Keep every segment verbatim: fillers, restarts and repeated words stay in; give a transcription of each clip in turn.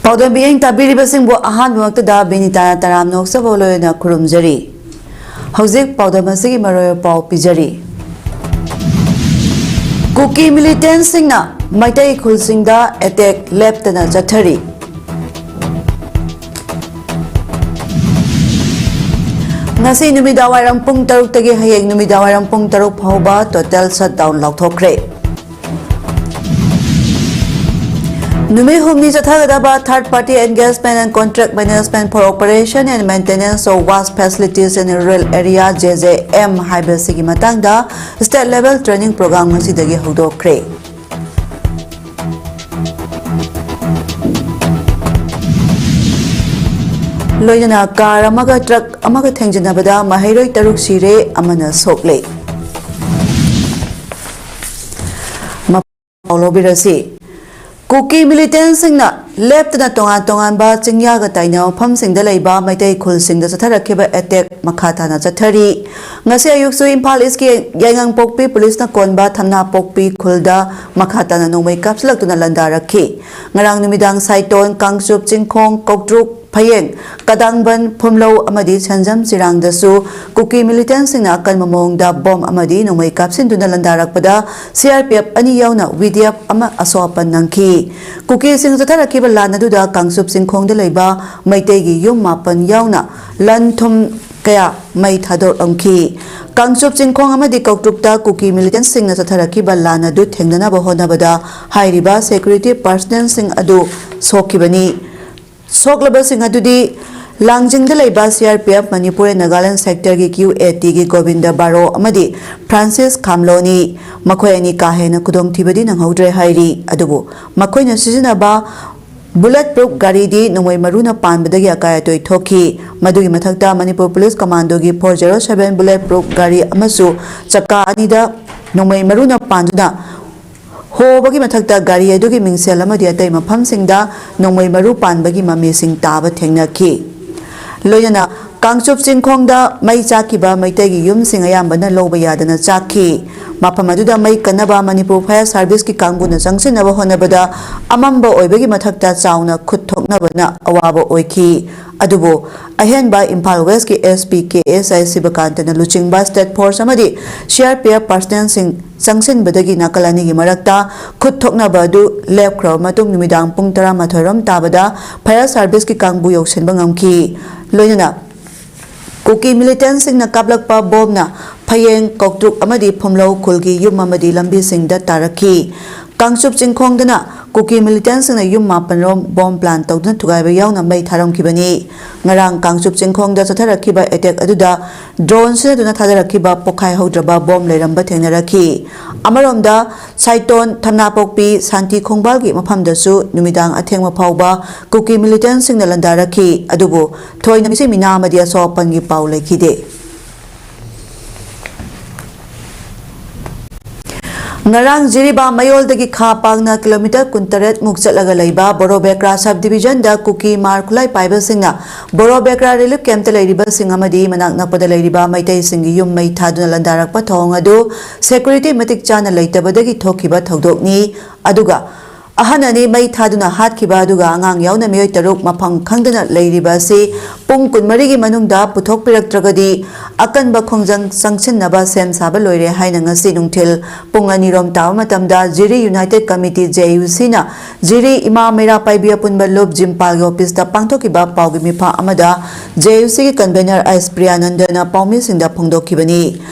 ꯄꯥꯎꯗꯝ ꯃꯤꯠꯌꯦꯡ ꯇꯥꯕꯤꯔꯤꯕꯁꯤꯡꯕꯨ ꯑꯍꯥꯟꯕꯃꯛꯇꯗ ꯕꯤꯅꯤꯇꯥꯅ ꯇꯔꯥꯝꯅ ꯑꯣꯛꯆꯕ ꯂꯣꯏꯅ ꯈꯨꯔꯨꯝꯖꯔꯤ꯫ ꯍꯧꯖꯤꯛ ꯄꯥꯎꯗꯝ ꯑꯁꯤꯒꯤ ꯃꯔꯣꯏ ꯄꯥꯎ ꯄꯤꯖꯔꯤ꯫ ꯀꯨꯀꯤ ꯃꯤꯂꯤꯇꯦꯟꯁꯤꯡꯅ ꯃꯩꯇꯩ ꯈꯨꯜꯁꯤꯡꯗ ꯑꯦꯇꯦꯛ ꯂꯦꯞꯇꯅ ꯆꯠꯊꯔꯤ꯫ ꯉꯁꯤ ꯅꯨꯃꯤꯗꯥꯡꯋꯥꯏꯔꯝ ꯄꯨꯡ ꯇꯔꯨꯛꯇꯒꯤ ꯍꯌꯦꯡ ꯅꯨꯃꯤꯗꯥꯡꯋꯥꯏꯔꯝ ꯄꯨꯡ ꯇꯔꯨꯛ ꯐꯥꯎꯕ total shutdown ꯂꯥꯎꯊꯣꯛꯈ꯭ꯔꯦ꯫ ꯅꯨꯃꯤꯠ ꯍꯨꯝꯅꯤ ꯆꯠꯊꯒꯗꯕ Third Party Engagement and Contract Management for Operation and Maintenance of Waste Facilities in Rural Area, J J M, ꯍꯥꯏꯕꯁꯤꯒꯤ ꯃꯇꯥꯡꯗ state level training program ꯉꯁꯤꯗꯒꯤ ꯍꯧꯗꯣꯛꯈ꯭ꯔꯦ꯫ ꯂꯣꯏꯅꯅ ꯀꯥꯔ ꯑꯃꯒ ꯇ꯭ꯔꯛ ꯑꯃꯒ ꯊꯦꯡꯖꯤꯟꯅꯕꯗ ꯃꯍꯩꯔꯣꯏ ꯇꯔꯨꯛ ꯁꯤꯔꯦ, ꯑꯃꯅ ꯁꯣꯛꯂꯦ꯫ ꯄꯥꯎ ꯂꯧꯕꯤꯔꯁꯤ꯫ ꯀꯨꯀꯤ ꯃꯤꯂꯤꯇꯦꯟꯁꯤꯡꯅ ꯂꯦꯞꯇꯅ ꯇꯣꯉꯥꯟ ꯇꯣꯉꯥꯟꯕ ꯆꯤꯡꯌꯥꯒ ꯇꯥꯏꯅꯕ ꯃꯐꯝꯁꯤꯡꯗ ꯂꯩꯕ ꯃꯩꯇꯩ ꯈꯨꯜꯁꯤꯡꯗ ꯆꯠꯊꯔꯛꯈꯤꯕ ꯑꯦꯇꯦꯛ ꯃꯈꯥ ꯇꯥꯅ ꯆꯠꯊꯔꯤ꯫ ꯉꯁꯤ ꯑꯌꯨꯛꯁꯨ ꯏꯝꯐꯥꯜ ꯏꯁꯀꯤ ꯌꯥꯏꯉꯪꯄꯣꯛꯄꯤ ꯄꯨꯂꯤꯁꯅ ꯀꯣꯟꯕ ꯊꯝꯅꯥꯄꯣꯛꯄꯤ ꯈꯨꯜꯗ ꯃꯈꯥ ꯇꯥꯅ ꯅꯣꯡꯃꯩ ꯀꯥꯞꯁꯤꯜꯂꯛꯇꯨꯅ ꯂꯥꯟꯗꯥꯔꯛꯈꯤ꯫ ꯉꯔꯥꯡ ꯅꯨꯃꯤꯗꯥꯡ ꯁꯥꯏꯇꯣꯟ, ꯀꯥꯡꯆꯨꯞ, ꯆꯤꯡꯈꯣꯡ, ꯀꯧꯇ꯭ꯔꯨꯛ, ꯐꯌꯦꯡ, ꯀꯗꯥꯡꯕꯟ, ꯐꯨꯝꯂꯧ ꯑꯃꯗꯤ ꯁꯦꯟꯖꯝ ꯆꯤꯔꯥꯡꯗꯁꯨ ꯀꯨꯀꯤ ꯃꯤꯂꯤꯇꯦꯟꯁꯤꯡꯅ ꯑꯀꯟꯕ ꯃꯑꯣꯡꯗ ꯕꯣꯝ ꯑꯃꯗꯤ ꯅꯣꯡꯃꯩ ꯀꯥꯞꯁꯤꯟꯗꯨꯅ ꯂꯥꯟꯗꯥꯔꯛꯄꯗ C R P F ꯑꯅꯤ ꯌꯥꯎꯅ V D F ꯑꯃ ꯑꯁꯣꯛ ꯑꯄꯟ ꯅꯪꯈꯤ꯫ ꯀꯨꯀꯤꯁꯤꯡ ꯆꯠꯊꯔꯛꯈꯤꯕ ꯂꯥꯟ ꯑꯗꯨꯗ ꯀꯥꯡꯆꯨꯞ ꯆꯤꯡꯈꯣꯡꯗ ꯂꯩꯕ ꯃꯩꯇꯩꯒꯤ ꯌꯨꯝ ꯃꯥꯄꯟ ꯌꯥꯎꯅ ꯂꯟ ꯊꯨꯝ ꯀꯌꯥ ꯃꯩ ꯊꯥꯗꯣꯛꯂꯝꯈꯤ꯫ ꯀꯥꯡꯆꯨꯞ ꯆꯤꯡꯈꯣꯡ ꯑꯃꯗꯤ ꯀꯧꯇ꯭ꯔꯨꯛꯇ ꯀꯨꯀꯤ ꯃꯤꯂꯤꯇꯦꯟꯁꯤꯡꯅ ꯆꯠꯊꯔꯛꯈꯤꯕ ꯂꯥꯟ ꯑꯗꯨ ꯊꯦꯡꯅꯅꯕ ꯍꯣꯠꯅꯕꯗ ꯍꯥꯏꯔꯤꯕ security personnelꯁꯤꯡ ꯑꯗꯨ ꯁꯣꯛꯈꯤꯕꯅꯤ꯫ ꯁꯣꯛꯂꯕꯁꯤꯡ ꯑꯗꯨꯗꯤ ꯂꯥꯡꯖꯤꯡꯗ ꯂꯩꯕ C R P F Manipur and Nagaland sectorꯒꯤ Q A Tꯒꯤ Govinda ꯕꯥꯔꯣ ꯑꯃꯗꯤ ꯐ꯭ꯔꯥꯟꯁꯤꯁ ꯈꯥꯝꯂꯣꯅꯤ꯫ ꯃꯈꯣꯏ ꯑꯅꯤ ꯀꯥ ꯍꯦꯟꯅ ꯈꯨꯗꯣꯡꯊꯤꯕꯗꯤ ꯅꯪꯍꯧꯗ꯭ꯔꯦ ꯍꯥꯏꯔꯤ꯫ ꯑꯗꯨꯕꯨ ꯃꯈꯣꯏꯅ ꯁꯤꯖꯤꯟꯅꯕ bullet proof ꯒꯥꯔꯤꯗꯤ ꯅꯣꯡꯃꯩ ꯃꯔꯨꯅ ꯄꯥꯟꯕꯗꯒꯤ ꯑꯀꯥꯏ ꯑꯇꯣꯏ ꯊꯣꯛꯈꯤ꯫ ꯃꯗꯨꯒꯤ ꯃꯊꯛꯇ ꯃꯅꯤꯄꯨꯔ ꯄꯨꯂꯤꯁ ꯀꯃꯥꯟꯗꯣꯒꯤ four zero seven bullet proof ꯒꯥꯔꯤ ꯑꯃꯁꯨ ꯆꯀꯥ ꯑꯅꯤꯗ ꯅꯣꯡꯃꯩ ꯃꯔꯨꯅ ꯄꯥꯟꯗꯨꯅ ꯍꯣꯕꯒꯤ ꯃꯊꯛꯇ ꯒꯥꯔꯤ ꯑꯗꯨꯒꯤ ꯃꯤꯡꯁꯦꯜ ꯑꯃꯗꯤ ꯑꯇꯩ ꯃꯐꯝꯁꯤꯡꯗ ꯅꯣꯡꯃꯩ ꯃꯔꯨ ꯄꯥꯟꯕꯒꯤ ꯃꯃꯤꯁꯤꯡ ꯇꯥꯕ ꯊꯦꯡꯅꯈꯤ꯫ ꯂꯣꯏꯅꯅ ꯀꯥꯡꯆꯨꯞ ꯆꯤꯡꯈꯣꯡꯗ ꯃꯩ ꯆꯥꯛꯈꯤꯕ ꯃꯩꯇꯩꯒꯤ ꯌꯨꯝꯁꯤꯡ ꯑꯌꯥꯝꯕꯅ ꯂꯧꯕ ꯌꯥꯗꯅ ꯆꯥꯛꯈꯤ꯫ ꯃꯐꯝ ꯑꯗꯨꯗ ꯃꯩ ꯀꯟꯅꯕ ꯃꯅꯤꯄꯨꯔ Fire Serviceꯀꯤ ꯀꯥꯡꯕꯨꯅ ꯆꯪꯁꯤꯟꯅꯕ ꯍꯣꯠꯅꯕꯗ ꯑꯃꯝꯕ ꯑꯣꯏꯕꯒꯤ ꯃꯊꯛꯇ ꯆꯥꯎꯅ ꯈꯨꯠ ꯊꯣꯛꯅꯕꯅ ꯑꯋꯥꯕ ꯑꯣꯏꯈꯤ꯫ ꯑꯗꯨꯕꯨ ꯑꯍꯦꯟꯕ ꯏꯝꯐꯥꯜ Westꯀꯤ SP ꯀꯦ ꯑꯦꯁ ꯑꯥꯏ ꯁꯤꯕꯀꯥꯟꯇꯅ ꯂꯨꯆꯤꯡꯕ State Force ꯑꯃꯗꯤ C R P F personnelꯁꯤꯡ ꯆꯪꯁꯤꯟꯕꯗꯒꯤ ꯅꯥꯀꯜ ꯑꯅꯤꯒꯤ ꯃꯔꯛꯇ ꯈꯨꯠ ꯊꯣꯛꯅꯕ ꯑꯗꯨ ꯂꯦꯞꯈ꯭ꯔꯕ ꯃꯇꯨꯡ ꯅꯨꯃꯤꯗꯥꯡ ꯄꯨꯡ ꯇꯔꯥꯃꯥꯊꯣꯏ ꯔꯣꯝ ꯇꯥꯕꯗ Fire Serviceꯀꯤ ꯀꯥꯡꯕꯨ ꯌꯧꯁꯤꯟꯕ ꯉꯝꯈꯤ꯫ ꯂꯣꯏꯅꯅ ꯀꯨꯀꯤ militantꯁꯤꯡꯅ ꯀꯥꯞꯂꯛꯄ ꯕꯣꯝꯅ ꯐꯌꯦꯡ, ꯀꯧꯇ꯭ꯔꯨꯛ ꯑꯃꯗꯤ ꯐꯨꯝꯂꯧ ꯈꯨꯜꯒꯤ ꯌꯨꯝ ꯑꯃꯗꯤ ꯂꯝꯕꯤꯁꯤꯡꯗ ꯇꯥꯔꯛꯈꯤ꯫ ꯀꯥꯡꯆꯨꯞ ꯆꯤꯡꯈꯣꯡꯗꯅ ꯀꯨꯀꯤ militantꯁꯤꯡꯅ ꯌꯨꯝ ꯃꯥꯄꯟ ꯔꯣꯝ ꯕꯣꯝ plant ꯇꯧꯗꯨꯅ ꯊꯨꯒꯥꯏꯕ ꯌꯥꯎꯅ ꯃꯩ ꯊꯥꯔꯝꯈꯤꯕꯅꯤ꯫ ꯉꯔꯥꯡ ꯀꯥꯡꯆꯨꯞ ꯆꯤꯡꯈꯣꯡꯗ ꯆꯠꯊꯔꯛꯈꯤꯕ attack ꯑꯗꯨꯗ drone ꯁꯤꯖꯤꯟꯅꯗꯨꯅ ꯊꯥꯗꯔꯛꯈꯤꯕ ꯄꯣꯈꯥꯏꯍꯧꯗ꯭ꯔꯕ ꯕꯣꯝ ꯂꯩꯔꯝꯕ ꯊꯦꯡꯅꯔꯛꯈꯤ꯫ ꯑꯃꯔꯣꯝꯗ ꯁꯥꯏꯇꯣꯟ, ꯊꯝꯅꯥꯄꯣꯛꯄꯤ, ꯁꯥꯟꯇꯤ ꯈꯣꯡꯕꯥꯜꯒꯤ ꯃꯐꯝꯗꯁꯨ ꯅꯨꯃꯤꯗꯥꯡ ꯑꯊꯦꯡꯕ ꯐꯥꯎꯕ ꯀꯨꯀꯤ militantꯁꯤꯡꯅ ꯂꯥꯟꯗꯥꯔꯛꯈꯤ꯫ ꯑꯗꯨꯕꯨ ꯊꯣꯏꯅ ꯃꯤꯁꯤ ꯃꯤꯅꯥ ꯑꯃꯗꯤ ꯑꯁꯣꯛ ꯑꯄꯟꯒꯤ ꯄꯥꯎ ꯂꯩꯈꯤꯗꯦ꯫ ꯉꯔꯥꯡ ꯖꯤꯔꯤꯕꯥꯝ ꯃꯌꯣꯜꯗꯒꯤ ꯈꯥ ꯄꯥꯡꯅ kilometre ꯀꯨꯟꯇꯔꯦꯠ ꯃꯨꯛ ꯆꯠꯂꯒ ꯂꯩꯕ ꯕꯣꯔꯣꯕꯦꯀ꯭ꯔꯥ subdivisionꯗ ꯀꯨꯀꯤ ꯃꯥꯔ ꯈꯨꯠꯂꯥꯏ ꯄꯥꯏꯕꯁꯤꯡꯅ ꯕꯣꯔꯣꯕꯦꯀ꯭ꯔꯥ relief campꯇ ꯂꯩꯔꯤꯕꯁꯤꯡ ꯑꯃꯗꯤ ꯃꯅꯥꯛ ꯅꯛꯄꯗ ꯂꯩꯔꯤꯕ ꯃꯩꯇꯩꯁꯤꯡꯒꯤ ꯌꯨꯝ ꯃꯩ ꯊꯥꯗꯨꯅ ꯂꯥꯟꯗꯥꯔꯛꯄ ꯊꯧꯑꯣꯡ ꯑꯗꯨ security ꯃꯇꯤꯛ ꯆꯥꯅ ꯂꯩꯇꯕꯗꯒꯤ ꯊꯣꯛꯈꯤꯕ ꯊꯧꯗꯣꯛꯅꯤ꯫ ꯑꯗꯨꯒ ꯑꯍꯟ ꯑꯅꯤ ꯃꯩ ꯊꯥꯗꯨꯅ ꯍꯥꯠꯈꯤꯕ ꯑꯗꯨꯒ ꯑꯉꯥꯡ ꯌꯥꯎꯅ ꯃꯤꯑꯣꯏ ꯇꯔꯨꯛ ꯃꯐꯝ ꯈꯪꯗꯅ ꯂꯩꯔꯤꯕ ꯑꯁꯤ ꯄꯨꯡ ꯀꯨꯟꯃꯔꯤꯒꯤ ꯃꯅꯨꯡꯗ ꯄꯨꯊꯣꯛꯄꯤꯔꯛꯇ꯭ꯔꯒꯗꯤ ꯑꯀꯟꯕ ꯈꯣꯡꯖꯪ ꯆꯪꯁꯤꯟꯅꯕ ꯁꯦꯝ ꯁꯥꯕ ꯂꯣꯏꯔꯦ ꯍꯥꯏꯅ ꯉꯁꯤ ꯅꯨꯡꯊꯤꯜ ꯄꯨꯡ ꯑꯅꯤꯔꯣꯝ ꯇꯥꯕ ꯃꯇꯝꯗ ꯖꯤꯔꯤ United Committee, JUCꯅ ꯖꯤꯔꯤ ꯏꯃꯥ ꯃꯩꯔꯥ ꯄꯥꯏꯕꯤ ꯑꯄꯨꯟꯕ ꯂꯨꯞ ꯖꯤꯝꯄꯥꯜꯒꯤ officeꯇ ꯄꯥꯡꯊꯣꯛꯈꯤꯕ ꯄꯥꯎꯒꯤ ꯃꯤꯐꯝ ꯑꯃꯗ JUCꯒꯤ convener ꯑꯥꯏꯁ ꯄ꯭ꯔꯤꯌꯥꯅꯟꯗꯅ ꯄꯥꯎꯃꯤꯁꯤꯡꯗ ꯐꯣꯡꯗꯣꯛꯈꯤꯕꯅꯤ꯫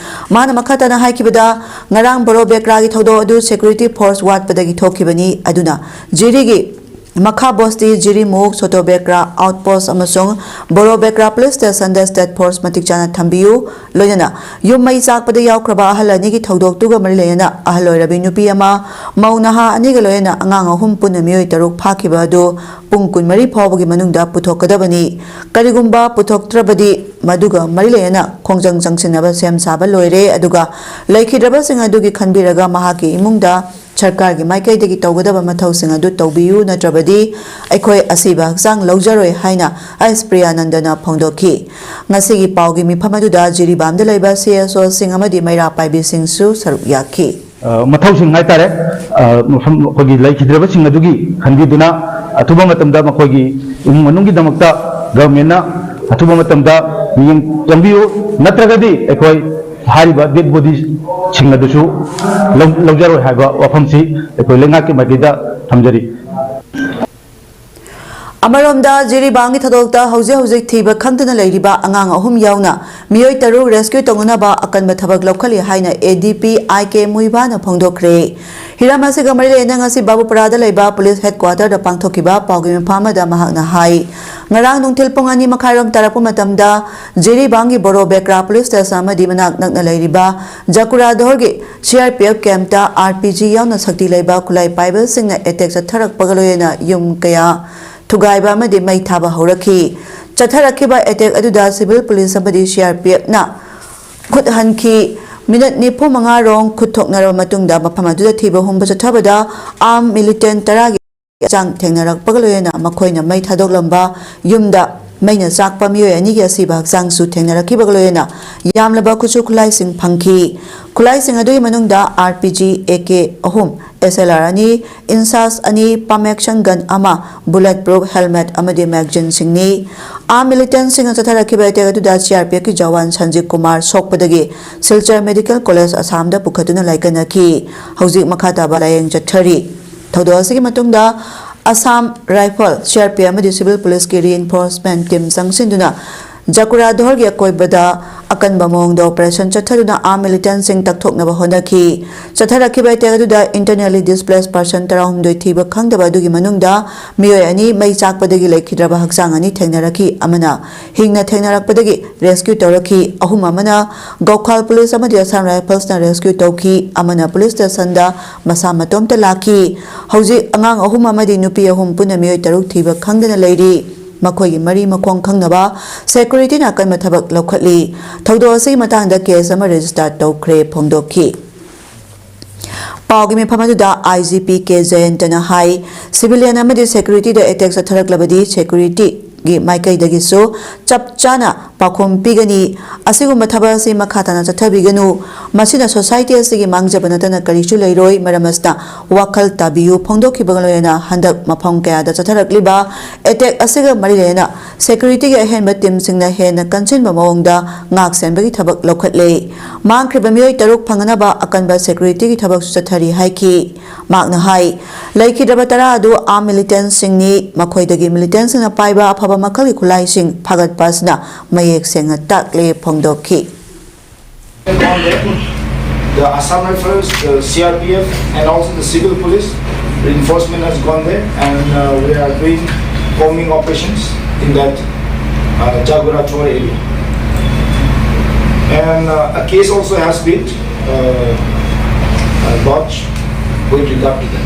ꯃꯥꯅ ꯃꯈꯥ ꯇꯥꯅ ꯍꯥꯏꯈꯤꯕꯗ, ꯉꯔꯥꯡ ꯕꯣꯔꯣ ꯕꯦꯀ꯭ꯔꯥꯒꯤ ꯊꯧꯗꯣꯛ ꯑꯗꯨ security force ꯋꯥꯠꯄꯗꯒꯤ ꯊꯣꯛꯈꯤꯕꯅꯤ꯫ ꯑꯗꯨꯅ ꯖꯤꯔꯤꯒꯤ ꯃꯈꯥ ꯕꯣꯁꯇꯤ, ꯖꯤꯔꯤꯃꯨꯛ, ꯁꯣꯇꯣ ꯕꯦꯀ꯭ꯔꯥ outpost ꯑꯃꯁꯨꯡ ꯕꯣꯔꯣ ꯕꯦꯀ꯭ꯔꯥ police stationꯗ state force ꯃꯇꯤꯛ ꯆꯥꯅ ꯊꯝꯕꯤꯌꯨ꯫ ꯂꯣꯏꯅꯅ ꯌꯨꯝ ꯃꯩ ꯆꯥꯛꯄꯗ ꯌꯥꯎꯈ꯭ꯔꯕ ꯑꯍꯜ ꯑꯅꯤꯒꯤ ꯊꯧꯗꯣꯛꯇꯨꯒ ꯃꯔꯤ ꯂꯩꯅꯅ ꯑꯍꯜ ꯑꯣꯏꯔꯕꯤ ꯅꯨꯄꯤ ꯑꯃ, ꯃꯧ ꯅꯍꯥ ꯑꯅꯤꯒ ꯂꯣꯏꯅꯅ ꯑꯉꯥꯡ ꯑꯍꯨꯝ ꯄꯨꯟꯅ ꯃꯤꯑꯣꯏ ꯇꯔꯨꯛ ꯐꯥꯈꯤꯕ ꯑꯗꯨ ꯄꯨꯡ ꯀꯨꯟꯃꯔꯤ ꯐꯥꯎꯕꯒꯤ ꯃꯅꯨꯡꯗ ꯄꯨꯊꯣꯛꯀꯗꯕꯅꯤ꯫ ꯀꯔꯤꯒꯨꯝꯕ ꯄꯨꯊꯣꯛꯇ꯭ꯔꯕꯗꯤ ꯃꯗꯨꯒ ꯃꯔꯤ ꯂꯩꯅꯅ ꯈꯣꯡꯖꯪ ꯆꯪꯁꯤꯟꯅꯕ ꯁꯦꯝ ꯁꯥꯕ ꯂꯣꯏꯔꯦ, ꯑꯗꯨꯒ ꯂꯩꯈꯤꯗ꯭ꯔꯕꯁꯤꯡ ꯑꯗꯨꯒꯤ ꯈꯟꯕꯤꯔꯒ ꯃꯍꯥꯛꯀꯤ ꯏꯃꯨꯡꯗ ꯁꯔꯀꯥꯔꯒꯤ ꯃꯥꯏꯀꯩꯗꯒꯤ ꯇꯧꯒꯗꯕ ꯃꯊꯧꯁꯤꯡ ꯑꯗꯨ ꯇꯧꯕꯤꯌꯨ, ꯅꯠꯇ꯭ꯔꯕꯗꯤ ꯑꯩꯈꯣꯏ ꯑꯁꯤꯕ ꯍꯛꯆꯥꯡ ꯂꯧꯖꯔꯣꯏ ꯍꯥꯏꯅ ꯑꯦꯁ ꯄ꯭ꯔꯤꯌꯥꯅꯟꯗꯅ ꯐꯣꯡꯗꯣꯛꯈꯤ꯫ ꯉꯁꯤꯒꯤ ꯄꯥꯎꯒꯤ ꯃꯤꯐꯝ ꯑꯗꯨꯗ ꯖꯤꯔꯤꯕꯥꯝꯗ ꯂꯩꯕ ꯁꯤ ꯑꯦꯁ ꯑꯣꯁꯤꯡ ꯑꯃꯗꯤ ꯃꯩꯔꯥ ꯄꯥꯏꯕꯤꯁꯤꯡꯁꯨ ꯁꯔꯨꯛ ꯌꯥꯈꯤ꯫ ꯑ, ꯃꯊꯧꯁꯤꯡ ꯍꯥꯏꯇꯥꯔꯦ, ꯑ, ꯃꯐꯝ ꯑꯩꯈꯣꯏꯒꯤ ꯂꯩꯈꯤꯗ꯭ꯔꯕꯁꯤꯡ ꯑꯗꯨꯒꯤ ꯈꯟꯕꯤꯗꯨꯅ ꯑꯊꯨꯕ ꯃꯇꯝꯗ ꯃꯈꯣꯏꯒꯤ ꯏꯃꯨꯡ ꯃꯅꯨꯡꯒꯤꯗꯃꯛꯇ ꯒꯚꯔꯟꯃꯦꯟꯅ ꯑꯊꯨꯕ ꯃꯇꯝꯗ ꯃꯤꯠꯌꯦꯡ ꯆꯪꯕꯤꯌꯨ, ꯅꯠꯇ꯭ꯔꯒꯗꯤ ꯑꯩꯈꯣꯏ ꯍꯥꯏꯔꯤꯕ ꯗꯦꯗ ꯕꯣꯗꯤꯁꯤꯡ ꯑꯗꯨꯁꯨ ꯂꯧ-, ꯂꯧꯖꯔꯣꯏ ꯍꯥꯏꯕ ꯋꯥꯐꯝꯁꯤ ꯑꯩꯈꯣꯏ ꯂꯩꯉꯥꯛꯀꯤ ꯃꯥꯏꯀꯩꯗ ꯊꯝꯖꯔꯤ꯫ ꯑꯃꯔꯣꯝꯗ, ꯖꯤꯔꯤꯕꯥꯝꯒꯤ ꯊꯧꯗꯣꯛꯇ ꯍꯧꯖꯤꯛ ꯍꯧꯖꯤꯛ ꯊꯤꯕ ꯈꯪꯗꯅ ꯂꯩꯔꯤꯕ ꯑꯉꯥꯡ ꯑꯍꯨꯝ ꯌꯥꯎꯅ ꯃꯤꯑꯣꯏ ꯇꯔꯨꯛ ꯔꯦꯁꯀ꯭ꯌꯨ ꯇꯧꯅꯅꯕ ꯑꯀꯟꯕ ꯊꯕꯛ ꯂꯧꯈꯠꯂꯤ ꯍꯥꯏꯅ ꯑꯦ ꯗꯤ ꯄꯤ ꯑꯥꯏ ꯀꯦ ꯃꯨꯏꯕꯥꯅ ꯐꯣꯡꯗꯣꯛꯈ꯭ꯔꯦ꯫ ꯍꯤꯔꯝ ꯑꯁꯤꯒ ꯃꯔꯤ ꯂꯩꯅꯅ ꯉꯁꯤ ꯕꯥꯕꯨꯄꯔꯥꯗ ꯂꯩꯕ ꯄꯨꯂꯤꯁ ꯍꯦꯗꯀ꯭ꯋꯥꯇꯔꯗ ꯄꯥꯡꯊꯣꯛꯈꯤꯕ ꯄꯥꯎꯒꯤ ꯃꯤꯐꯝ ꯑꯃꯗ ꯃꯍꯥꯛꯅ ꯍꯥꯏ, ꯉꯔꯥꯡ ꯅꯨꯡꯊꯤꯜ ꯄꯨꯡ ꯑꯅꯤ ꯃꯈꯥꯏꯔꯣꯝ ꯇꯥꯔꯛꯄ ꯃꯇꯝꯗ ꯖꯤꯔꯤꯕꯥꯝꯒꯤ ꯕꯣꯔꯣ ꯕꯦꯀ꯭ꯔꯥ ꯄꯨꯂꯤꯁ ꯁ꯭ꯇꯦꯁꯟ ꯑꯃꯗꯤ ꯃꯅꯥꯛ ꯅꯛꯅ ꯂꯩꯔꯤꯕ ꯖꯀꯨꯔꯥꯗꯣꯔꯒꯤ C R P F camp R P G ꯌꯥꯎꯅ ꯁꯛꯇꯤ ꯂꯩꯕ ꯈꯨꯠꯂꯥꯏ ꯄꯥꯏꯕꯁꯤꯡꯅ ꯑꯦꯇꯦꯛ ꯆꯠꯊꯔꯛꯄꯒ ꯂꯣꯏꯅꯅ ꯌꯨꯝ ꯀꯌꯥ ꯊꯨꯒꯥꯏꯕ ꯑꯃꯗꯤ ꯃꯩ ꯊꯥꯕ ꯍꯧꯔꯛꯈꯤ꯫ ꯆꯠꯊꯔꯛꯈꯤꯕ ꯑꯦꯇꯦꯛ ꯑꯗꯨꯗ ꯁꯤꯚꯤꯜ ꯄꯨꯂꯤꯁ ꯑꯃꯗꯤ ꯁꯤ ꯑꯥꯔ ꯄꯤ ꯑꯦꯐꯅ ꯈꯨꯠ ꯍꯟꯈꯤ꯫ ꯃꯤꯅꯠ ꯅꯤꯐꯨ ꯃꯉꯥ ꯔꯣꯝ ꯈꯨꯠ ꯊꯣꯛꯅꯔꯕ ꯃꯇꯨꯡꯗ ꯃꯐꯝ ꯑꯗꯨꯗ ꯊꯤꯕ ꯍꯨꯝꯕ ꯆꯠꯊꯕꯗ ꯑꯥꯔꯝ ꯃꯤꯂꯤꯇꯦꯟ ꯇꯔꯥꯒꯤ ꯆꯥꯡ ꯊꯦꯡꯅꯔꯛꯄꯒ ꯂꯣꯏꯅꯅ ꯃꯈꯣꯏꯅ ꯃꯩ ꯊꯥꯗꯣꯛꯂꯝꯕ ꯌꯨꯝꯗ ꯃꯩꯅ ꯆꯥꯛꯄ ꯃꯤꯑꯣꯏ ꯑꯅꯤꯒꯤ ꯑꯁꯤꯕ ꯍꯛꯆꯥꯡꯁꯨ ꯊꯦꯡꯅꯔꯛꯈꯤꯕꯒ ꯂꯣꯏꯅꯅ ꯌꯥꯝꯂꯕ ꯈꯨꯠꯁꯨ ꯈꯨꯠꯂꯥꯏꯁꯤꯡ ꯐꯪꯈꯤ꯫ ꯈꯨꯠꯂꯥꯏꯁꯤꯡ ꯑꯗꯨꯒꯤ ꯃꯅꯨꯡꯗ R P G A K ꯑꯍꯨꯝ, ꯑꯦꯁ ꯑꯦꯜ ꯑꯥꯔ ꯑꯅꯤ, ꯏꯟꯁꯥꯁ ꯑꯅꯤ, ꯄꯝ ꯑꯦꯛꯁꯟ ꯒꯟ ꯑꯃ, ꯕꯨꯂꯦꯠ ꯄ꯭ꯔꯨꯐ ꯍꯦꯜꯃꯦꯠ ꯑꯃꯗꯤ ꯃꯦꯒꯖꯤꯟꯁꯤꯡꯅꯤ꯫ ꯑꯥꯔꯝ ꯃꯤꯂꯤꯇꯦꯟꯁꯤꯡꯅ ꯆꯠꯊꯔꯛꯈꯤꯕ ꯑꯦꯇꯦꯛ ꯑꯗꯨꯗ ꯁꯤ ꯑꯥꯔ ꯄꯤ ꯑꯦꯐꯀꯤ ꯖꯋꯥꯟ ꯁꯟꯖꯤꯕ ꯀꯨꯃꯥꯔ ꯁꯣꯛꯄꯗꯒꯤ ꯁꯤꯜꯆꯔ ꯃꯦꯗꯤꯀꯦꯜ ꯀꯣꯂꯦꯖ ꯑꯁꯥꯝꯗ ꯄꯨꯈꯠꯇꯨꯅ ꯂꯥꯏꯀꯠꯅꯈꯤ꯫ ꯍꯧꯖꯤꯛ ꯃꯈꯥ ꯇꯥꯕ ꯂꯥꯌꯦꯡ ꯆꯠꯊꯔꯤ꯫ ꯊꯧꯗꯣꯛ ꯑꯁꯤꯒꯤ ꯃꯇꯨꯡꯗ Assam rifle, C R P F ꯑꯃꯗꯤ ꯁꯤꯚꯤꯜ ꯄꯨꯂꯤꯁꯀꯤ ꯔꯤꯏꯟꯐꯣꯔꯁꯃꯦꯟ ꯇꯤꯝ ꯆꯪꯁꯤꯟꯗꯨꯅ ꯖꯀꯨꯔꯥꯗꯣꯔꯒꯤ ꯑꯀꯣꯏꯕꯗ ꯑꯀꯟꯕ ꯃꯑꯣꯡꯗ ꯑꯣꯄꯔꯦꯁꯟ ꯆꯠꯊꯗꯨꯅ ꯑꯥꯔꯝ ꯃꯤꯂꯤꯇꯦꯟꯁꯤꯡ ꯇꯛꯊꯣꯛꯅꯕ ꯍꯣꯠꯅꯈꯤ꯫ ꯆꯠꯊꯔꯛꯈꯤꯕ ꯑꯦꯇꯦꯛ ꯑꯗꯨꯗ ꯏꯟꯇꯔꯅꯦꯜꯂꯤ ꯗꯤꯁꯄ꯭ꯂꯦꯁ ꯄꯔꯁꯟ ꯇꯔꯥꯍꯨꯝꯗꯣꯏ ꯊꯤꯕ ꯈꯪꯗꯕ ꯑꯗꯨꯒꯤ ꯃꯅꯨꯡꯗ ꯃꯤꯑꯣꯏ ꯑꯅꯤ ꯃꯩ ꯆꯥꯛꯄꯗꯒꯤ ꯂꯩꯈꯤꯗ꯭ꯔꯕ ꯍꯛꯆꯥꯡ ꯑꯅꯤ ꯊꯦꯡꯅꯔꯛꯈꯤ꯫ ꯑꯃꯅ ꯍꯤꯡꯅ ꯊꯦꯡꯅꯔꯛꯄꯗꯒꯤ ꯔꯦꯁꯀ꯭ꯌꯨ ꯇꯧꯔꯛꯈꯤ꯫ ꯑꯍꯨꯝ ꯑꯃꯅ ꯒꯧꯈꯥꯜ ꯄꯨꯂꯤꯁ ꯑꯃꯗꯤ ꯑꯁꯥꯝ ꯔꯥꯏꯐꯜꯁꯅ ꯔꯦꯁꯀ꯭ꯌꯨ ꯇꯧꯈꯤ꯫ ꯑꯃꯅ ꯄꯨꯂꯤꯁ ꯁ꯭ꯇꯦꯁꯟꯗ ꯃꯁꯥ ꯃꯇꯣꯝꯇ ꯂꯥꯛꯈꯤ꯫ ꯍꯧꯖꯤꯛ ꯑꯉꯥꯡ ꯑꯍꯨꯝ ꯑꯃꯗꯤ ꯅꯨꯄꯤ ꯑꯍꯨꯝ ꯄꯨꯟꯅ ꯃꯤꯑꯣꯏ ꯇꯔꯨꯛ ꯊꯤꯕ ꯈꯪꯗꯅ ꯂꯩꯔꯤ꯫ ꯃꯈꯣꯏꯒꯤ ꯃꯔꯤ ꯃꯈꯣꯡ ꯈꯪꯅꯕ ꯁꯦꯀ꯭ꯌꯨꯔꯤꯇꯤꯅ ꯑꯀꯟꯕ ꯊꯕꯛ ꯂꯧꯈꯠꯂꯤ꯫ ꯊꯧꯗꯣꯛ ꯑꯁꯤꯒꯤ ꯃꯇꯥꯡꯗ ꯀꯦꯁ ꯑꯃ ꯔꯦꯖꯤꯁꯇꯥꯔ ꯇꯧꯈ꯭ꯔꯦ ꯐꯣꯡꯗꯣꯛꯈꯤ꯫ ꯄꯥꯎꯒꯤ ꯃꯤꯐꯝ ꯑꯗꯨꯗ ꯑꯥꯏ ꯖꯤ ꯄꯤ ꯀꯦ ꯖꯌꯟꯇꯅ ꯍꯥꯏ, civilian ꯑꯃꯗꯤ security ꯗ attack ꯆꯠꯊꯔꯛꯂꯕꯗꯤ security ꯒꯤ ꯃꯥꯏꯀꯩꯗꯒꯤꯁꯨ ꯆꯞ ꯆꯥꯅ ꯄꯥꯎꯈꯨꯝ ꯄꯤꯒꯅꯤ꯫ ꯑꯁꯤꯒꯨꯝꯕ ꯊꯕꯛ ꯑꯁꯤ ꯃꯈꯥ ꯇꯥꯅ ꯆꯠꯊꯕꯤꯒꯅꯨ꯫ ꯃꯁꯤꯅ society ꯑꯁꯤꯒꯤ ꯃꯥꯡꯖꯕ ꯅꯠꯇꯅ ꯀꯔꯤꯁꯨ ꯂꯩꯔꯣꯏ꯫ ꯃꯔꯝ ꯑꯁꯤꯅ ꯋꯥꯈꯜ ꯇꯥꯕꯤꯌꯨ ꯐꯣꯡꯗꯣꯛꯈꯤꯕꯒ ꯂꯣꯏꯅꯅ ꯍꯟꯗꯛ ꯃꯐꯝ ꯀꯌꯥꯗ ꯆꯠꯊꯔꯛꯂꯤꯕ attack ꯑꯁꯤꯒ ꯃꯔꯤ ꯂꯩꯅꯅ security ꯒꯤ ꯑꯍꯦꯟꯕ team ꯁꯤꯡꯅ ꯍꯦꯟꯅ ꯀꯟꯁꯤꯟꯕ ꯃꯑꯣꯡꯗ ꯉꯥꯛ ꯁꯦꯟꯕꯒꯤ ꯊꯕꯛ ꯂꯧꯈꯠꯂꯦ꯫ ꯃꯥꯡꯈ꯭ꯔꯤꯕ ꯃꯤꯑꯣꯏ ꯇꯔꯨꯛ ꯐꯪꯅꯅꯕ ꯑꯀꯟꯕ security ꯒꯤ ꯊꯕꯛꯁꯨ ꯆꯠꯊꯔꯤ ꯍꯥꯏꯈꯤ꯫ ꯃꯍꯥꯛꯅ ꯍꯥꯏ, ꯂꯩꯈꯤꯗ꯭ꯔꯕ ꯇꯔꯥ ꯑꯗꯨ armed militant ꯁꯤꯡꯅꯤ꯫ ꯃꯈꯣꯏꯗꯒꯤ militant ꯁꯤꯡꯅ ꯄꯥꯏꯕ ꯑꯐꯕ ꯃꯈꯜꯒꯤ ꯈꯨꯠꯂꯥꯏꯁꯤꯡ ꯐꯥꯒꯠꯄ ꯑꯁꯤꯅ ꯃꯌꯦꯛ ꯁꯦꯡꯅ ꯇꯥꯛꯂꯦ ꯐꯣꯡꯗꯣꯛꯈꯤ꯫ The Assam Rifles, the C R P F, and also the civil police reinforcement has gone there, and uh, we are doing combing operations in that uh, Jagora Chor area. And uh, a case also has been uh, uh, lodged with regard to that.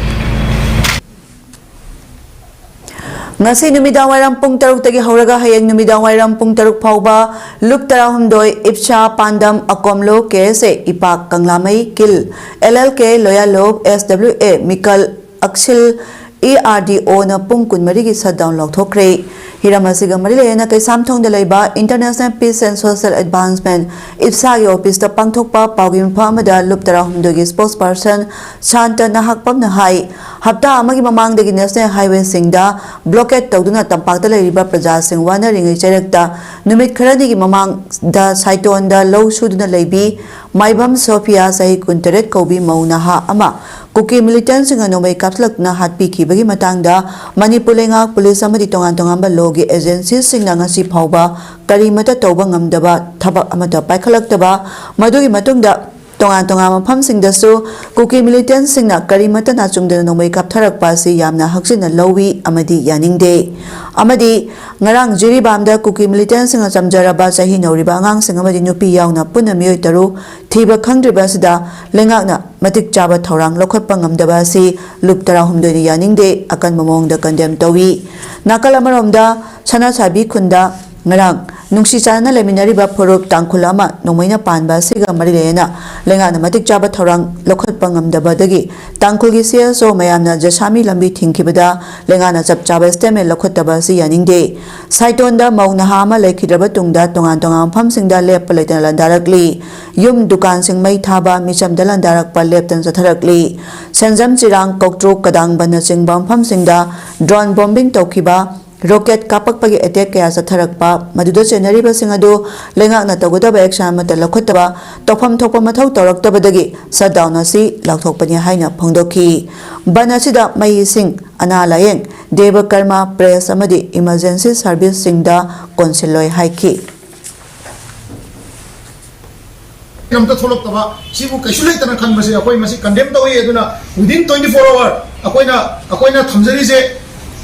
ꯉꯁꯤ ꯅꯨꯃꯤꯗꯥꯡꯋꯥꯏꯔꯝ ꯄꯨꯡ ꯇꯔꯨꯛꯇꯒꯤ ꯍꯧꯔꯒ ꯍꯌꯦꯡ ꯅꯨꯃꯤꯗꯥꯡꯋꯥꯏꯔꯝ ꯄꯨꯡ ꯇꯔꯨꯛ ꯐꯥꯎꯕ ꯂꯨꯞ ꯇꯔꯥꯍꯨꯝꯗꯣꯏ ꯏꯞꯁꯥ ꯄꯥꯟꯗꯝ ꯑꯀꯣꯝꯂꯣ ꯀꯦ ꯑꯦꯁ ꯑꯦ ꯏꯄꯥꯛ ꯀꯪꯂꯥꯃꯩ ꯀꯤꯜ ꯑꯦꯜ ꯑꯦꯜ ꯀꯦ ꯂꯣꯌꯥꯂꯣꯞ ꯑꯦꯁ ꯗꯕ꯭ꯂꯤꯎ ꯑꯦ ꯃꯤꯀꯜ ꯑꯛꯁꯤꯜ ꯏ ꯑꯥꯔ ꯗꯤ ꯑꯣꯅ ꯄꯨꯡ ꯀꯨꯟꯃꯔꯤꯒꯤ shutdown ꯂꯥꯎꯊꯣꯛꯈ꯭ꯔꯦ꯫ ꯍꯤꯔꯝ ꯑꯁꯤꯒ ꯃꯔꯤ ꯂꯩꯅꯅ ꯀꯩꯁꯥꯝꯊꯣꯡꯗ ꯂꯩꯕ International Peace and Social Advancement ꯏꯞꯁꯥꯒꯤ office ꯇ ꯄꯥꯡꯊꯣꯛꯄ ꯄꯥꯎꯒꯤ ꯃꯤꯐꯝ ꯑꯃꯗ ꯂꯨꯞ ꯇꯔꯥꯍꯨꯝꯗꯣꯏꯒꯤ spokesperson ꯁꯥꯟꯇ ꯅꯍꯥꯛꯄꯝꯅ ꯍꯥꯏ, ꯍꯞꯇꯥ ꯑꯃꯒꯤ ꯃꯃꯥꯡꯗꯒꯤ national highway ꯁꯤꯡꯗ blockade ꯇꯧꯗꯨꯅ ꯇꯝꯄꯥꯛꯇ ꯂꯩꯔꯤꯕ ꯄ꯭ꯔꯖꯥꯁꯤꯡ ꯋꯥꯅꯔꯤꯉꯩ ꯆꯩꯔꯛꯇ ꯅꯨꯃꯤꯠ ꯈꯔꯅꯤꯒꯤ ꯃꯃꯥꯡꯗ ꯁꯥꯏꯇꯣꯟꯗ ꯂꯧ ꯁꯨꯗꯨꯅ ꯂꯩꯕꯤ ꯃꯥꯏꯕꯝ ꯁꯣꯐꯤꯌꯥ ꯆꯍꯤ ꯀꯨꯟꯇꯔꯦꯠ ꯀꯧꯕꯤ ꯃꯧ ꯅꯍꯥ ꯑꯃ ꯀꯨꯀꯤ militant ꯁꯤꯡꯅ ꯅꯣꯡꯃꯩ ꯀꯥꯞꯁꯤꯜꯂꯛꯇꯨꯅ ꯍꯥꯠꯄꯤꯈꯤꯕꯒꯤ ꯃꯇꯥꯡꯗ ꯃꯅꯤꯄꯨꯔ ꯂꯩꯉꯥꯛ, police ꯑꯃꯗꯤ ꯇꯣꯉꯥꯟ ꯇꯣꯉꯥꯟꯕ law ꯒꯤ agency ꯁꯤꯡꯅ ꯉꯁꯤ ꯐꯥꯎꯕ ꯀꯔꯤꯃꯠꯇ ꯇꯧꯕ ꯉꯝꯗꯕ, ꯊꯕꯛ ꯑꯃꯠꯇ ꯄꯥꯏꯈꯠꯂꯛꯇꯕ, ꯃꯗꯨꯒꯤ ꯃꯇꯨꯡꯗ ꯇꯣꯉꯥꯟ ꯇꯣꯉꯥꯟꯕ ꯃꯐꯝꯁꯤꯡꯗꯁꯨ ꯀꯨꯀꯤ militant ꯁꯤꯡꯅ ꯀꯔꯤꯃꯠꯇ ꯅꯥꯆꯨꯡꯗꯅ ꯅꯣꯡꯃꯩ ꯀꯥꯞꯊꯔꯛꯄ ꯑꯁꯤ ꯌꯥꯝꯅ ꯍꯛꯆꯤꯟꯅ ꯂꯧꯏ ꯑꯃꯗꯤ ꯌꯥꯅꯤꯡꯗꯦ꯫ ꯑꯃꯗꯤ ꯉꯔꯥꯡ ꯖꯤꯔꯤꯕꯥꯝꯗ ꯀꯨꯀꯤ militant ꯁꯤꯡꯅ ꯆꯝꯖꯔꯕ ꯆꯍꯤ ꯅꯧꯔꯤꯕ ꯑꯉꯥꯡꯁꯤꯡ ꯑꯃꯗꯤ ꯅꯨꯄꯤ ꯌꯥꯎꯅ ꯄꯨꯟꯅ ꯃꯤꯑꯣꯏ ꯇꯔꯨꯛ ꯊꯤꯕ ꯈꯪꯗ꯭ꯔꯤꯕ ꯑꯁꯤꯗ ꯂꯩꯉꯥꯛꯅ ꯃꯇꯤꯛ ꯆꯥꯕ ꯊꯧꯔꯥꯡ ꯂꯧꯈꯠꯄ ꯉꯝꯗꯕ ꯑꯁꯤ ꯂꯨꯞ ꯇꯔꯥꯍꯨꯝꯗꯣꯏꯅ ꯌꯥꯅꯤꯡꯗꯦ, ꯑꯀꯟꯕ ꯃꯑꯣꯡꯗ condemn ꯇꯧꯏ꯫ ꯅꯥꯀꯜ ꯑꯃꯔꯣꯝꯗ ꯁꯅꯥꯁꯥꯕꯤ ꯈꯨꯟꯗ ꯉꯔꯥꯡ ꯅꯨꯡꯁꯤ ꯆꯥꯟꯅꯅ ꯂꯩꯃꯤꯟꯅꯔꯤꯕ ꯐꯨꯔꯨꯞ ꯇꯥꯡꯈꯨꯜ ꯑꯃ ꯅꯣꯡꯃꯩꯅ ꯄꯥꯟꯕ ꯑꯁꯤꯒ ꯃꯔꯤ ꯂꯩꯅꯅ ꯂꯩꯉꯥꯛꯅ ꯃꯇꯤꯛ ꯆꯥꯕ ꯊꯧꯔꯥꯡ ꯂꯧꯈꯠꯄ ꯉꯝꯗꯕꯗꯒꯤ ꯇꯥꯡꯈꯨꯜꯒꯤ ꯁꯤ ꯑꯦꯁ ꯑꯣ ꯃꯌꯥꯝꯅ ꯖꯦꯁꯥꯃꯤ ꯂꯝꯕꯤ ꯊꯤꯡꯈꯤꯕꯗ ꯂꯩꯉꯥꯛꯅ ꯆꯞ ꯆꯥꯕ ꯁ꯭ꯇꯦꯠꯃꯦꯟ ꯂꯧꯈꯠꯇꯕ ꯑꯁꯤ ꯌꯥꯅꯤꯡꯗꯦ꯫ ꯁꯥꯏꯇꯣꯟꯗ ꯃꯧ ꯅꯍꯥ ꯑꯃ ꯂꯩꯈꯤꯗ꯭ꯔꯕ ꯇꯨꯡꯗ ꯇꯣꯉꯥꯟ ꯇꯣꯉꯥꯟꯕ ꯃꯐꯝꯁꯤꯡꯗ ꯂꯦꯞꯄ ꯂꯩꯇꯅ ꯂꯟꯗꯥꯔꯛꯂꯤ꯫ ꯌꯨꯝ ꯗꯨꯀꯥꯟꯁꯤꯡ ꯃꯩ ꯊꯥꯕ, ꯃꯤꯆꯝꯗ ꯂꯟꯗꯥꯔꯛꯄ ꯂꯦꯞꯇꯅ ꯆꯠꯊꯔꯛꯂꯤ꯫ ꯁꯦꯟꯖꯝ, ꯆꯤꯔꯥꯡ, ꯀꯧꯇ꯭ꯔꯨꯛ, ꯀꯗꯥꯡꯕꯟꯅꯆꯤꯡꯕ ꯃꯐꯝꯁꯤꯡꯗ ꯗ꯭ꯔꯣꯟ ꯕꯣꯝꯕꯤꯡ ꯇꯧꯈꯤꯕ, ꯔꯣꯀꯦꯠ ꯀꯥꯞꯄꯛꯄꯒꯤ ꯑꯦꯇꯦꯛ ꯀꯌꯥ ꯆꯠꯊꯔꯛꯄ, ꯃꯗꯨꯗ ꯆꯦꯟꯅꯔꯤꯕꯁꯤꯡ ꯑꯗꯨ ꯂꯩꯉꯥꯛꯅ ꯇꯧꯒꯗꯕ ꯑꯦꯛꯁꯟ ꯑꯃꯠꯇ ꯂꯧꯈꯠꯇꯕ, ꯇꯧꯐꯝ ꯊꯣꯛꯄ ꯃꯊꯧ ꯇꯧꯔꯛꯇꯕꯗꯒꯤ ꯁꯠꯗꯥꯎꯟ ꯑꯁꯤ ꯂꯥꯎꯊꯣꯛꯄꯅꯤ ꯍꯥꯏꯅ ꯐꯣꯡꯗꯣꯛꯈꯤ꯫ ꯕꯟ ꯑꯁꯤꯗ ꯃꯩ, ꯏꯁꯤꯡ, ꯑꯅꯥ ꯂꯥꯌꯦꯡ, ꯗꯦꯕ ꯀꯔꯃ, ꯄ꯭ꯔꯦꯁ ꯑꯃꯗꯤ ꯏꯃꯔꯖꯦꯟꯁꯤ ꯁꯔꯚꯤꯁꯁꯤꯡꯗ ꯀꯣꯟꯁꯤꯜꯂꯣꯏ ꯍꯥꯏꯈꯤ꯫ ꯑꯝꯇ ꯊꯣꯛꯂꯛꯇꯕ, ꯁꯤꯕꯨ ꯀꯩꯁꯨ ꯂꯩꯇꯅ ꯈꯟꯕꯁꯦ ꯑꯩꯈꯣꯏ ꯃꯁꯤ ꯀꯟꯗꯦꯝ ꯇꯧꯏ꯫ ꯑꯗꯨꯅ within twenty four hour ꯑꯩꯈꯣꯏꯅ ꯑꯩꯈꯣꯏꯅ ꯊꯝꯖꯔꯤꯁꯦ,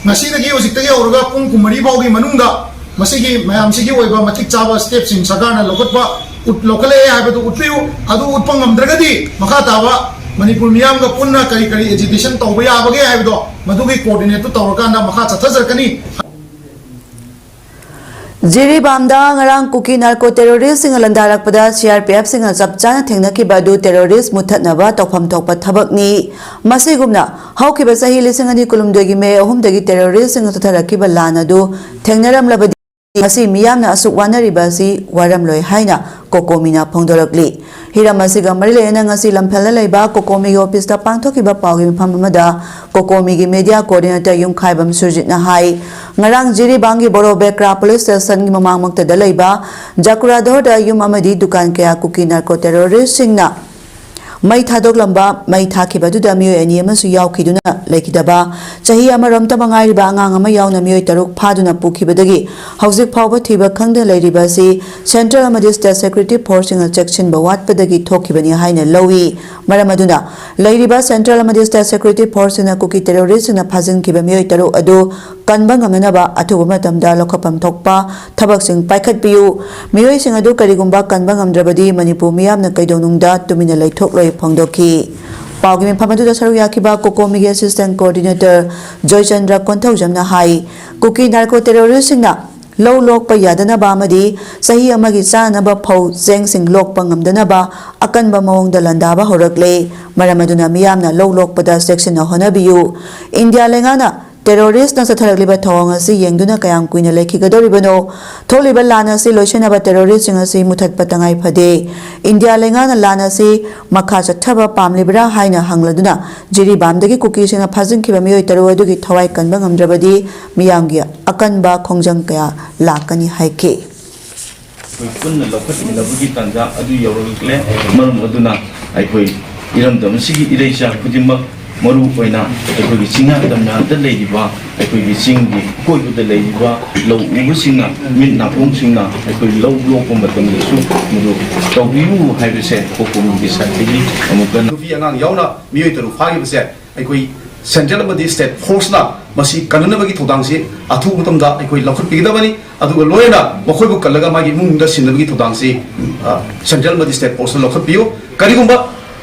ꯉꯁꯤꯗꯒꯤ ꯍꯧꯖꯤꯛꯇꯒꯤ ꯍꯧꯔꯒ ꯄꯨꯡ ꯀꯨꯟꯃꯔꯤ ꯐꯥꯎꯒꯤ ꯃꯅꯨꯡꯗ ꯃꯁꯤꯒꯤ ꯃꯌꯥꯝꯁꯤꯒꯤ ꯑꯣꯏꯕ ꯃꯇꯤꯛ ꯆꯥꯕ ꯁ꯭ꯇꯦꯞꯁꯤꯡ ꯁꯔꯀꯥꯔꯅ ꯂꯧꯈꯠꯄ ꯎꯠ- ꯂꯧꯈꯠꯂꯛꯑꯦ ꯍꯥꯏꯕꯗꯨ ꯎꯠꯄꯤꯌꯨ꯫ ꯑꯗꯨ ꯎꯠꯄ ꯉꯝꯗ꯭ꯔꯒꯗꯤ ꯃꯈꯥ ꯇꯥꯕ ꯃꯅꯤꯄꯨꯔ ꯃꯤꯌꯥꯝꯒ ꯄꯨꯟꯅ ꯀꯔꯤ ꯀꯔꯤ ꯑꯦꯖꯤꯇꯦꯁꯟ ꯇꯧꯕ ꯌꯥꯕꯒꯦ ꯍꯥꯏꯕꯗꯣ ꯃꯗꯨꯒꯤ ꯀꯣꯑꯣꯔꯗꯤꯅꯦꯠꯇꯨ ꯇꯧꯔꯀꯥꯟꯗ ꯃꯈꯥ ꯆꯠꯊꯖꯔꯛꯀꯅꯤ꯫ ꯖꯤꯔꯤꯕꯥꯝꯗ ꯉꯔꯥꯡ ꯀꯨꯀꯤ ꯅꯥꯔꯀꯣ ꯇꯦꯔꯣꯔꯤꯁꯁꯤꯡꯅ ꯂꯟꯗꯥꯔꯛꯄꯗ ꯁꯤ ꯑꯥꯔ ꯄꯤ ꯑꯦꯐꯁꯤꯡꯅ ꯆꯞ ꯆꯥꯅ ꯊꯦꯡꯅꯈꯤꯕ ꯑꯗꯨ ꯇꯦꯔꯣꯔꯤꯁ ꯃꯨꯠꯊꯠꯅꯕ ꯇꯧꯐꯝ ꯊꯣꯛꯄ ꯊꯕꯛꯅꯤ꯫ ꯃꯁꯤꯒꯨꯝꯅ ꯍꯧꯈꯤꯕ ꯆꯍꯤ ꯂꯤꯁꯤꯡ ꯑꯅꯤ ꯀꯨꯟꯍꯨꯝꯗꯣꯏꯒꯤ ꯃꯦ ꯑꯍꯨꯝꯗꯒꯤ ꯇꯦꯔꯣꯔꯤꯁꯁꯤꯡꯅ ꯆꯠꯊꯔꯛꯈꯤꯕ ꯂꯥꯟ ꯑꯗꯨ ꯊꯦꯡꯅꯔꯝꯂꯕꯗꯤ ꯉꯁꯤ ꯃꯤꯌꯥꯝꯅ ꯑꯁꯨꯛ ꯋꯥꯅꯔꯤꯕ ꯑꯁꯤ ꯋꯥꯔꯝꯂꯣꯏ ꯍꯥꯏꯅ ꯀꯣꯀꯣꯃꯤꯅ ꯐꯣꯡꯗꯣꯔꯛꯂꯤ꯫ ꯍꯤꯔꯝ ꯑꯁꯤꯒ ꯃꯔꯤ ꯂꯩꯅꯅ ꯉꯁꯤ ꯂꯝꯐꯦꯜꯗ ꯂꯩꯕ ꯀꯣꯀꯣꯃꯤꯒꯤ ꯑꯣꯐꯤꯁꯇ ꯄꯥꯡꯊꯣꯛꯈꯤꯕ ꯄꯥꯎꯒꯤ ꯃꯤꯐꯝ ꯑꯃꯗ ꯀꯣꯀꯣꯃꯤꯒꯤ ꯃꯦꯗꯤꯌꯥ ꯀꯣꯑꯣꯔꯗꯤꯅꯦꯇꯔ ꯌꯨꯝꯈꯥꯏꯕꯝ ꯁꯨꯔꯖꯤꯠꯅ ꯍꯥꯏ, ꯉꯔꯥꯡ ꯖꯤꯔꯤꯕꯥꯝꯒꯤ ꯕꯣꯔꯣꯕꯦꯀ꯭ꯔꯥ ꯄꯨꯂꯤꯁ ꯁ꯭ꯇꯦꯁꯟꯒꯤ ꯃꯃꯥꯡꯃꯛꯇꯗ ꯂꯩꯕ ꯖꯀꯨꯔꯥꯙꯣꯔꯗ ꯌꯨꯝ ꯑꯃꯗꯤ ꯗꯨꯀꯥꯟ ꯀꯌꯥ ꯀꯨꯀꯤ ꯅꯥꯔꯀꯣ ꯇꯦꯔꯣꯔꯤꯁꯁꯤꯡꯅ ꯃꯩ ꯊꯥꯗꯣꯛꯂꯝꯕ, ꯃꯩ ꯊꯥꯈꯤꯕ ꯑꯗꯨꯗ ꯃꯤꯑꯣꯏ ꯑꯅꯤ ꯑꯃꯁꯨ ꯌꯥꯎꯈꯤꯗꯨꯅ ꯂꯩꯈꯤꯗꯕ, ꯆꯍꯤ ꯑꯃꯔꯣꯝꯇ ꯃꯉꯥꯏꯔꯤꯕ ꯑꯉꯥꯡ ꯑꯃ ꯌꯥꯎꯅ ꯃꯤꯑꯣꯏ ꯇꯔꯨꯛ ꯐꯥꯗꯨꯅ ꯄꯨꯈꯤꯕꯗꯒꯤ ꯍꯧꯖꯤꯛ ꯐꯥꯎꯕ ꯊꯤꯕ ꯈꯪꯗꯅ ꯂꯩꯔꯤꯕ ꯑꯁꯤ ꯁꯦꯟꯇ꯭ꯔꯦꯜ ꯑꯃꯗꯤ ꯁ꯭ꯇꯦꯠ ꯁꯦꯀ꯭ꯌꯨꯔꯤꯇꯤ ꯐꯣꯔꯁꯁꯤꯡꯅ ꯆꯦꯛꯁꯤꯟꯕ ꯋꯥꯠꯄꯗꯒꯤ ꯊꯣꯛꯈꯤꯕꯅꯤ ꯍꯥꯏꯅ ꯂꯧꯏ꯫ ꯃꯔꯝ ꯑꯗꯨꯅ ꯂꯩꯔꯤꯕ ꯁꯦꯟꯇ꯭ꯔꯦꯜ ꯑꯃꯗꯤ ꯁ꯭ꯇꯦꯠ ꯁꯦꯀ꯭ꯌꯨꯔꯤꯇꯤ ꯐꯣꯔꯁꯁꯤꯡꯅ ꯀꯨꯀꯤ ꯇꯦꯔꯣꯔꯤꯁꯁꯤꯡꯅ ꯐꯥꯖꯤꯟꯈꯤꯕ ꯃꯤꯑꯣꯏ ꯇꯔꯨꯛ ꯑꯗꯨ ꯀꯟꯕ ꯉꯝꯅꯅꯕ ꯑꯊꯨꯕ ꯃꯇꯝꯗ ꯂꯧꯈꯠꯐꯝ ꯊꯣꯛꯄ ꯊꯕꯛꯁꯤꯡ ꯄꯥꯏꯈꯠꯄꯤꯌꯨ꯫ ꯃꯤꯑꯣꯏꯁꯤꯡ ꯑꯗꯨ ꯀꯔꯤꯒꯨꯝꯕ ꯀꯟꯕ ꯉꯝꯗ꯭ꯔꯕꯗꯤ ꯃꯅꯤꯄꯨꯔ ꯃꯤꯌꯥꯝꯅ ꯀꯩꯗꯧꯅꯨꯡꯗ ꯇꯨꯃꯤꯟꯅ ꯂꯩꯊꯣꯛꯂꯣꯏ ꯐꯣꯡꯗꯣꯛꯈꯤ꯫ ꯄꯥꯎꯒꯤ ꯃꯤꯐꯝ ꯑꯗꯨꯗ ꯁꯔꯨꯛ ꯌꯥꯈꯤꯕ ꯀꯣꯀꯣꯃꯤꯒꯤ ꯑꯦꯁꯤꯁꯇꯦꯟ ꯀꯣꯑꯣꯔꯗꯤꯅꯦꯇꯔ ꯖꯣꯏꯆꯟꯗ꯭ꯔ ꯀꯣꯟꯊꯧꯖꯝꯅ ꯍꯥꯏ, ꯀꯨꯀꯤ ꯅꯥꯔꯀꯣ ꯇꯦꯔꯣꯔꯤꯁꯁꯤꯡꯅ ꯂꯧ ꯂꯣꯛꯄ ꯌꯥꯗꯅꯕ ꯑꯃꯗꯤ ꯆꯍꯤ ꯑꯃꯒꯤ ꯆꯥꯅꯅꯕ ꯐꯧ ꯆꯦꯡꯁꯤꯡ ꯂꯣꯛꯄ ꯉꯝꯗꯅꯕ ꯑꯀꯟꯕ ꯃꯑꯣꯡꯗ ꯂꯥꯟꯗꯥꯕ ꯍꯧꯔꯛꯂꯦ꯫ ꯃꯔꯝ ꯑꯗꯨꯅ ꯃꯤꯌꯥꯝꯅ ꯂꯧ ꯂꯣꯛꯄꯗ ꯆꯦꯛꯁꯤꯟꯅ ꯍꯣꯠꯅꯕꯤꯌꯨ꯫ ꯏꯟꯗꯤꯌꯥ ꯂꯩꯉꯥꯛꯅ ꯇꯦꯔꯣꯔꯤꯁꯅ ꯆꯠꯊꯔꯛꯂꯤꯕ ꯊꯧꯑꯣꯡ ꯑꯁꯤ ꯌꯦꯡꯗꯨꯅ ꯀꯌꯥꯝ ꯀꯨꯏꯅ ꯂꯩꯈꯤꯒꯗꯧꯔꯤꯕꯅꯣ? ꯊꯣꯛꯂꯤꯕ ꯂꯥꯟ ꯑꯁꯤ ꯂꯣꯏꯁꯤꯟꯅꯕ ꯇꯦꯔꯣꯔꯤꯁꯁꯤꯡ ꯑꯁꯤ ꯃꯨꯊꯠꯄ ꯇꯉꯥꯏ ꯐꯗꯦ꯫ ꯏꯟꯗꯤꯌꯥ ꯂꯩꯉꯥꯛꯅ ꯂꯥꯟ ꯑꯁꯤ ꯃꯈꯥ ꯆꯠꯊꯕ ꯄꯥꯝꯂꯤꯕ꯭ꯔꯥ ꯍꯥꯏꯅ ꯍꯪꯂꯗꯨꯅ ꯖꯤꯔꯤꯕꯥꯝꯗꯒꯤ ꯀꯨꯀꯤꯁꯤꯡꯅ ꯐꯥꯖꯤꯟꯈꯤꯕ ꯃꯤꯑꯣꯏ ꯇꯔꯨꯛ ꯑꯗꯨꯒꯤ ꯊꯋꯥꯏ ꯀꯟꯕ ꯉꯝꯗ꯭ꯔꯕꯗꯤ ꯃꯤꯌꯥꯝꯒꯤ ꯑꯀꯟꯕ ꯈꯣꯡꯖꯪ ꯀꯌꯥ ꯂꯥꯛꯀꯅꯤ ꯍꯥꯏꯈꯤ꯫ ꯑꯩꯈꯣꯏ ꯄꯨꯟꯅ ꯂꯧꯈꯠꯃꯤꯟꯅꯕꯒꯤ ꯇꯥꯟꯖꯥ ꯑꯗꯨ ꯌꯧꯔꯛꯂꯦ꯫ ꯃꯔꯝ ꯑꯗꯨꯅ ꯑꯩꯈꯣꯏ ꯏꯔꯝꯗꯝ ꯑꯁꯤꯒꯤ ꯏꯔꯩꯆꯥ ꯈꯨꯗꯤꯡꯃꯛ, ꯃꯔꯨ ꯑꯣꯏꯅ ꯑꯩꯈꯣꯏꯒꯤ ꯆꯤꯡꯌꯥ ꯇꯝꯌꯥꯗ ꯂꯩꯔꯤꯕ, ꯑꯩꯈꯣꯏꯒꯤ ꯆꯤꯡꯒꯤ ꯑꯀꯣꯏꯕꯗ ꯂꯩꯔꯤꯕ ꯂꯧ ꯎꯕꯁꯤꯡꯅ, ꯃꯤꯠ ꯅꯥꯀꯣꯡꯁꯤꯡꯅ ꯑꯩꯈꯣꯏ ꯂꯧ ꯂꯣꯛꯄ ꯃꯇꯝꯗꯁꯨ ꯃꯗꯨ ꯇꯧꯕꯤꯌꯨ ꯍꯥꯏꯕꯁꯦ ꯈꯣꯡꯖꯪꯒꯤ ꯁꯥꯏꯠꯇꯒꯤ ꯑꯃꯨꯛꯀ ꯅꯨꯄꯤ ꯑꯉꯥꯡ ꯌꯥꯎꯅ ꯃꯤꯑꯣꯏ ꯇꯔꯨꯛ ꯐꯥꯈꯤꯕꯁꯦ ꯑꯩꯈꯣꯏ ꯁꯦꯟꯇ꯭ꯔꯦꯜ ꯑꯃꯗꯤ ꯁ꯭ꯇꯦꯠ ꯐꯣꯔꯁꯅ ꯃꯁꯤ ꯀꯟꯅꯅꯕꯒꯤ ꯊꯧꯗꯥꯡꯁꯤ ꯑꯊꯨꯕ ꯃꯇꯝꯗ ꯑꯩꯈꯣꯏ ꯂꯧꯈꯠꯄꯤꯒꯗꯕꯅꯤ꯫ ꯑꯗꯨꯒ ꯂꯣꯏꯅꯅ ꯃꯈꯣꯏꯕꯨ ꯀꯜꯂꯒ ꯃꯥꯒꯤ ꯏꯃꯨꯡꯗ ꯁꯤꯟꯅꯕꯒꯤ ꯊꯧꯗꯥꯡꯁꯤ, ꯑ, ꯁꯦꯟꯇ꯭ꯔꯦꯜ ꯑꯃꯗꯤ ꯁ꯭ꯇꯦꯠ ꯐꯣꯔꯁꯅ ꯂꯧꯈꯠꯄꯤꯌꯨ꯫ ꯀꯔꯤꯒꯨꯝꯕ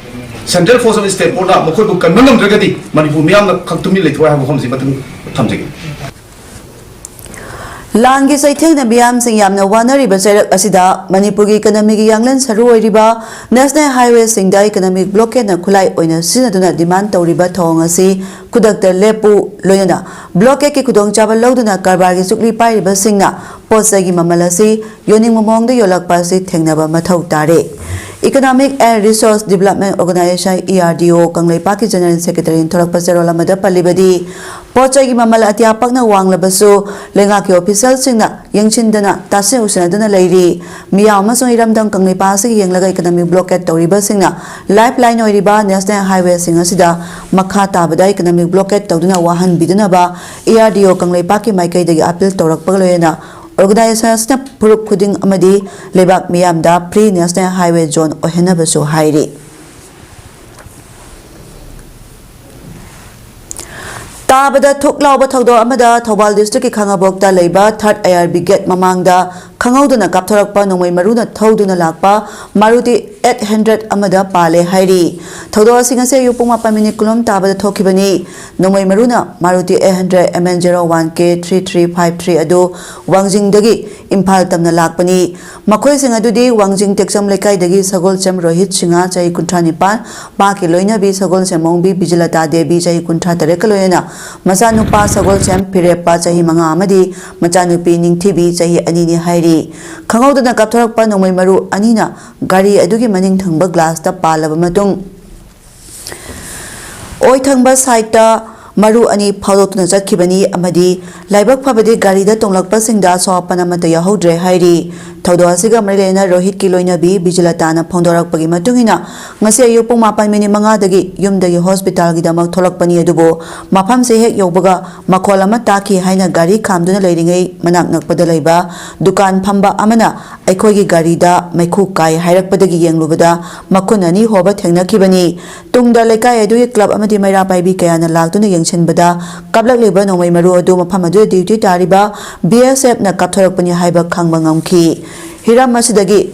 ꯁꯦꯟꯇ꯭ꯔꯦꯜ ꯐꯣꯔꯁ ꯑꯃꯗꯤ ꯁ꯭ꯇꯦꯠ ꯐꯣꯔꯁꯅ ꯃꯈꯣꯏꯕꯨ ꯀꯟꯕ ꯉꯝꯗ꯭ꯔꯒꯗꯤ ꯃꯅꯤꯄꯨꯔ ꯃꯤꯌꯥꯝꯅ ꯈꯛ ꯇꯨꯃꯤꯟ ꯂꯩꯊꯣꯛꯑꯣꯏ ꯍꯥꯏꯕ ꯋꯥꯐꯝꯁꯤ ꯃꯊꯪ ꯊꯝꯖꯒꯦ꯫ ꯂꯥꯟꯒꯤ ꯆꯩꯊꯦꯡꯅ ꯃꯤꯌꯥꯝꯁꯤꯡ ꯌꯥꯝꯅ ꯋꯥꯅꯔꯤꯕ ꯆꯩꯔꯛ ꯑꯁꯤꯗ ꯃꯅꯤꯄꯨꯔꯒꯤ ꯏꯀꯅꯃꯤꯒꯤ ꯌꯥꯡꯂꯦꯟ ꯁꯔꯨ ꯑꯣꯏꯔꯤꯕ ꯅꯦꯁꯅꯦꯜ ꯍꯥꯏꯋꯦꯁꯤꯡꯗ ꯏꯀꯅꯃꯤꯛ ꯕ꯭ꯂꯣꯀꯦꯠꯅ ꯈꯨꯠꯂꯥꯏ ꯑꯣꯏꯅ ꯁꯤꯖꯤꯟꯅꯗꯨꯅ ꯗꯤꯃꯥꯟ ꯇꯧꯔꯤꯕ ꯊꯧꯑꯣꯡ ꯑꯁꯤ ꯈꯨꯗꯛꯇ ꯂꯦꯞꯄꯨ, ꯂꯣꯏꯅꯅ ꯕ꯭ꯂꯣꯀꯦꯠꯀꯤ ꯈꯨꯗꯣꯡꯆꯥꯕ ꯂꯧꯗꯨꯅ ꯀꯔꯕꯥꯔꯒꯤ ꯆꯨꯛꯂꯤ ꯄꯥꯏꯔꯤꯕꯁꯤꯡꯅ ꯄꯣꯠ ꯆꯩꯒꯤ ꯃꯃꯜ ꯑꯁꯤ ꯌꯣꯟꯅꯤꯡꯕ ꯃꯑꯣꯡꯗ ꯌꯣꯜꯂꯛꯄ ꯑꯁꯤ ꯊꯦꯡꯅꯕ ꯃꯊꯧ ꯇꯥꯔꯦ꯫ Economic and Resource Development Organization, E R D O, ꯀꯪꯂꯩꯄꯥꯛꯀꯤ ꯖꯦꯅꯔꯦꯜ ꯁꯦꯀ꯭ꯔꯦꯇꯔꯤꯅ ꯊꯣꯔꯛꯄ ꯆꯦꯔꯣꯜ ꯑꯃꯗ ꯄꯜꯂꯤꯕꯗꯤ, ꯄꯣꯠ ꯆꯩꯒꯤ ꯃꯃꯜ ꯑꯇꯤꯌꯥ ꯄꯛꯅ ꯋꯥꯡꯂꯕꯁꯨ ꯂꯩꯉꯥꯛꯀꯤ ꯑꯣꯐꯤꯁꯤꯌꯦꯜꯁꯤꯡꯅ ꯌꯦꯡꯁꯤꯟꯗꯅ ꯇꯥꯁꯤꯟ ꯎꯁꯤꯟꯅꯗꯨꯅ ꯂꯩꯔꯤ꯫ ꯃꯤꯌꯥꯝ ꯑꯃꯁꯨꯡ ꯏꯔꯝꯗꯝ ꯀꯪꯂꯩꯄꯥꯛ ꯑꯁꯤꯒꯤ ꯌꯦꯡꯂꯒ ꯏꯀꯅꯃꯤꯛ ꯕ꯭ꯂꯣꯀꯦꯠ ꯇꯧꯔꯤꯕꯁꯤꯡꯅ ꯂꯥꯏꯐ ꯂꯥꯏꯟ ꯑꯣꯏꯔꯤꯕ ꯅꯦꯁꯅꯦꯜ ꯍꯥꯏꯋꯦꯁꯤꯡ ꯑꯁꯤꯗ ꯃꯈꯥ ꯇꯥꯕꯗ ꯏꯀꯅꯃꯤꯛ ꯕ꯭ꯂꯣꯀꯦꯠ ꯇꯧꯗꯨꯅ ꯋꯥꯍꯟꯕꯤꯗꯅꯕ E R D O ꯀꯪꯂꯩꯄꯥꯛꯀꯤ ꯃꯥꯏꯀꯩꯗꯒꯤ ꯑꯥꯄꯤꯜ ꯇꯧꯔꯛꯄꯒ ꯂꯣꯏꯅꯅ ꯑꯣꯔꯒꯅꯥꯏꯖꯦꯁꯟ ꯑꯁꯤꯅ ꯐꯨꯔꯨꯞ ꯈꯨꯗꯤꯡ ꯑꯃꯗꯤ ꯂꯩꯕꯥꯛ ꯃꯤꯌꯥꯝꯗ ꯐ꯭ꯔꯤ ꯅꯦꯁꯅꯦꯜ ꯍꯥꯏꯋꯦ ꯖꯣꯟ ꯑꯣꯏꯍꯟꯅꯕꯁꯨ ꯍꯥꯏꯔꯤ꯫ ꯇꯥꯕꯗ ꯊꯨꯛ ꯂꯥꯎꯕ ꯊꯧꯗꯣꯛ ꯑꯃꯗ ꯊꯧꯕꯥꯜ ꯗꯤꯁꯇ꯭ꯔꯤꯛꯀꯤ ꯈꯥꯉꯕꯣꯛꯇ ꯂꯩꯕ ꯊꯥꯔꯠ ꯑꯥꯏ ꯑꯥꯔ ꯕꯤ ꯒꯦꯠ ꯃꯃꯥꯡꯗ ꯈꯪꯍꯧꯗꯅ ꯀꯥꯞꯊꯣꯔꯛꯄ ꯅꯣꯡꯃꯩ ꯃꯔꯨꯅ ꯊꯧꯗꯨꯅ ꯂꯥꯛꯄ ꯃꯥꯔꯨꯇꯤ ꯑꯦꯠ ꯍꯟꯗ꯭ꯔꯦꯠ ꯑꯃꯗ ꯄꯥꯜꯂꯦ ꯍꯥꯏꯔꯤ꯫ ꯊꯧꯗꯣꯛ ꯑꯁꯤ ꯉꯁꯤ ꯑꯌꯨꯛ ꯄꯨꯡ ꯃꯥꯄꯟ ꯃꯤꯅꯤꯠ ꯀꯨꯟꯊ꯭ꯔꯥ ꯇꯥꯕꯗ ꯊꯣꯛꯈꯤꯕꯅꯤ꯫ ꯅꯣꯡꯃꯩ ꯃꯔꯨꯅ Maruti eight hundred M N zero one K three three five three ꯑꯗꯨ ꯋꯥꯡꯖꯤꯡꯗꯒꯤ ꯏꯝꯐꯥꯜ ꯇꯝꯅ ꯂꯥꯛꯄꯅꯤ꯫ ꯃꯈꯣꯏꯁꯤꯡ ꯑꯗꯨꯗꯤ ꯋꯥꯡꯖꯤꯡ ꯇꯦꯛꯆꯝ ꯂꯩꯀꯥꯏꯗꯒꯤ ꯁꯒꯣꯜꯁꯦꯝ ꯔꯣꯍꯤꯠ ꯁꯤꯡꯍ, ꯆꯍꯤ ꯀꯨꯟꯊ꯭ꯔꯥ ꯅꯤꯄꯥꯟ, ꯃꯍꯥꯛꯀꯤ ꯂꯣꯏꯅꯕꯤ ꯁꯒꯣꯜꯁꯦꯝ ꯑꯣꯡꯕꯤ ꯕꯤꯖꯂꯇꯥ ꯗꯦꯕꯤ, ꯆꯍꯤ ꯀꯨꯟꯊ꯭ꯔꯥ ꯇꯔꯦꯠꯀ ꯂꯣꯏꯅꯅ ꯃꯆꯥꯅꯨꯄꯥ ꯁꯒꯣꯜꯁꯦꯝ ꯐꯤꯔꯦꯞꯄ, ꯆꯍꯤ ꯃꯉꯥ, ꯑꯃꯗꯤ ꯃꯆꯥꯅꯨꯄꯤ ꯅꯤꯡꯊꯤꯕꯤ, ꯆꯍꯤ ꯑꯅꯤꯅꯤ ꯍꯥꯏꯔꯤ꯫ ꯈꯪꯍꯧꯗꯅ ꯀꯥꯞꯊꯣꯔꯛꯄ ꯅꯣꯡꯃꯩ ꯃꯔꯨ ꯑꯅꯤꯅ ꯒꯥꯔꯤ ꯑꯗꯨꯒꯤ ꯃꯅꯤꯡ ꯊꯪꯕ ꯒ꯭ꯂꯥꯁꯇ ꯄꯥꯜꯂꯕ ꯃꯇꯨꯡ, ꯑꯣꯏ ꯊꯪꯕ ꯁꯥꯏꯠꯇ ꯃꯔꯨ ꯑꯅꯤ ꯐꯥꯎꯗꯣꯛꯇꯨꯅ ꯆꯠꯈꯤꯕꯅꯤ ꯑꯃꯗꯤ ꯂꯥꯏꯕꯛ ꯐꯕꯗꯤ ꯒꯥꯔꯤꯗ ꯇꯣꯡꯂꯛꯄꯁꯤꯡꯗ ꯑꯁꯣꯛ ꯑꯄꯟ ꯑꯃꯠꯇ ꯌꯥꯎꯍꯧꯗ꯭ꯔꯦ ꯍꯥꯏꯔꯤ꯫ ꯊꯧꯗꯣꯛ ꯑꯁꯤꯒ ꯃꯔꯤ ꯂꯩꯅꯅ ꯔꯣꯍꯤꯠꯀꯤ ꯂꯣꯏꯅꯕꯤ ꯕꯤꯖꯂꯇꯥꯅ ꯐꯣꯡꯗꯣꯔꯛꯄꯒꯤ ꯃꯇꯨꯡ ꯏꯟꯅ, ꯉꯁꯤ ꯑꯌꯨꯛ ꯄꯨꯡ ꯃꯥꯄꯟ ꯃꯤꯅꯤꯠ ꯃꯉꯥꯗꯒꯤ ꯌꯨꯝꯗꯒꯤ ꯍꯣꯁꯄꯤꯇꯥꯜꯒꯤꯗꯃꯛ ꯊꯣꯛꯂꯛꯄꯅꯤ, ꯑꯗꯨꯕꯨ ꯃꯐꯝꯁꯦ ꯍꯦꯛ ꯌꯧꯕꯒ ꯃꯈꯣꯜ ꯑꯃ ꯇꯥꯈꯤ ꯍꯥꯏꯅ ꯒꯥꯔꯤ ꯈꯥꯝꯗꯨꯅ ꯂꯩꯔꯤꯉꯩ ꯃꯅꯥꯛ ꯅꯛꯄꯗ ꯂꯩꯕ ꯗꯨꯀꯥꯟ ꯐꯝꯕ ꯑꯃꯅ ꯑꯩꯈꯣꯏꯒꯤ ꯒꯥꯔꯤꯗ ꯃꯩꯈꯨ ꯀꯥꯏ ꯍꯥꯏꯔꯛꯄꯗꯒꯤ ꯌꯦꯡꯂꯨꯕꯗ ꯃꯈꯨꯟ ꯑꯅꯤ ꯍꯣꯕ ꯊꯦꯡꯅꯈꯤꯕꯅꯤ꯫ ꯇꯨꯡꯗ ꯂꯩꯀꯥꯏ ꯑꯗꯨꯒꯤ ꯀ꯭ꯂꯕ ꯑꯃꯗꯤ ꯃꯩꯔꯥ ꯄꯥꯏꯕꯤ ꯀꯌꯥꯅ ꯂꯥꯛꯇꯨꯅ ꯌꯦꯡꯁꯤꯟꯕꯗ ꯀꯥꯞꯂꯛꯂꯤꯕ ꯅꯣꯡꯃꯩ ꯃꯔꯨ ꯑꯗꯨ ꯃꯐꯝ ꯑꯗꯨꯗ ꯗ꯭ꯌꯨꯇꯤ ꯇꯥꯔꯤꯕ ꯕꯤ ꯑꯦꯁ ꯑꯦꯐꯅ ꯀꯥꯞꯊꯣꯔꯛꯄꯅꯤ ꯍꯥꯏꯕ ꯈꯪꯕ ꯉꯝꯈꯤ꯫ ꯍꯤꯔꯝ ꯑꯁꯤꯗꯒꯤ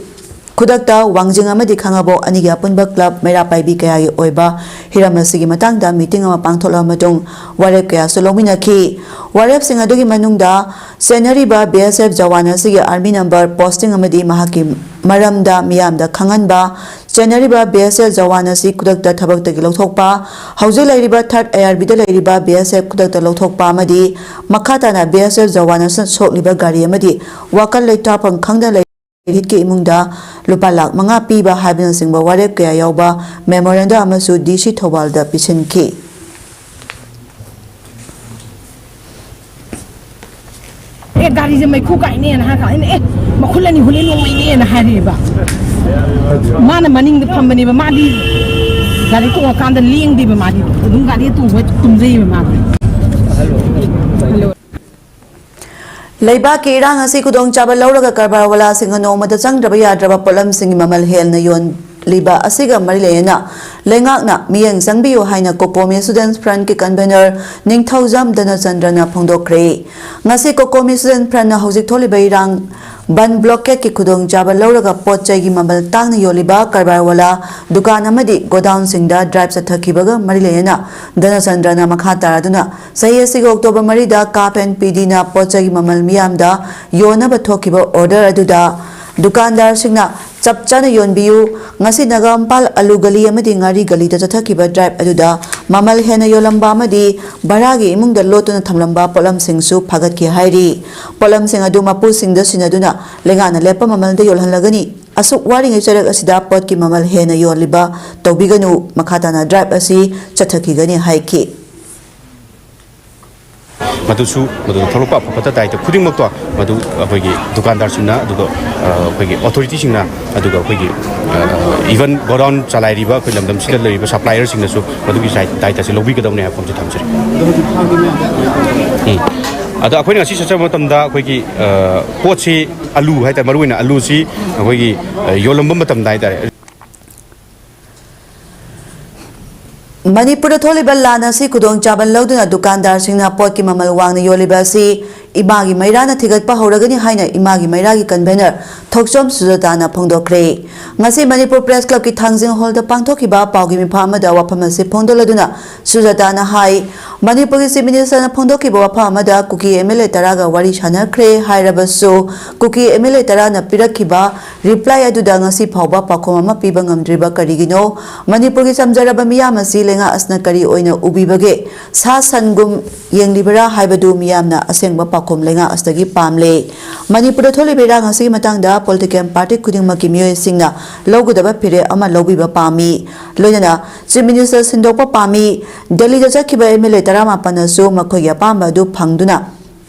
ꯈꯨꯗꯛꯇ ꯋꯥꯡꯖꯤꯡ ꯑꯃꯗꯤ ꯈꯥꯉꯕꯣꯛ ꯑꯅꯤꯒꯤ ꯑꯄꯨꯟꯕ ꯀ꯭ꯂꯕ ꯃꯩꯔꯥ ꯄꯥꯏꯕꯤ ꯀꯌꯥꯒꯤ ꯑꯣꯏꯕ ꯍꯤꯔꯝ ꯑꯁꯤꯒꯤ ꯃꯇꯥꯡꯗ ꯃꯤꯇꯤꯡ ꯑꯃ ꯄꯥꯡꯊꯣꯛꯂꯕ ꯃꯇꯨꯡ ꯋꯥꯔꯦꯞ ꯀꯌꯥꯁꯨ ꯂꯧꯃꯤꯟꯅꯈꯤ꯫ ꯋꯥꯔꯦꯞꯁꯤꯡ ꯑꯗꯨꯒꯤ ꯃꯅꯨꯡꯗ ꯆꯦꯟꯅꯔꯤꯕ ꯕꯤ ꯑꯦꯁ ꯑꯦꯐ ꯖꯋꯥꯟ ꯑꯁꯤꯒꯤ ꯑꯥꯔꯃꯤ ꯅꯝꯕꯔ, ꯄꯣꯁꯇꯤꯡ ꯑꯃꯗꯤ ꯃꯍꯥꯛꯀꯤ ꯃꯔꯝꯗ ꯃꯤꯌꯥꯝꯗ ꯈꯪꯍꯟꯕ, ꯆꯦꯟꯅꯔꯤꯕ ꯕꯤ ꯑꯦꯁ ꯑꯦꯐ ꯖꯋꯥꯟ ꯑꯁꯤ ꯈꯨꯗꯛꯇ ꯊꯕꯛꯇꯒꯤ ꯂꯧꯊꯣꯛꯄ, ꯍꯧꯖꯤꯛ ꯂꯩꯔꯤꯕ ꯊꯥꯔꯠ ꯑꯦ ꯑꯥꯔ ꯕꯤꯗ ꯂꯩꯔꯤꯕ ꯕꯤ ꯑꯦꯁ ꯑꯦꯐ ꯈꯨꯗꯛꯇ ꯂꯧꯊꯣꯛꯄ ꯑꯃꯗꯤ ꯃꯈꯥ ꯇꯥꯅ ꯕꯤ ꯑꯦꯁ ꯑꯦꯐ ꯖꯋꯥꯟ ꯑꯁꯤꯅ ꯁꯣꯛꯂꯤꯕ ꯒꯥꯔꯤ ꯑꯃꯗꯤ ꯋꯥꯀꯜ ꯂꯩꯇꯥꯐꯝ ꯈꯪꯗꯅ ꯂꯩ ꯔꯣꯍꯤꯠꯀꯤ ꯏꯃꯨꯡꯗ ꯂꯨꯄꯥ ꯂꯥꯈ ꯃꯉꯥ ꯄꯤꯕ ꯍꯥꯏꯕꯅꯆꯤꯡꯕ ꯋꯥꯔꯦꯞ ꯀꯌꯥ ꯌꯥꯎꯕ ꯃꯦꯃꯣꯔꯦꯟꯗꯝ ꯑꯃꯁꯨ ꯗꯤ ꯁꯤ ꯊꯧꯕꯥꯜꯗ ꯄꯤꯁꯤꯟꯈꯤ꯫ ꯑꯦ, ꯒꯥꯔꯤꯁꯦ ꯃꯩꯈꯨ ꯀꯥꯏꯅꯦꯅ ꯍꯥꯏꯔꯒ ꯑꯩꯅ, "ꯑꯦ, ꯃꯈꯨꯜ ꯑꯅꯤ ꯍꯨꯜꯂꯦ ꯅꯣꯡꯃꯩꯅꯦꯅ" ꯍꯥꯏꯔꯛꯑꯦꯕ꯫ ꯃꯥꯅ ꯃꯅꯤꯡꯗ ꯐꯝꯕꯅꯦꯕ, ꯃꯥꯗꯤ ꯒꯥꯔꯤ ꯇꯣꯡꯉꯀꯥꯟꯗ ꯂꯦꯡꯗꯦꯕ, ꯃꯥꯗꯤ ꯑꯗꯨꯝ ꯒꯥꯔꯤ ꯇꯣꯡꯕ ꯇꯨꯝꯖꯩꯌꯦꯕ ꯃꯥꯗꯤ꯫ ꯂꯩꯕꯥꯛꯀꯤ ꯏꯔꯥꯡ ꯑꯁꯤ ꯈꯨꯗꯣꯡꯆꯥꯕ ꯂꯧꯔꯒ ꯀꯔꯕꯥꯔ ꯋꯥꯂꯥꯁꯤꯡꯅ ꯅꯣꯡꯃꯗ ꯆꯪꯗ꯭ꯔꯕ ꯌꯥꯗ꯭ꯔꯕ ꯄꯣꯠꯂꯝꯁꯤꯡꯒꯤ ꯃꯃꯜ ꯍꯦꯟꯅ ꯌꯣꯟꯂꯤꯕ ꯑꯁꯤꯒ ꯃꯔꯤ ꯂꯩꯅꯅ ꯂꯩꯉꯥꯛꯅ ꯃꯤꯠꯌꯦꯡ ꯆꯪꯕꯤꯌꯨ ꯍꯥꯏꯅ ꯀꯣꯀꯣꯃꯤ ꯁ꯭ꯇꯨꯗꯦꯟꯠꯁ ꯐ꯭ꯔꯟꯠꯀꯤ ꯀꯟꯚꯦꯅꯔ ꯅꯤꯡꯊꯧꯖꯝ ꯙꯅꯆꯟꯗ꯭ꯔꯅ ꯐꯣꯡꯗꯣꯛꯈ꯭ꯔꯦ꯫ ꯉꯁꯤ ꯀꯣꯀꯣꯃꯤ ꯁ꯭ꯇꯨꯗꯦꯟꯠꯁ ꯐ꯭ꯔꯟꯠꯅ ꯍꯧꯖꯤꯛ ꯊꯣꯛꯂꯤꯕ ꯏꯔꯥꯡ ꯕꯟ ꯕ꯭ꯂꯣꯀꯦꯠꯀꯤ ꯈꯨꯗꯣꯡꯆꯥꯕ ꯂꯧꯔꯒ ꯄꯣꯠ ꯆꯩꯒꯤ ꯃꯃꯜ ꯇꯥꯡꯅ ꯌꯣꯜꯂꯤꯕ ꯀꯔꯕꯥꯔꯋꯥꯂꯥ ꯗꯨꯀꯥꯟ ꯑꯃꯗꯤ ꯒꯣꯗꯥꯎꯟꯁꯤꯡꯗ ꯗ꯭ꯔꯥꯏꯚ ꯆꯠꯊꯈꯤꯕꯒ ꯃꯔꯤ ꯂꯩꯅꯅ ꯙꯅꯆꯟꯗ꯭ꯔꯅ ꯃꯈꯥ ꯇꯥꯔꯗꯨꯅ ꯆꯍꯤ ꯑꯁꯤꯒꯤ ꯑꯣꯛꯇꯣꯕꯔ ꯃꯔꯤꯗ ꯀꯥꯞ ꯑꯦꯟ ꯄꯤ ꯗꯤꯅ ꯄꯣꯠ ꯆꯩꯒꯤ ꯃꯃꯜ ꯃꯤꯌꯥꯝꯗ ꯌꯣꯟꯅꯕ ꯊꯣꯛꯈꯤꯕ ꯑꯣꯔꯗꯔ ꯑꯗꯨꯗ ꯗꯨꯀꯥꯟꯗꯥꯔꯁꯤꯡꯅ ꯆꯞ ꯆꯥꯅ ꯌꯣꯟꯕꯤꯌꯨ, ꯉꯁꯤ ꯅꯒꯥꯝꯄꯥꯜ ꯑꯂꯨ ꯒꯂꯤ ꯑꯃꯗꯤ ꯉꯥꯔꯤ ꯒꯂꯤꯗ ꯆꯠꯊꯈꯤꯕ ꯗ꯭ꯔꯥꯏꯚ ꯑꯗꯨꯗ ꯃꯃꯜ ꯍꯦꯟꯅ ꯌꯣꯜꯂꯝꯕ ꯑꯃꯗꯤ ꯚꯔꯥꯒꯤ ꯏꯃꯨꯡꯗ ꯂꯣꯠꯇꯨꯅ ꯊꯝꯂꯝꯕ ꯄꯣꯠꯂꯝꯁꯤꯡꯁꯨ ꯐꯥꯒꯠꯈꯤ ꯍꯥꯏꯔꯤ꯫ ꯄꯣꯠꯂꯝꯁꯤꯡ ꯑꯗꯨ ꯃꯄꯨꯁꯤꯡꯗ ꯁꯤꯟꯅꯗꯨꯅ ꯂꯩꯉꯥꯛꯅ ꯂꯦꯞꯄ ꯃꯃꯜꯗ ꯌꯣꯜꯍꯜꯂꯒꯅꯤ꯫ ꯑꯁꯨꯛ ꯋꯥꯔꯤꯉꯩ ꯆꯔꯛ ꯑꯁꯤꯗ ꯄꯣꯠꯀꯤ ꯃꯃꯜ ꯍꯦꯟꯅ ꯌꯣꯜꯂꯤꯕ ꯇꯧꯕꯤꯒꯅꯨ꯫ ꯃꯈꯥ ꯇꯥꯅ ꯗ꯭ꯔꯥꯏꯚ ꯑꯁꯤ ꯆꯠꯊꯈꯤꯒꯅꯤ ꯍꯥꯏꯈꯤ꯫ ꯃꯗꯨꯁꯨ ꯃꯗꯨꯗ ꯊꯣꯛꯂꯛꯄ ꯑꯐ ꯐꯠꯇ ꯗꯥꯏꯇ ꯈꯨꯗꯤꯡꯃꯛꯇꯣ ꯃꯗꯨ ꯑꯩꯈꯣꯏꯒꯤ ꯗꯨꯀꯥꯟꯗꯥꯔꯁꯤꯡꯅ, ꯑꯗꯨꯒ ꯑ, ꯑꯩꯈꯣꯏꯒꯤ ꯑꯣꯊꯣꯔꯤꯇꯤꯁꯤꯡꯅ, ꯑꯗꯨꯒ ꯑꯩꯈꯣꯏꯒꯤ ꯏꯚꯟ ꯒꯣꯗꯥꯎꯟ ꯆꯂꯥꯏꯔꯤꯕ ꯑꯩꯈꯣꯏ ꯂꯝꯗꯝꯁꯤꯗ ꯂꯩꯔꯤꯕ ꯁꯄ꯭ꯂꯥꯏꯌꯔꯁꯤꯡꯅꯁꯨ ꯃꯗꯨꯒꯤ ꯗꯥꯏ- ꯗꯥꯏꯇꯁꯦ ꯂꯧꯕꯤꯒꯗꯕꯅꯦ ꯍꯥꯏꯕ ꯋꯥꯐꯝꯁꯦ ꯊꯝꯖꯔꯤ꯫ ꯎꯝ꯫ ꯑꯗꯣ ꯑꯩꯈꯣꯏꯅ ꯉꯁꯤ ꯆꯠꯆꯕ ꯃꯇꯝꯗ ꯑꯩꯈꯣꯏꯒꯤ ꯑ, ꯄꯣꯠꯁꯤ ꯑꯂꯨ ꯍꯥꯏꯇꯥꯔꯦ, ꯃꯔꯨꯑꯣꯏꯅ ꯑꯂꯨꯁꯤ ꯑꯩꯈꯣꯏꯒꯤ ꯑ, ꯌꯣꯜꯂꯝꯕ ꯃꯇꯝꯗ ꯍꯥꯏꯇꯥꯔꯦ꯫ ꯃꯅꯤꯄꯨꯔꯗ ꯊꯣꯛꯂꯤꯕ ꯂꯥꯟ ꯑꯁꯤ ꯈꯨꯗꯣꯡꯆꯥꯕ ꯂꯧꯗꯨꯅ ꯗꯨꯀꯥꯟꯗꯥꯔꯁꯤꯡꯅ ꯄꯣꯠꯀꯤ ꯃꯃꯜ ꯋꯥꯡꯅ ꯌꯣꯜꯂꯤꯕ ꯑꯁꯤ ꯏꯃꯥꯒꯤ ꯃꯩꯔꯥꯅ ꯊꯤꯒꯠꯄ ꯍꯧꯔꯒꯅꯤ ꯍꯥꯏꯅ ꯏꯃꯥꯒꯤ ꯃꯩꯔꯥꯒꯤ ꯀꯟꯚꯦꯅꯔ ꯊꯣꯛꯆꯣꯝ ꯁꯨꯖꯇꯥꯅ ꯐꯣꯡꯗꯣꯛꯈ꯭ꯔꯦ꯫ ꯉꯁꯤ ꯃꯅꯤꯄꯨꯔ ꯄ꯭ꯔꯦꯁ ꯀ꯭ꯂꯕꯀꯤ ꯊꯥꯡꯖꯤꯡ ꯍꯣꯜꯗ ꯄꯥꯡꯊꯣꯛꯈꯤꯕ ꯄꯥꯎꯒꯤ ꯃꯤꯐꯝ ꯑꯃꯗ ꯋꯥꯐꯝ ꯑꯁꯤ ꯐꯣꯡꯗꯣꯛꯂꯗꯨꯅ ꯁꯨꯖꯇꯥꯅ ꯍꯥꯏ, ꯃꯅꯤꯄꯨꯔꯒꯤ ꯆꯤꯐ ꯃꯤꯅꯤꯁꯇꯔꯅ ꯐꯣꯡꯗꯣꯛꯈꯤꯕ ꯋꯥꯐꯝ ꯑꯃꯗ ꯀꯨꯀꯤ ꯑꯦꯝ ꯑꯦꯜ ꯑꯦ ꯇꯔꯥꯒ ꯋꯥꯔꯤ ꯁꯥꯟꯅꯈ꯭ꯔꯦ ꯍꯥꯏꯔꯕꯁꯨ ꯀꯨꯀꯤ ꯑꯦꯝ ꯑꯦꯜ ꯑꯦ ꯇꯔꯥꯅ ꯄꯤꯔꯛꯈꯤꯕ ꯔꯤꯄ꯭ꯂꯥꯏ ꯑꯗꯨꯗ ꯉꯁꯤ ꯐꯥꯎꯕ ꯄꯥꯎꯈꯨꯝ ꯑꯃ ꯄꯤꯕ ꯉꯝꯗ꯭ꯔꯤꯕ ꯀꯔꯤꯒꯤꯅꯣ? ꯃꯅꯤꯄꯨꯔꯒꯤ ꯆꯝꯖꯔꯕ ꯃꯤꯌꯥꯝ ꯑꯁꯤ ꯂꯩꯉꯥꯛ ꯑꯁꯤꯅ ꯀꯔꯤ ꯑꯣꯏꯅ ꯎꯕꯤꯕꯒꯦ? ꯁꯥ ꯁꯟꯒꯨꯝ ꯌꯦꯡꯂꯤꯕꯔꯥ ꯍꯥꯏꯕꯗꯨ ꯃꯤꯌꯥꯝꯅ ꯑꯁꯦꯡꯕ ꯄꯥꯎꯈꯨꯝ ꯂꯩꯉꯥꯛ ꯑꯁꯤꯗꯒꯤ ꯄꯥꯝꯂꯦ꯫ ꯃꯅꯤꯄꯨꯔꯗ ꯊꯣꯛꯂꯤꯕ ꯏꯔꯥꯡ ꯑꯁꯤꯒꯤ ꯃꯇꯥꯡꯗ ꯄꯣꯂꯤꯇꯤꯀꯦꯜ ꯄꯥꯔꯇꯤ ꯈꯨꯗꯤꯡꯃꯛꯀꯤ ꯃꯤꯑꯣꯏꯁꯤꯡꯅ ꯂꯧꯒꯗꯕ ꯐꯤꯔꯦꯞ ꯑꯃ ꯂꯧꯕꯤꯕ ꯄꯥꯝꯃꯤ꯫ ꯂꯣꯏꯅꯅ ꯆꯤꯐ ꯃꯤꯅꯤꯁꯇꯔ ꯁꯤꯟꯗꯣꯛꯄ ꯄꯥꯝꯃꯤ꯫ ꯗꯦꯜꯂꯤꯗ ꯆꯠꯈꯤꯕ ꯑꯦꯝ ꯑꯦꯜ ꯑꯦ ꯇꯔꯥꯃꯥꯄꯟꯅꯁꯨ ꯃꯈꯣꯏꯒꯤ ꯑꯄꯥꯝꯕ ꯑꯗꯨ ꯐꯪꯗꯨꯅ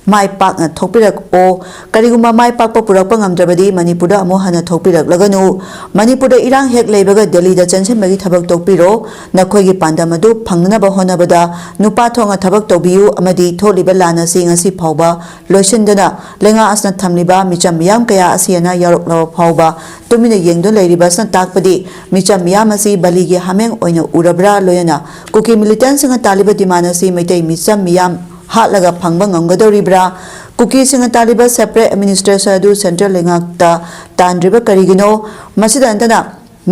ꯃꯥꯏ ꯄꯥꯛꯅ ꯊꯣꯛꯄꯤꯔꯛꯑꯣ꯫ ꯀꯔꯤꯒꯨꯝꯕ ꯃꯥꯏ ꯄꯥꯛꯄ ꯄꯨꯔꯛꯄ ꯉꯝꯗ꯭ꯔꯕꯗꯤ ꯃꯅꯤꯄꯨꯔꯗ ꯑꯃꯨꯛ ꯍꯟꯅ ꯊꯣꯛꯄꯤꯔꯛꯂꯒꯅꯨ꯫ ꯃꯅꯤꯄꯨꯔꯗ ꯏꯔꯥꯡ ꯍꯦꯛ ꯂꯩꯕꯒ ꯗꯦꯜꯂꯤꯗ ꯆꯦꯟꯁꯤꯟꯕꯒꯤ ꯊꯕꯛ ꯇꯣꯛꯄꯤꯔꯣ꯫ ꯅꯈꯣꯏꯒꯤ ꯄꯥꯟꯗꯝ ꯑꯗꯨ ꯐꯪꯅꯅꯕ ꯍꯣꯠꯅꯕꯗ ꯅꯨꯄꯥ ꯊꯣꯛꯅ ꯊꯕꯛ ꯇꯧꯕꯤꯌꯨ ꯑꯃꯗꯤ ꯊꯣꯛꯂꯤꯕ ꯂꯥꯟ ꯑꯁꯤ ꯉꯁꯤ ꯐꯥꯎꯕ ꯂꯣꯏꯁꯤꯟꯗꯅ ꯂꯩꯉꯥꯛ ꯑꯁꯤꯅ ꯊꯝꯂꯤꯕ ꯃꯤꯆꯝ ꯃꯤꯌꯥꯝ ꯀꯌꯥ ꯑꯁꯤ ꯑꯅꯥ ꯌꯥꯎꯔꯛꯂꯕ ꯐꯥꯎꯕ ꯇꯨꯃꯤꯟꯅ ꯌꯦꯡꯗꯨꯅ ꯂꯩꯔꯤꯕ ꯑꯁꯤꯅ ꯇꯥꯛꯄꯗꯤ ꯃꯤꯆꯝ ꯃꯤꯌꯥꯝ ꯑꯁꯤ ꯕꯂꯤꯒꯤ ꯍꯥꯃꯦꯡ ꯑꯣꯏꯅ ꯎꯔꯕ꯭ꯔꯥ? ꯂꯣꯏꯅꯅ ꯀꯨꯀꯤ ꯃꯤꯂꯤꯇꯦꯟꯁꯤꯡꯅ ꯇꯥꯜꯂꯤꯕ ꯗꯤꯃꯥꯟ ꯑꯁꯤ ꯃꯩꯇꯩ ꯃꯤꯆꯝ ꯃꯤꯌꯥꯝ ꯍꯥꯠꯂꯒ ꯐꯪꯕ ꯉꯝꯒꯗꯧꯔꯤꯕ꯭ꯔꯥ? ꯀꯨꯀꯤꯁꯤꯡꯅ ꯇꯥꯜꯂꯤꯕ separate administration ꯑꯗꯨ central ꯂꯩꯉꯥꯛꯇ ꯇꯥꯟꯗ꯭ꯔꯤꯕ ꯀꯔꯤꯒꯤꯅꯣ? ꯃꯁꯤꯗ ꯅꯠꯇꯅ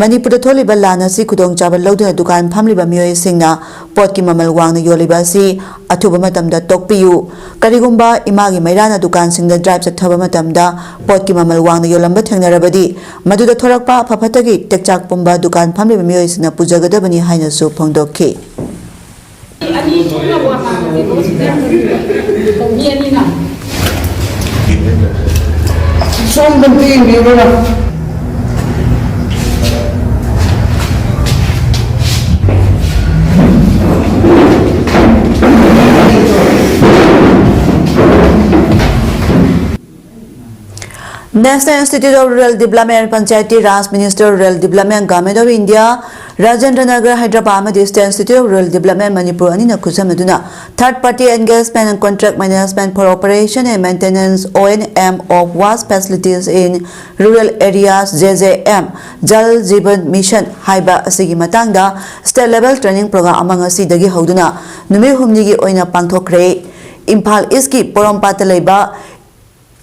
ꯃꯅꯤꯄꯨꯔꯗ ꯊꯣꯛꯂꯤꯕ ꯂꯥꯟ ꯑꯁꯤ ꯈꯨꯗꯣꯡꯆꯥꯕ ꯂꯧꯗꯨꯅ ꯗꯨꯀꯥꯟ ꯐꯝꯂꯤꯕ ꯃꯤꯑꯣꯏꯁꯤꯡꯅ ꯄꯣꯠꯀꯤ ꯃꯃꯜ ꯋꯥꯡꯅ ꯌꯣꯜꯂꯤꯕ ꯑꯁꯤ ꯑꯊꯨꯕ ꯃꯇꯝꯗ ꯇꯣꯛꯄꯤꯌꯨ꯫ ꯀꯔꯤꯒꯨꯝꯕ ꯏꯃꯥꯒꯤ ꯃꯩꯔꯥꯅ ꯗꯨꯀꯥꯟꯁꯤꯡꯗ drive ꯆꯠꯊꯕ ꯃꯇꯝꯗ ꯄꯣꯠꯀꯤ ꯃꯃꯜ ꯋꯥꯡꯅ ꯌꯣꯜꯂꯝꯕ ꯊꯦꯡꯅꯔꯕꯗꯤ, ꯃꯗꯨꯗ ꯊꯣꯔꯛꯄ ꯑꯐ ꯐꯠꯇꯒꯤ ꯇꯦꯛꯆꯥꯛ ꯄꯨꯝꯕ ꯗꯨꯀꯥꯟ ꯐꯝꯂꯤꯕ ꯃꯤꯑꯣꯏꯁꯤꯡꯅ ꯄꯨꯖꯒꯗꯕꯅꯤ ꯍꯥꯏꯅꯁꯨ ꯐꯣꯡꯗꯣꯛꯈꯤ꯫ ꯑꯅꯤ ꯊꯣꯛꯅꯕ ꯍꯥꯟꯅꯗꯤ ꯃꯤ ꯑꯅꯤꯅ꯫ ꯁꯣꯝꯗ ꯑꯝꯇ ꯌꯦꯡꯕꯤꯌꯨ brother. National Institute of Rural Development and Panchayati Raj, Minister Rural Development, Government of India, Rajendra Nagar, Hyderabad ꯑꯃꯗꯤ State Institute of Rural Development, Manipur ꯑꯅꯤꯅ ꯈꯨꯠꯁꯝꯅꯗꯨꯅ third party engagement and contract management for operation and maintenance, O and M, of wash facilities in rural areas, J J M, Jal Jeevan Mission ꯍꯥꯏꯕ ꯑꯁꯤꯒꯤ ꯃꯇꯥꯡꯗ state level training program ꯑꯃ ꯉꯁꯤꯗꯒꯤ ꯍꯧꯗꯨꯅ ꯅꯨꯃꯤꯠ ꯍꯨꯝꯅꯤꯒꯤ ꯑꯣꯏꯅ ꯄꯥꯡꯊꯣꯛꯈ꯭ꯔꯦ꯫ ꯏꯝꯐꯥꯜ ꯏꯁꯀꯤ ꯄꯣꯔꯣꯝꯄꯥꯠꯇ ꯂꯩꯕ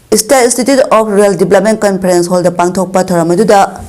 State Institute of Rural Development Conference Hall ꯗ ꯄꯥꯡꯊꯣꯛꯄ ꯊꯧꯔꯝ ꯑꯗꯨꯗ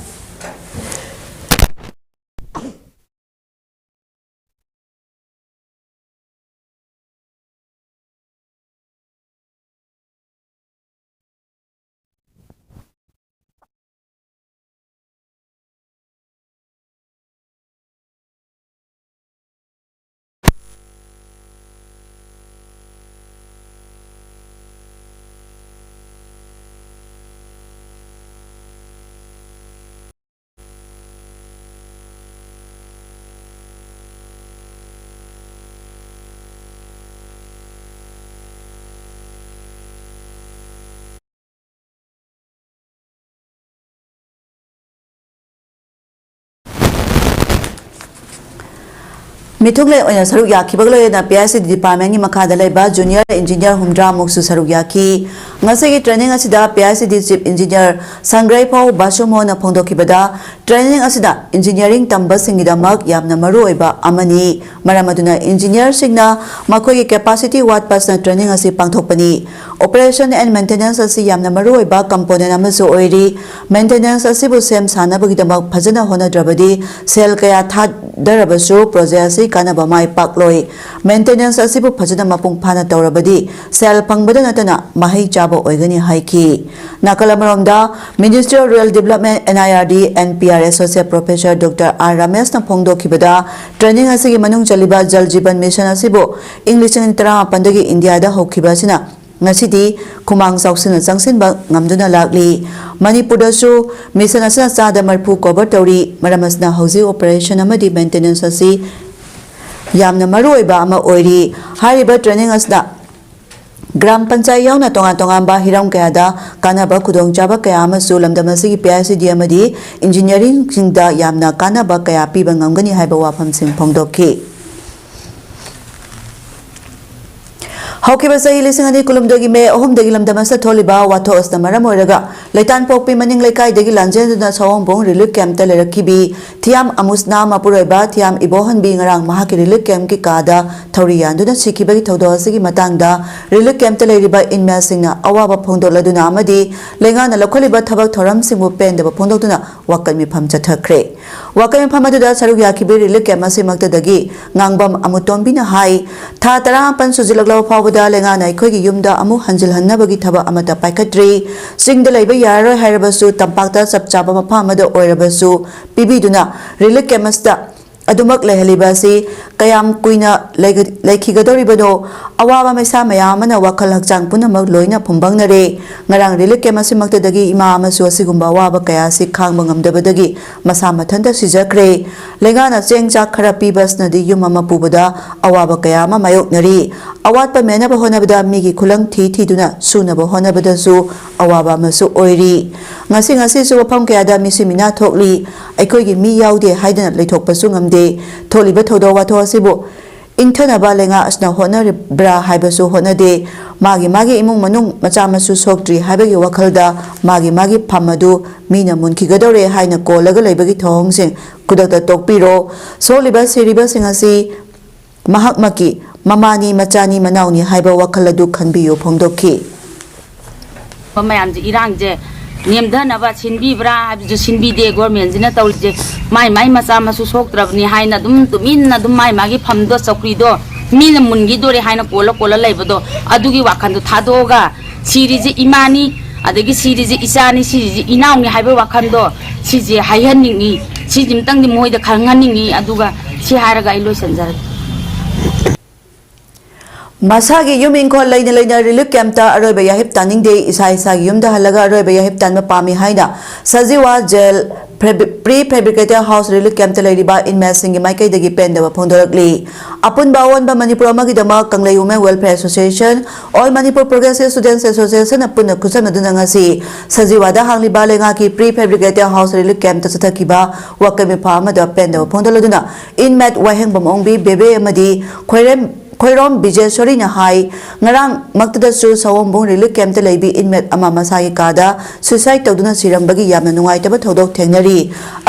ꯃꯤꯊꯨꯡꯂꯦꯟ ꯑꯣꯏꯅ ꯁꯔꯨꯛ ꯌꯥꯈꯤꯕꯒ ꯂꯣꯏꯅꯅ P I C D department ꯀꯤ ꯃꯈꯥꯗ ꯂꯩꯕ junior engineer ꯍꯨꯝꯗ꯭ꯔꯥ ꯃꯨꯛꯁꯨ ꯁꯔꯨꯛ ꯌꯥꯈꯤ꯫ ꯉꯁꯤꯒꯤ training ꯑꯁꯤꯗ P I C D Chief Engineer ꯁꯪꯒ꯭ꯔꯩꯐꯧ ꯕꯥꯁꯨꯃꯣꯟꯅ ꯐꯣꯡꯗꯣꯛꯈꯤꯕꯗ, training ꯑꯁꯤꯗ engineering ꯇꯝꯕꯁꯤꯡꯒꯤꯗꯃꯛ ꯌꯥꯝꯅ ꯃꯔꯨꯑꯣꯏꯕ ꯑꯃꯅꯤ꯫ ꯃꯔꯝ ꯑꯗꯨꯅ engineerꯁꯤꯡꯅ ꯃꯈꯣꯏꯒꯤ capacity ꯋꯥꯠꯄ ꯑꯁꯤꯅ training ꯑꯁꯤ ꯄꯥꯡꯊꯣꯛꯄꯅꯤ꯫ Operation and maintenance ꯑꯁꯤ ꯌꯥꯝꯅ ꯃꯔꯨꯑꯣꯏꯕ component ꯑꯃꯁꯨ ꯑꯣꯏꯔꯤ꯫ Maintenance ꯑꯁꯤꯕꯨ ꯁꯦꯝ ꯁꯥꯅꯕꯒꯤꯗꯃꯛ ꯐꯖꯅ ꯍꯣꯠꯅꯗ꯭ꯔꯕꯗꯤ, ꯁꯦꯜ ꯀꯌꯥ ꯊꯥꯗꯔꯕꯁꯨ project ꯑꯁꯤ ꯀꯥꯟꯅꯕ ꯃꯥꯏ ꯄꯥꯛꯂꯣꯏ꯫ Maintenance ꯑꯁꯤꯕꯨ ꯐꯖꯅ ꯃꯄꯨꯡ ꯐꯥꯅ ꯇꯧꯔꯕꯗꯤ, ꯁꯦꯜ ꯐꯪꯕꯗ ꯅꯠꯇꯅ ꯃꯍꯩ ꯆꯥꯕ ꯑꯣꯏꯒꯅꯤ ꯍꯥꯏꯈꯤ꯫ ꯅꯥꯀꯜ ꯑꯃꯔꯣꯝꯗ, Ministry of Rural Development, N I R D and P R Associate Professor Doctor R ꯔꯥꯃꯦꯁꯅ ꯐꯣꯡꯗꯣꯛꯈꯤꯕꯗ, training ꯑꯁꯤꯒꯤ ꯃꯅꯨꯡ ꯆꯜꯂꯤꯕ Jal Jeevan Mission ꯑꯁꯤꯕꯨ ꯏꯪ ꯂꯤꯁꯤꯡ ꯑꯅꯤ ꯇꯔꯥꯃꯥꯄꯟꯗꯒꯤ ꯏꯟꯗꯤꯌꯥꯗ ꯍꯧꯈꯤꯕ ꯑꯁꯤꯅ ꯉꯁꯤꯗꯤ ꯈꯨꯃꯥꯡ ꯆꯥꯎꯁꯤꯟꯅ ꯆꯪꯁꯤꯟꯕ ꯉꯝꯗꯨꯅ ꯂꯥꯛꯂꯤ꯫ ꯃꯅꯤꯄꯨꯔꯗꯁꯨ mission ꯑꯁꯤꯅ ꯆꯥꯗ ꯃꯔꯤꯐꯨ cover ꯇꯧꯔꯤ꯫ ꯃꯔꯝ ꯑꯁꯤꯅ ꯍꯧꯖꯤꯛ operation ꯑꯃꯗꯤ maintenance ꯑꯁꯤ ꯌꯥꯝꯅ ꯃꯔꯨꯑꯣꯏꯕ ꯑꯃ ꯑꯣꯏꯔꯤ꯫ ꯍꯥꯏꯔꯤꯕ training ꯑꯁꯤꯗ ꯒ꯭ꯔꯥꯝ ꯄꯟꯆꯥꯌꯠ ꯌꯥꯎꯅ ꯇꯣꯉꯥꯟ ꯇꯣꯉꯥꯟꯕ ꯍꯤꯔꯝ ꯀꯌꯥꯗ ꯀꯥꯟꯅꯕ ꯈꯨꯗꯣꯡꯆꯥꯕ ꯀꯌꯥ ꯑꯃꯁꯨ ꯂꯝꯗꯝ ꯑꯁꯤꯒꯤ P I C D ꯑꯃꯗꯤ engineeringꯁꯤꯡꯗ ꯌꯥꯝꯅ ꯀꯥꯟꯅꯕ ꯀꯌꯥ ꯄꯤꯕ ꯉꯝꯒꯅꯤ ꯍꯥꯏꯕ ꯋꯥꯐꯝꯁꯤꯡ ꯐꯣꯡꯗꯣꯛꯈꯤ꯫ ꯍꯧꯈꯤꯕ ꯆꯍꯤ ꯂꯤꯁꯤꯡ ꯑꯅꯤ ꯀꯨꯟꯍꯨꯝꯗꯣꯏꯒꯤ ꯃꯦ ꯑꯍꯨꯝꯗꯒꯤ ꯂꯝꯗꯝ ꯑꯁꯤꯗ ꯊꯣꯛꯂꯤꯕ ꯋꯥꯊꯣꯛ ꯑꯁꯤꯅ ꯃꯔꯝ ꯑꯣꯏꯔꯒ, ꯂꯩꯇꯥꯟꯄꯣꯛꯄꯤ ꯃꯅꯤꯡ ꯂꯩꯀꯥꯏꯗꯒꯤ ꯂꯥꯟꯖꯦꯟꯗꯨꯅ ꯁꯑꯣꯝꯕꯨꯡ relief campꯇ ꯂꯩꯔꯛꯈꯤꯕꯤ ꯊꯤꯌꯥꯝ ꯑꯃꯨꯁꯅꯥ ꯃꯄꯨꯔꯣꯏꯕ ꯊꯤꯌꯥꯝ ꯏꯕꯣꯍꯟꯕꯤ ꯉꯔꯥꯡ ꯃꯍꯥꯛꯀꯤ relief campꯀꯤ ꯀꯥꯗ ꯊꯧꯔꯤ ꯌꯥꯟꯗꯨꯅ ꯁꯤꯈꯤꯕꯒꯤ ꯊꯧꯗꯣꯛ ꯑꯁꯤꯒꯤ ꯃꯇꯥꯡꯗ relief campꯇ ꯂꯩꯔꯤꯕ inmateꯁꯤꯡꯅ ꯑꯋꯥꯕ ꯐꯣꯡꯗꯣꯛꯂꯗꯨꯅ ꯑꯃꯗꯤ ꯂꯩꯉꯥꯛꯅ ꯂꯧꯈꯠꯂꯤꯕ ꯊꯕꯛ ꯊꯧꯔꯝꯁꯤꯡꯕꯨ ꯄꯦꯟꯗꯕ ꯐꯣꯡꯗꯣꯛꯇꯨꯅ ꯋꯥꯀꯠ ꯃꯤꯐꯝ ꯆꯠꯊꯈ꯭ꯔꯦ꯫ ꯋꯥꯀꯠ ꯃꯤꯐꯝ ꯑꯗꯨꯗ ꯁꯔꯨꯛ ꯌꯥꯈꯤꯕ relief camp ꯑꯁꯤꯃꯛꯇꯗꯒꯤ ꯉꯥꯡꯕꯝ ꯑꯃꯨꯇꯣꯝꯕꯤꯅ ꯍꯥꯏ, ꯊꯥ ꯇꯔꯥꯃꯥꯄꯟ ꯁꯨꯖꯤꯜꯂꯛꯂꯕ ꯐꯥꯎꯕꯗ ꯂꯩꯉꯥꯛꯅ ꯑꯩꯈꯣꯏꯒꯤ ꯌꯨꯝꯗ ꯑꯃꯨꯛ ꯍꯟꯖꯤꯜꯍꯟꯅꯕꯒꯤ ꯊꯕꯛ ꯑꯃꯠꯇ ꯄꯥꯏꯈꯠꯇ꯭ꯔꯤ꯫ ꯆꯤꯡꯗ ꯂꯩꯕ ꯌꯥꯔꯔꯣꯏ ꯍꯥꯏꯔꯕꯁꯨ, ꯇꯝꯄꯥꯛꯇ ꯆꯞ ꯆꯥꯕ ꯃꯐꯝ ꯑꯃꯗ ꯑꯣꯏꯔꯕꯁꯨ ꯄꯤꯕꯤꯗꯨꯅ relief camp ꯑꯁꯤꯗ ꯑꯗꯨꯃꯛ ꯂꯩꯍꯜꯂꯤꯕ ꯑꯁꯤ ꯀꯌꯥꯝ ꯀꯨꯏꯅ ꯂꯩꯒ-, ꯂꯩꯈꯤꯒꯗꯧꯔꯤꯕꯅꯣ? ꯑꯋꯥꯕ ꯃꯩꯁꯥ ꯃꯌꯥꯝ ꯑꯃꯅ ꯋꯥꯈꯜ ꯍꯛꯆꯥꯡ ꯄꯨꯝꯅꯃꯛ ꯂꯣꯏꯅ ꯐꯨꯝꯕꯪꯅꯔꯦ꯫ ꯉꯔꯥꯡ relief camp ꯑꯁꯤꯃꯛꯇꯗꯒꯤ ꯏꯃꯥ ꯑꯃꯁꯨ ꯑꯁꯤꯒꯨꯝꯕ ꯑꯋꯥꯕ ꯀꯌꯥ ꯑꯁꯤ ꯈꯥꯡꯕ ꯉꯝꯗꯕꯗꯒꯤ ꯃꯁꯥ ꯃꯊꯟꯇ ꯁꯤꯖꯈ꯭ꯔꯦ꯫ ꯂꯩꯉꯥꯛꯅ ꯆꯦꯡ ꯆꯥꯛ ꯈꯔ ꯄꯤꯕ ꯑꯁꯤꯅꯗꯤ ꯌꯨꯝ ꯑꯃ ꯄꯨꯕꯗ ꯑꯋꯥꯕ ꯀꯌꯥ ꯑꯃ ꯃꯥꯌꯣꯛꯅꯔꯤ꯫ ꯑꯋꯥꯠꯄ ꯃꯦꯟꯅꯕ ꯍꯣꯠꯅꯕꯗ ꯃꯤꯒꯤ ꯈꯨꯂꯪ ꯊꯤ ꯊꯤꯗꯨꯅ ꯁꯨꯅꯕ ꯍꯣꯠꯅꯕꯗꯁꯨ ꯑꯋꯥꯕ ꯑꯃꯁꯨ ꯑꯣꯏꯔꯤ꯫ ꯉꯁꯤ ꯉꯁꯤꯁꯨ ꯃꯐꯝ ꯀꯌꯥꯗ ꯃꯤꯁꯤ ꯃꯤꯅꯥ ꯊꯣꯛꯂꯤ꯫ ꯑꯩꯈꯣꯏꯒꯤ ꯃꯤ ꯌꯥꯎꯗꯦ ꯍꯥꯏꯗꯅ ꯂꯩꯊꯣꯛꯄꯁꯨ ꯉꯝꯗꯦ꯫ ꯊꯣꯛꯂꯤꯕ ꯊꯧꯗꯣꯛ ꯋꯥꯊꯣꯛ ꯑꯁꯤꯕꯨ ꯏꯪꯊꯅꯕ ꯂꯩꯉꯥꯛ ꯑꯁꯤꯅ ꯍꯣꯠꯅꯔꯤꯕ꯭ꯔꯥ ꯍꯥꯏꯕꯁꯨ ꯍꯣꯠꯅꯗꯦ꯫ ꯃꯥꯒꯤ ꯃꯥꯒꯤ ꯏꯃꯨꯡ ꯃꯅꯨꯡ, ꯃꯆꯥ ꯃꯁꯨ ꯁꯣꯛꯇ꯭ꯔꯤ ꯍꯥꯏꯕꯒꯤ ꯋꯥꯈꯜꯗ ꯃꯥꯒꯤ ꯃꯥꯒꯤ ꯐꯝ ꯑꯗꯨ ꯃꯤꯅ ꯃꯨꯟꯈꯤꯒꯗꯧꯔꯦ ꯍꯥꯏꯅ ꯀꯣꯜꯂꯒ ꯂꯩꯕꯒꯤ ꯊꯧꯑꯣꯡꯁꯤꯡ ꯈꯨꯗꯛꯇ ꯇꯣꯛꯄꯤꯔꯣ꯫ ꯁꯣꯛꯂꯤꯕ ꯁꯤꯔꯤꯕꯁꯤꯡ ꯑꯁꯤ ꯃꯍꯥꯛꯃꯛꯀꯤ ꯃꯃꯥꯅꯤ, ꯃꯆꯥꯅꯤ, ꯃꯅꯥꯎꯅꯤ ꯍꯥꯏꯕ ꯋꯥꯈꯜ ꯑꯗꯨ ꯈꯟꯕꯤꯌꯨ ꯐꯣꯡꯗꯣꯛꯈꯤ꯫ ꯃꯌꯥꯝꯁꯦ, ꯏꯔꯥꯡꯁꯦ ꯅꯦꯝꯊꯅꯕ ꯁꯤꯟꯕꯤꯕ꯭ꯔꯥ ꯍꯥꯏꯕꯁꯨ ꯁꯤꯟꯕꯤꯗꯦ꯫ ꯒꯣꯔꯃꯦꯟꯁꯤꯅ ꯇꯧꯔꯤꯁꯦ, ꯃꯥꯏ ꯃꯥꯏ ꯃꯆꯥ ꯃꯁꯨ ꯁꯣꯛꯇ꯭ꯔꯕꯅꯤ ꯍꯥꯏꯅ ꯑꯗꯨꯝ ꯇꯨꯃꯤꯟꯅ ꯑꯗꯨꯝ ꯃꯥꯏ ꯃꯥꯒꯤ ꯐꯝꯗꯣ, ꯆꯧꯀ꯭ꯔꯤꯗꯣ ꯃꯤꯅ ꯃꯨꯟꯈꯤꯗꯣꯔꯦ ꯍꯥꯏꯅ ꯀꯣꯜꯂ ꯀꯣꯜꯂ ꯂꯩꯕꯗꯣ, ꯑꯗꯨꯒꯤ ꯋꯥꯈꯜꯗꯣ ꯊꯥꯗꯣꯛꯑꯒ, ꯁꯤꯔꯤꯁꯦ ꯏꯃꯥꯅꯤ, ꯑꯗꯒꯤ ꯁꯤꯔꯤꯁꯦ ꯏꯆꯥꯅꯤ, ꯁꯤꯔꯤꯁꯦ ꯏꯅꯥꯎꯅꯤ ꯍꯥꯏꯕ ꯋꯥꯈꯜꯗꯣ, ꯁꯤꯁꯦ ꯍꯥꯏꯍꯟꯅꯤꯡꯉꯤ꯫ ꯁꯤꯁꯤꯝꯇꯪꯗꯤ ꯃꯣꯏꯗ ꯈꯪꯍꯟꯅꯤꯡꯉꯤ꯫ ꯑꯗꯨꯒ ꯁꯤ ꯍꯥꯏꯔꯒ ꯑꯩ ꯂꯣꯏꯁꯤꯟꯖꯔꯒꯦ꯫ ꯃꯁꯥꯒꯤ ꯌꯨꯝ ꯏꯪꯈꯣꯜ ꯂꯩꯅ ꯂꯩꯅ ꯔꯤꯂꯤꯐ ꯀꯦꯝꯞꯇ ꯑꯔꯣꯏꯕ ꯌꯥꯍꯤꯞ ꯇꯥꯅꯤꯡꯗꯦ, ꯏꯁꯥ ꯏꯁꯥꯒꯤ ꯌꯨꯝꯗ ꯍꯜꯂꯒ ꯑꯔꯣꯏꯕ ꯌꯥꯍꯤꯞ ꯇꯥꯟꯕ ꯄꯥꯝꯃꯤ ꯍꯥꯏꯅ ꯁꯖꯤꯋꯥ ꯖꯦꯜ ꯐꯦꯕ꯭ꯔꯤ-, pre fabricated house relief camp ꯂꯩꯔꯤꯕ ꯏꯟꯃꯦꯠꯁꯤꯡꯒꯤ ꯃꯥꯏꯀꯩꯗꯒꯤ ꯄꯦꯟꯗꯕ ꯐꯣꯡꯗꯣꯔꯛꯂꯤ꯫ ꯑꯄꯨꯟꯕ ꯑꯑꯣꯟꯕ ꯃꯅꯤꯄꯨꯔ ꯑꯃꯒꯤꯗꯃꯛ Kanglei women welfare association, all Manipur progressive students ꯑꯦꯁꯣꯁꯤꯌꯦꯁꯟꯅ ꯄꯨꯟꯅ ꯈꯨꯠꯁꯝꯅꯗꯨꯅ ꯉꯁꯤ ꯁꯖꯤꯋꯥꯗ ꯍꯥꯡꯂꯤꯕ ꯂꯩꯉꯥꯛꯀꯤ pre fabricated house relief camp ꯆꯠꯊꯈꯤꯕ ꯋꯥꯀꯠ ꯃꯤꯐꯝ ꯑꯃꯗ ꯄꯦꯟꯗꯕ ꯐꯣꯡꯗꯣꯛꯂꯗꯨꯅ ꯏꯟꯃꯦꯠ ꯋꯥꯍꯦꯡꯕꯝ ꯑꯣꯡꯕꯤ ꯕꯦꯕꯦ ꯑꯃꯗꯤ ꯈꯣꯏꯔꯦꯝ ꯈꯣꯏꯔꯣꯝ ꯕꯤꯖꯦꯁꯣꯔꯤꯅ ꯍꯥꯏ, ꯉꯔꯥꯡꯃꯛꯇꯗꯁꯨ ꯁꯑꯣꯝꯕꯨꯡ ꯔꯤꯂꯤꯐ ꯀꯦꯝꯞꯇ ꯂꯩꯕꯤ ꯏꯟꯃꯦꯠ ꯑꯃ ꯃꯁꯥꯒꯤ ꯀꯥꯗ ꯁꯨꯏꯁꯥꯏꯗ ꯇꯧꯗꯨꯅ ꯁꯤꯔꯝꯕꯒꯤ ꯌꯥꯝꯅ ꯅꯨꯡꯉꯥꯏꯇꯕ ꯊꯧꯗꯣꯛ ꯊꯦꯡꯅꯔꯤ꯫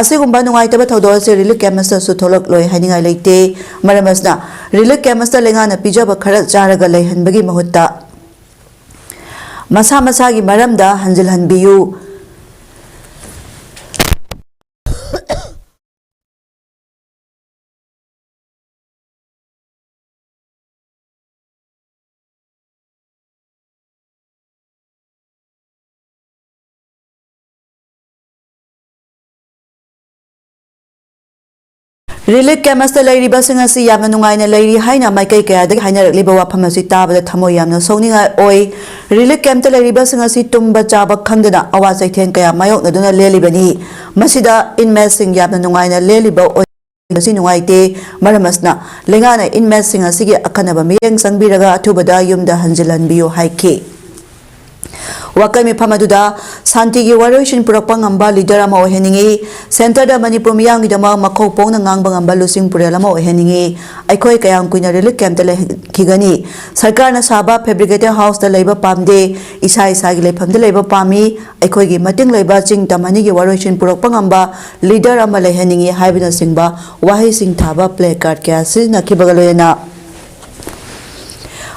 ꯑꯁꯤꯒꯨꯝꯕ ꯅꯨꯡꯉꯥꯏꯇꯕ ꯊꯧꯗꯣꯛ ꯑꯁꯤ ꯔꯤꯂꯤꯐ ꯀꯦꯝꯞ ꯑꯁꯤꯗꯁꯨ ꯊꯣꯛꯂꯛꯂꯣꯏ ꯍꯥꯏꯅꯤꯡꯉꯥꯏ ꯂꯩꯇꯦ꯫ ꯃꯔꯝ ꯑꯁꯤꯅ ꯔꯤꯂꯤꯐ ꯀꯦꯝꯞ ꯑꯁꯤꯗ ꯂꯩꯉꯥꯛꯅ ꯄꯤꯖꯕ ꯈꯔ ꯆꯥꯔꯒ ꯂꯩꯍꯟꯕꯒꯤ ꯃꯍꯨꯠꯇ ꯃꯁꯥ ꯃꯁꯥꯒꯤ ꯃꯔꯝꯗ ꯍꯟꯖꯤꯜꯍꯟꯕꯤꯌꯨ꯫ ꯔꯤꯂꯤꯐ ꯀꯦꯝꯞ ꯑꯁꯤꯗ ꯂꯩꯔꯤꯕꯁꯤꯡ ꯑꯁꯤ ꯌꯥꯝꯅ ꯅꯨꯡꯉꯥꯏꯅ ꯂꯩꯔꯤ ꯍꯥꯏꯅ ꯃꯥꯏꯀꯩ ꯀꯌꯥꯗꯒꯤ ꯍꯥꯏꯅꯔꯛꯂꯤꯕ ꯋꯥꯐꯝ ꯑꯁꯤ ꯇꯥꯕꯗ ꯊꯃꯣꯏ ꯌꯥꯝꯅ ꯁꯣꯛꯅꯤꯡꯉꯥꯏ ꯑꯣꯏ꯫ ꯔꯤꯂꯤꯐ ꯀꯦꯝꯞꯇ ꯂꯩꯔꯤꯕꯁꯤꯡ ꯑꯁꯤ ꯇꯨꯝꯕ ꯆꯥꯕ ꯈꯪꯗꯅ ꯑꯋꯥ ꯆꯩꯊꯦꯡ ꯀꯌꯥ ꯃꯥꯌꯣꯛꯅꯗꯨꯅ ꯂꯦꯜꯂꯤꯕꯅꯤ꯫ ꯃꯁꯤꯗ ꯏꯟꯃꯦꯠꯁꯤꯡ ꯌꯥꯝꯅ ꯅꯨꯡꯉꯥꯏꯅ ꯂꯦꯜꯂꯤꯕ ꯑꯣꯏ ꯃꯁꯤ ꯅꯨꯡꯉꯥꯏꯇꯦ꯫ ꯃꯔꯝ ꯑꯁꯤꯅ ꯂꯩꯉꯥꯛꯅ ꯏꯟꯃꯦꯠꯁꯤꯡ ꯑꯁꯤꯒꯤ ꯑꯈꯟꯅꯕ ꯃꯤꯠꯌꯦꯡ ꯆꯪꯕꯤꯔꯒ ꯑꯊꯨꯕꯗ ꯌꯨꯝꯗ ꯍꯟꯖꯤꯜꯍꯟꯕꯤꯌꯨ ꯍꯥꯏꯈꯤ꯫ ꯋꯥꯀꯩ ꯃꯤꯐꯝ ꯑꯗꯨꯗ ꯁꯥꯟꯇꯤꯒꯤ ꯋꯥꯔꯣꯏꯁꯤꯟ ꯄꯨꯔꯛꯄ ꯉꯝꯕ ꯂꯤꯗꯔ ꯑꯃ ꯑꯣꯏꯍꯟꯅꯤꯡꯏ꯫ ꯁꯦꯟꯇꯔꯗ ꯃꯅꯤꯄꯨꯔ ꯃꯤꯌꯥꯝꯒꯤꯗꯃꯛ ꯃꯈꯧ ꯄꯣꯡꯅ ꯉꯥꯡꯕ ꯉꯝꯕ ꯂꯨꯆꯤꯡ ꯄꯨꯔꯦꯜ ꯑꯃ ꯑꯣꯏꯍꯟꯅꯤꯡꯏ꯫ ꯑꯩꯈꯣꯏ ꯀꯌꯥꯝ ꯀꯨꯏꯅ ꯔꯤꯂꯤꯐ ꯀꯦꯝꯞꯇ ꯂꯩꯈꯤꯒꯅꯤ? ꯁꯔꯀꯥꯔꯅ ꯁꯥꯕ ꯐꯦꯕ꯭ꯔꯤꯀꯦꯇꯦꯠ ꯍꯥꯎꯁꯇ ꯂꯩꯕ ꯄꯥꯝꯗꯦ꯫ ꯏꯁꯥ ꯏꯁꯥꯒꯤ ꯂꯩꯐꯝꯗ ꯂꯩꯕ ꯄꯥꯝꯃꯤ꯫ ꯑꯩꯈꯣꯏꯒꯤ ꯃꯇꯤꯡ ꯂꯩꯕ ꯆꯤꯡ ꯇꯝ ꯑꯅꯤꯒꯤ ꯋꯥꯔꯣꯏꯁꯤꯟ ꯄꯨꯔꯛꯄ ꯉꯝꯕ ꯂꯤꯗꯔ ꯑꯃ ꯂꯩꯍꯟꯅꯤꯡꯏ ꯍꯥꯏꯕꯅꯆꯤꯡꯕ ꯋꯥꯍꯩꯁꯤꯡ ꯊꯥꯕ ꯄ꯭ꯂꯦ ꯀꯥꯔꯗ ꯀꯌꯥ ꯁꯤꯖꯤꯟꯅꯈꯤꯕꯒ ꯂꯣꯏꯅꯅ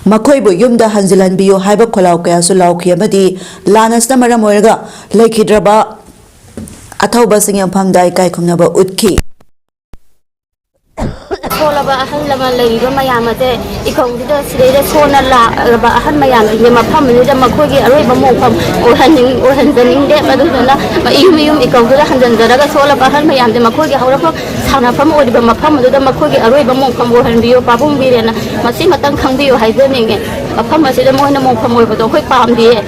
ꯃꯈꯣꯏꯕꯨ ꯌꯨꯝꯗ ꯍꯟꯖꯤꯜꯍꯟꯕꯤꯌꯨ ꯍꯥꯏꯕ ꯈꯣꯜꯂꯥꯎ ꯀꯌꯥꯁꯨ ꯂꯥꯎꯈꯤ ꯑꯃꯗꯤ ꯂꯥꯟ ꯑꯁꯤꯅ ꯃꯔꯝ ꯑꯣꯏꯔꯒ ꯂꯩꯈꯤꯗ꯭ꯔꯕ ꯑꯊꯧꯕꯁꯤꯡ ꯌꯥꯝꯐꯝꯗ ꯏꯀꯥꯏ ꯈꯨꯝꯅꯕ ꯎꯠꯈꯤ꯫ ꯁꯣꯜꯂꯕ ꯑꯍꯜ ꯂꯃꯟ ꯂꯩꯔꯤꯕ ꯃꯌꯥꯝ ꯑꯁꯦ ꯏꯀꯧꯗꯨꯗ ꯁꯤꯗꯩꯗ ꯁꯣꯟꯅ ꯂꯥꯛꯂꯕ ꯑꯍꯜ ꯃꯌꯥꯝꯁꯤꯡꯁꯦ ꯃꯐꯝ ꯑꯗꯨꯗ ꯃꯈꯣꯏꯒꯤ ꯑꯔꯣꯏꯕ ꯃꯣꯡꯐꯝ ꯑꯣꯏꯍꯟꯅꯤꯡ-, ꯑꯣꯏꯍꯟꯖꯅꯤꯡꯗꯦ꯫ ꯑꯗꯨꯗꯨꯅ ꯃꯌꯨꯝ ꯃꯌꯨꯝ ꯏꯀꯧꯗꯨꯗ ꯍꯟꯖꯤꯟꯖꯔꯒ ꯁꯣꯜꯂꯕ ꯑꯍꯜ ꯃꯌꯥꯝꯁꯦ ꯃꯈꯣꯏꯒꯤ ꯍꯧꯔꯛꯐꯝ ꯁꯥꯟꯅꯐꯝ ꯑꯣꯏꯔꯤꯕ ꯃꯐꯝ ꯑꯗꯨꯗ ꯃꯈꯣꯏꯒꯤ ꯑꯔꯣꯏꯕ ꯃꯣꯡꯐꯝ ꯑꯣꯏꯍꯟꯕꯤꯌꯨ꯫ ꯄꯥꯕꯨꯡ ꯕꯤꯔꯦꯟꯅ ꯃꯁꯤꯃꯇꯪ ꯈꯪꯕꯤꯌꯨ ꯍꯥꯏꯖꯅꯤꯡꯉꯦ꯫ ꯃꯐꯝ ꯑꯁꯤꯗ ꯃꯣꯏꯅ ꯃꯣꯡꯐꯝ ꯑꯣꯏꯕꯗꯣ ꯑꯩꯈꯣꯏ ꯄꯥꯝꯗꯤꯌꯦ꯫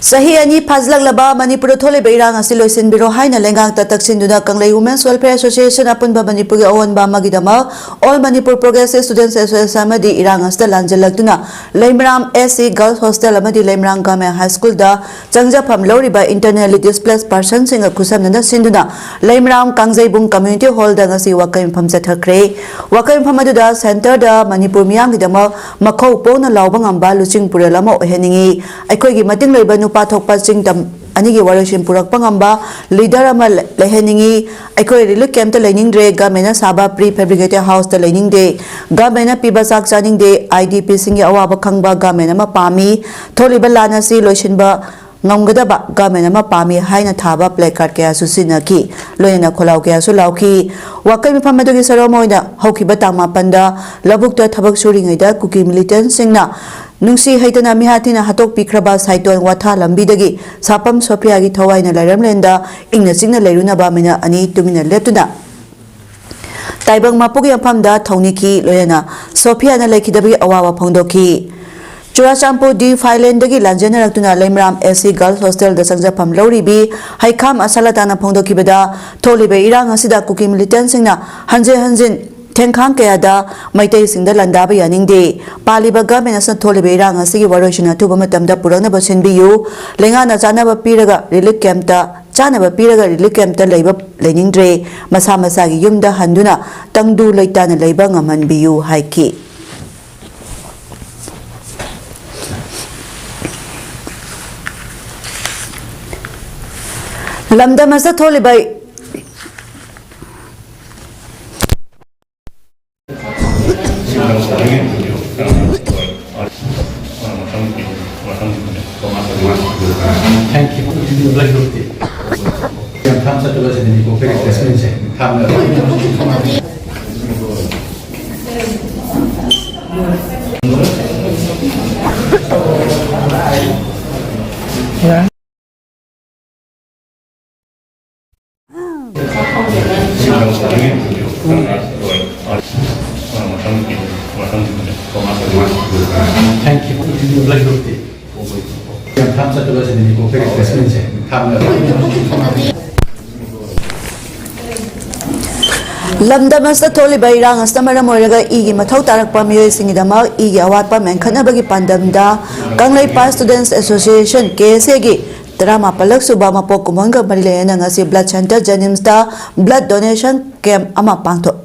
ꯆꯍꯤ ꯑꯅꯤ ꯐꯥꯖꯤꯜꯂꯛꯂꯕ ꯃꯅꯤꯄꯨꯔꯗ ꯊꯣꯛꯂꯤꯕ ꯏꯔꯥꯡ ꯑꯁꯤ ꯂꯣꯏꯁꯤꯟꯕꯤꯔꯣ ꯍꯥꯏꯅ ꯂꯩꯉꯥꯛꯇ ꯇꯛꯁꯤꯟꯗꯨꯅ ꯀꯪꯂꯩ Women's Welfare Association ꯑꯄꯨꯟꯕ ꯃꯅꯤꯄꯨꯔꯒꯤ ꯑꯑꯣꯟꯕ ꯑꯃꯒꯤꯗꯃꯛ All Manipur Progressive Students Association ꯑꯃꯗꯤ ꯏꯔꯥꯡ ꯑꯁꯤꯗ ꯂꯥꯟꯖꯜꯂꯛꯇꯨꯅ ꯂꯩꯃꯔꯥꯝ S C Girls Hostel ꯑꯃꯗꯤ ꯂꯩꯃꯔꯥꯝ Government High School ꯗ ꯆꯪꯖꯐꯝ ꯂꯧꯔꯤꯕ internally displaced person ꯁꯤꯡꯒ ꯈꯨꯠꯁꯝꯅꯅ ꯁꯤꯟꯗꯨꯅ ꯂꯩꯃꯔꯥꯝ ꯀꯥꯡꯖꯩꯕꯨꯡ Community Hall ꯗ ꯉꯁꯤ ꯋꯥꯀꯩ ꯃꯤꯐꯝ ꯆꯠꯊꯈ꯭ꯔꯦ꯫ ꯋꯥꯀꯩ ꯃꯤꯐꯝ ꯑꯗꯨꯗ ꯁꯦꯟꯇꯔꯗ ꯃꯅꯤꯄꯨꯔ ꯃꯤꯌꯥꯝꯒꯤꯗꯃꯛ ꯃꯈꯧ ꯄꯣꯡꯅ ꯂꯥꯎꯕ ꯉꯝꯕ ꯂꯨꯆꯤꯡ ꯄꯨꯔꯦꯜ ꯑꯃ ꯑꯣꯏꯍꯟꯅꯤꯡꯏ꯫ ꯑꯩꯈꯣꯏꯒꯤ ꯃꯇꯤꯡ ꯂꯩꯕ ꯅꯨꯄꯥ ꯊꯣꯛꯄ ꯆꯤꯡ ꯇꯝ ꯑꯅꯤꯒꯤ ꯋꯥꯔꯣꯏꯁꯤꯟ ꯄꯨꯔꯛꯄ ꯉꯝꯕ ꯂꯤꯗꯔ ꯑꯃ ꯂꯩ-, ꯂꯩꯍꯟꯅꯤꯡꯏ꯫ ꯑꯩꯈꯣꯏ ꯔꯤꯂꯤꯐ ꯀꯦꯝꯞꯇ ꯂꯩꯅꯤꯡꯗ꯭ꯔꯦ꯫ ꯒꯚꯔꯟꯃꯦꯟꯅ ꯁꯥꯕ pre fabricated ꯍꯥꯎꯁꯇ ꯂꯩꯅꯤꯡꯗꯦ꯫ ꯒꯚꯔꯟꯃꯦꯟꯅ ꯄꯤꯕ ꯆꯥꯛ ꯆꯥꯅꯤꯡꯗꯦ꯫ IDP ꯁꯤꯡꯒꯤ ꯑꯋꯥꯕ ꯈꯪꯕ ꯒꯚꯔꯟꯃꯦꯟ ꯑꯃ ꯄꯥꯝꯃꯤ꯫ ꯊꯣꯛꯂꯤꯕ ꯂꯥꯟ ꯑꯁꯤ ꯂꯣꯏꯁꯤꯟꯕ ꯉꯝꯒꯗꯕ ꯒꯚꯔꯟꯃꯦꯟ ꯑꯃ ꯄꯥꯝꯃꯤ ꯍꯥꯏꯅ ꯊꯥꯕ ꯄ꯭ꯂꯦ ꯀꯥꯔꯗ ꯀꯌꯥꯁꯨ ꯁꯤꯖꯤꯟꯅꯈꯤ꯫ ꯂꯣꯏꯅꯅ ꯈꯣꯜꯂꯥꯎ ꯀꯌꯥꯁꯨ ꯂꯥꯎꯈꯤ꯫ ꯋꯥꯀꯩ ꯃꯤꯐꯝ ꯑꯗꯨꯒꯤ ꯁꯔꯨꯛ ꯑꯃ ꯑꯣꯏꯅ ꯍꯧꯈꯤꯕ ꯇꯥꯡ ꯃꯥꯄꯟꯗ ꯂꯧꯕꯨꯛꯇ ꯊꯕꯛ ꯁꯨꯔꯤꯉꯩꯗ ꯀꯨꯀꯤ ꯃꯤꯂꯤꯇꯦꯟꯁꯤꯡꯅ ꯅꯨꯡꯁꯤ ꯍꯩꯇꯅ ꯃꯤꯍꯥꯠ ꯊꯤꯅ ꯍꯥꯠꯇꯣꯛꯄꯤꯈ꯭ꯔꯕ ꯁꯥꯏꯇꯣꯟ ꯋꯥꯊꯥ ꯂꯝꯕꯤꯗꯒꯤ ꯁꯥꯄꯝ ꯁꯣꯐꯤꯌꯥꯒꯤ ꯊꯋꯥꯏꯅ ꯂꯩꯔꯝꯂꯦꯟꯗ ꯏꯪꯅ ꯆꯤꯛꯅ ꯂꯩꯔꯨꯅꯕ ꯃꯤꯅꯠ ꯑꯅꯤ ꯇꯨꯃꯤꯟꯅ ꯂꯦꯞꯇꯨꯅ ꯇꯥꯏꯕꯪ ꯃꯄꯨꯒꯤ ꯃꯐꯝꯗ ꯊꯧꯅꯤꯈꯤ꯫ ꯂꯣꯏꯅꯅ ꯁꯣꯐꯤꯌꯥꯅ ꯂꯩꯈꯤꯗꯕꯒꯤ ꯑꯋꯥꯕ ꯐꯣꯡꯗꯣꯛꯈꯤ꯫ ꯆꯨꯔꯥꯆꯥꯟꯄꯨꯔ ꯗꯤ ꯐꯥꯏꯂꯦꯟꯗꯒꯤ ꯂꯥꯟꯖꯦꯟꯅꯔꯛꯇꯨꯅ ꯂꯩꯃꯔꯥꯝ S C Girls Hostel ꯗ ꯆꯪꯖꯐꯝ ꯂꯧꯔꯤꯕꯤ ꯍꯩꯈꯥꯝ ꯑꯁꯥꯂꯇꯥꯅ ꯐꯣꯡꯗꯣꯛꯈꯤꯕꯗ, ꯊꯣꯛꯂꯤꯕ ꯏꯔꯥꯡ ꯑꯁꯤꯗ ꯀꯨꯀꯤ ꯃꯤꯂꯤꯇꯦꯟꯁꯤꯡꯅ ꯍꯟꯖꯤꯟ ꯍꯟꯖꯤꯟ ꯊꯦꯡꯈꯥꯡ ꯀꯌꯥꯗ ꯃꯩꯇꯩꯁꯤꯡꯗ ꯂꯥꯟꯗꯥꯕ ꯌꯥꯅꯤꯡꯗꯦ꯫ ꯄꯥꯜꯂꯤꯕ ꯒꯚꯔꯟꯃꯦꯟꯠ ꯑꯁꯤꯅ ꯊꯣꯛꯂꯤꯕ ꯏꯔꯥꯡ ꯑꯁꯤꯒꯤ ꯋꯥꯔꯣꯏꯁꯤꯟ ꯑꯊꯨꯕ ꯃꯇꯝꯗ ꯄꯨꯔꯛꯅꯕ ꯁꯤꯟꯕꯤꯌꯨ꯫ ꯂꯩꯉꯥꯛꯅ ꯆꯥꯅꯕ ꯄꯤꯔꯒ ꯔꯤꯂꯤꯐ ꯀꯦꯝꯞꯇ, ꯆꯥꯅꯕ ꯄꯤꯔꯒ ꯔꯤꯂꯤꯐ ꯀꯦꯝꯞꯇ ꯂꯩꯕ ꯂꯩꯅꯤꯡꯗ꯭ꯔꯦ꯫ ꯃꯁꯥ ꯃꯁꯥꯒꯤ ꯌꯨꯝꯗ ꯍꯟꯗꯨꯅ ꯇꯪꯗꯨ ꯂꯩꯇꯥꯅ ꯂꯩꯕ ꯉꯝꯍꯟꯕꯤꯌꯨ ꯍꯥꯏꯈꯤ꯫ ꯂꯝꯗꯝ ꯑꯁꯤꯗ ꯊꯣꯛꯂꯤꯕ Thank you. ꯌꯥꯝ ꯊꯥꯝ ꯆꯠꯇꯕꯁꯤꯗꯅꯤꯀꯣ ꯑꯩꯈꯣꯏꯒꯤ ꯄ꯭ꯂꯦꯁꯃꯦꯟꯁꯦ ꯊꯥꯝꯅ Thank you. ꯌꯥꯝ ꯊꯥꯝ ꯆꯠꯇꯕꯁꯤꯗꯅꯤꯀꯣ ꯑꯩꯈꯣꯏꯒꯤ ꯄ꯭ꯂꯦꯁꯃꯦꯟꯁꯦ ꯊꯥꯝꯅ ꯂꯝꯗꯝ ꯑꯁꯤꯗ ꯊꯣꯛꯂꯤꯕ ꯏꯔꯥꯡ ꯑꯁꯤꯅ ꯃꯔꯝ ꯑꯣꯏꯔꯒ ꯏꯒꯤ ꯃꯊꯧ ꯇꯥꯔꯛꯄ ꯃꯤꯑꯣꯏꯁꯤꯡꯒꯤꯗꯃꯛ ꯏꯒꯤ ꯑꯋꯥꯠꯄ ꯃꯦꯟꯈꯠꯅꯕꯒꯤ ꯄꯥꯟꯗꯝꯗ Kangleipak Students Association, K S A ꯒꯤ ꯇꯔꯥꯃꯥꯄꯜꯂꯛ ꯁꯨꯕ ꯃꯄꯣꯛ ꯀꯨꯝꯑꯣꯟꯒ ꯃꯔꯤ ꯂꯩꯅꯅ ꯉꯁꯤ Blood Centre JNIMS ꯇ blood donation camp ꯑꯃ ꯄꯥꯡꯊꯣꯛ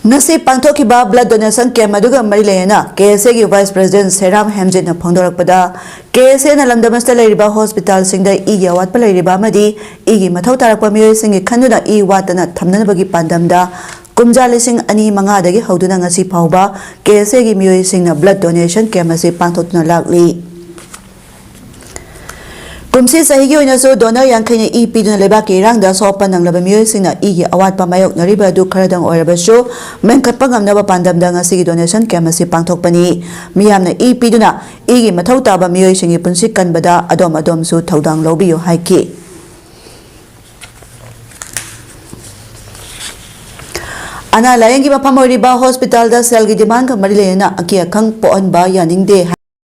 ꯉꯁꯤ ꯄꯥꯡꯊꯣꯛꯈꯤꯕ blood donation camp ꯑꯗꯨꯒ ꯃꯔꯤ ꯂꯩꯅꯅ K S A ꯒꯤ Vice President ꯁꯦꯔꯥꯝ ꯍꯦꯝꯖꯤꯠꯅ ꯐꯣꯡꯗꯣꯔꯛꯄꯗ, K S A ꯅ ꯂꯝꯗꯝ ꯑꯁꯤꯗ ꯂꯩꯔꯤꯕ ꯍꯣꯁꯄꯤꯇꯥꯜꯁꯤꯡꯗ ꯏꯒꯤ ꯑꯋꯥꯠꯄ ꯂꯩꯔꯤꯕ ꯑꯃꯗꯤ ꯏꯒꯤ ꯃꯊꯧ ꯇꯥꯔꯛꯄ ꯃꯤꯑꯣꯏꯁꯤꯡꯒꯤ ꯈꯟꯗꯨꯅ ꯏ ꯋꯥꯠꯇꯅ ꯊꯝꯅꯅꯕꯒꯤ ꯄꯥꯟꯗꯝꯗ ꯀꯨꯝꯖꯥ ꯂꯤꯁꯤꯡ ꯑꯅꯤ ꯃꯉꯥꯗꯒꯤ ꯍꯧꯗꯨꯅ ꯉꯁꯤ ꯐꯥꯎꯕ K S A ꯒꯤ ꯃꯤꯑꯣꯏꯁꯤꯡꯅ blood donation camp ꯑꯁꯤ ꯄꯥꯡꯊꯣꯛꯇꯨꯅ ꯂꯥꯛꯂꯤ꯫ ꯀꯨꯝꯁꯤ ꯆꯍꯤꯒꯤ ꯑꯣꯏꯅꯁꯨ donor ꯌꯥꯡꯈꯩꯅ ꯏ ꯄꯤꯗꯨꯅ ꯂꯩꯕꯥꯛꯀꯤ ꯏꯔꯥꯡꯗ ꯑꯁꯣꯛ ꯑꯄꯟ ꯅꯪꯂꯕ ꯃꯤꯑꯣꯏꯁꯤꯡꯅ ꯏꯒꯤ ꯑꯋꯥꯠꯄ ꯃꯥꯌꯣꯛꯅꯔꯤꯕ ꯑꯗꯨ ꯈꯔꯗꯪ ꯑꯣꯏꯔꯕꯁꯨ ꯃꯦꯟꯈꯠꯄ ꯉꯝꯅꯕ ꯄꯥꯟꯗꯝꯗ ꯉꯁꯤꯒꯤ donation camp ꯑꯁꯤ ꯄꯥꯡꯊꯣꯛꯄꯅꯤ꯫ ꯃꯤꯌꯥꯝꯅ ꯏ ꯄꯤꯗꯨꯅ ꯏꯒꯤ ꯃꯊꯧ ꯇꯥꯕ ꯃꯤꯑꯣꯏꯁꯤꯡꯒꯤ ꯄꯨꯟꯁꯤ ꯀꯟꯕꯗ ꯑꯗꯣꯝ ꯑꯗꯣꯝꯁꯨ ꯊꯧꯗꯥꯡ ꯂꯧꯕꯤꯌꯨ ꯍꯥꯏꯈꯤ꯫ ꯑꯅꯥ ꯂꯥꯌꯦꯡꯒꯤ ꯃꯐꯝ ꯑꯣꯏꯔꯤꯕ ꯍꯣꯁꯄꯤꯇꯥꯜꯗ ꯁꯦꯜꯒꯤ demand ꯒ ꯃꯔꯤ ꯂꯩꯅꯅ ꯑꯀꯤ ꯑꯈꯪ ꯄꯣꯛꯍꯟꯕ ꯌꯥꯅꯤꯡꯗꯦ꯫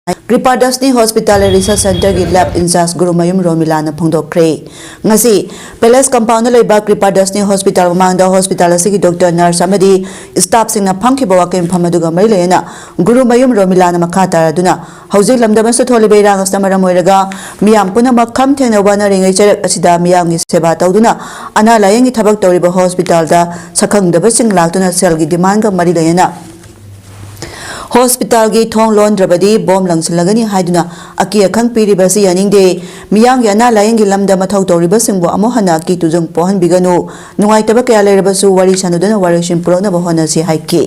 ꯀ꯭ꯔꯤꯄꯥꯗꯁꯅꯤ ꯍꯣꯁꯄꯤꯇꯥꯜ ꯔꯤꯁꯔꯆ ꯁꯦꯟꯇꯔꯒꯤ ꯂꯦꯕ ꯏꯟꯆꯥꯔꯖ ꯒꯨꯔꯨꯃꯌꯨꯝ ꯔꯣꯃꯤꯂꯥꯅ ꯐꯣꯡꯗꯣꯛꯈ꯭ꯔꯦ꯫ ꯉꯁꯤ ꯄꯦꯂꯦꯁ ꯀꯝꯄꯥꯎꯟꯗ ꯂꯩꯕ ꯀ꯭ꯔꯤꯄꯥꯗꯁꯅꯤ ꯍꯣꯁꯄꯤꯇꯥꯜ ꯃꯃꯥꯡꯗ ꯍꯣꯁꯄꯤꯇꯥꯜ ꯑꯁꯤꯒꯤ ꯗꯣꯛꯇꯔ, ꯅꯔꯁ ꯑꯃꯗꯤ ꯁ꯭ꯇꯥꯐꯁꯤꯡꯅ ꯐꯝꯈꯤꯕ ꯋꯥꯀꯠ ꯃꯤꯐꯝ ꯑꯗꯨꯒ ꯃꯔꯤ ꯂꯩꯅꯅ ꯒꯨꯔꯨꯃꯌꯨꯝ ꯔꯣꯃꯤꯂꯥꯅ ꯃꯈꯥ ꯇꯥꯔꯗꯨꯅ, ꯍꯧꯖꯤꯛ ꯂꯝꯗꯝ ꯑꯁꯤꯗ ꯊꯣꯛꯂꯤꯕ ꯏꯔꯥꯡ ꯑꯁꯤꯅ ꯃꯔꯝ ꯑꯣꯏꯔꯒ ꯃꯤꯌꯥꯝ ꯄꯨꯝꯅꯃꯛ ꯈꯝ ꯊꯦꯡꯅ ꯋꯥꯅꯔꯤꯉꯩ ꯆꯩꯔꯛ ꯑꯁꯤꯗ ꯃꯤꯌꯥꯝꯒꯤ ꯁꯦꯕꯥ ꯇꯧꯗꯨꯅ ꯑꯅꯥ ꯂꯥꯌꯦꯡꯒꯤ ꯊꯕꯛ ꯇꯧꯔꯤꯕ ꯍꯣꯁꯄꯤꯇꯥꯜꯗ ꯁꯛꯈꯪꯗꯕꯁꯤꯡ ꯂꯥꯛꯇꯨꯅ ꯁꯦꯜꯒꯤ ꯗꯤꯃꯥꯟꯒ ꯃꯔꯤ ꯂꯩꯅꯅ ꯍꯣꯁꯄꯤꯇꯥꯜꯒꯤ ꯊꯣꯡ ꯂꯣꯟꯗ꯭ꯔꯕꯗꯤ ꯕꯣꯝ ꯂꯪꯁꯤꯜꯂꯒꯅꯤ ꯍꯥꯏꯗꯨꯅ ꯑꯀꯤ ꯑꯈꯪ ꯄꯤꯔꯤꯕ ꯑꯁꯤ ꯌꯥꯅꯤꯡꯗꯦ꯫ ꯃꯤꯌꯥꯝꯒꯤ ꯑꯅꯥ ꯂꯥꯌꯦꯡꯒꯤ ꯂꯝꯗ ꯃꯊꯧ ꯇꯧꯔꯤꯕꯁꯤꯡꯕꯨ ꯑꯃꯨꯛ ꯍꯟꯅ ꯑꯀꯤ ꯇꯨꯖꯨꯡ ꯄꯣꯛꯍꯟꯕꯤꯒꯅꯨ꯫ ꯅꯨꯡꯉꯥꯏꯇꯕ ꯀꯌꯥ ꯂꯩꯔꯕꯁꯨ ꯋꯥꯔꯤ ꯁꯥꯅꯗꯨꯅ ꯋꯥꯔꯣꯏꯁꯤꯟ ꯄꯨꯔꯛꯅꯕ ꯍꯣꯠꯅꯁꯤ ꯍꯥꯏꯈꯤ꯫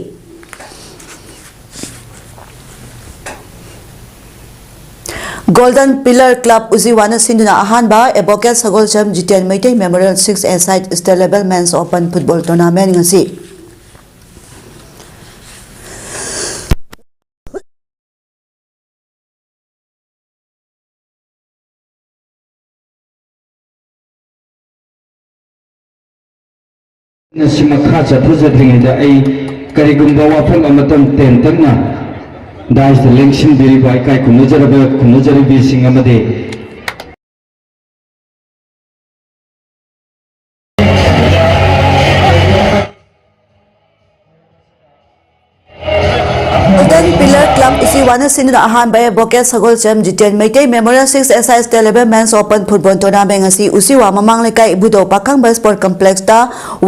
ꯒꯣꯜꯗꯟ ꯄꯤꯂꯔ ꯀ꯭ꯂꯕ ꯎꯆꯤꯋꯥꯅ ꯁꯤꯟꯗꯨꯅ ꯑꯍꯥꯟꯕ advocate Sagolsem Jiten Meitei memorial six a side state level men's open football tournament ꯉꯁꯤ ꯑꯁꯤ ꯃꯈꯥ ꯆꯠꯊꯖꯗ꯭ꯔꯤꯉꯩꯗ ꯑꯩ ꯀꯔꯤꯒꯨꯝꯕ ꯋꯥꯐꯝ ꯑꯃꯇꯪ ꯇꯦꯟꯇꯛꯅ ꯗꯥꯏꯁꯇ ꯂꯦꯡꯁꯤꯟꯕꯤꯔꯤꯕ ꯏꯀꯥꯏ ꯈꯨꯝꯅꯖꯔꯕ ꯈꯨꯝꯅꯖꯔꯤꯕꯤꯁꯤꯡ ꯑꯃꯗꯤ ꯒꯣꯜꯗꯟ ꯄꯤꯂꯔ ꯀ꯭ꯂꯕ ꯎꯆꯤꯋꯥꯅ ꯁꯤꯟꯗꯨꯅ ꯑꯍꯥꯟꯕ advocate Sagolsem Jiten Meitei memorial six a side state level men's open football tournament ꯑꯁꯤ ꯎꯆꯤꯋꯥ ꯃꯃꯥꯡ ꯂꯩꯀꯥꯏ ꯏꯕꯨꯙꯧ ꯄꯥꯈꯪꯕ ꯁ꯭ꯄꯣꯔꯠ ꯀꯝꯄ꯭ꯂꯦꯛꯁꯇ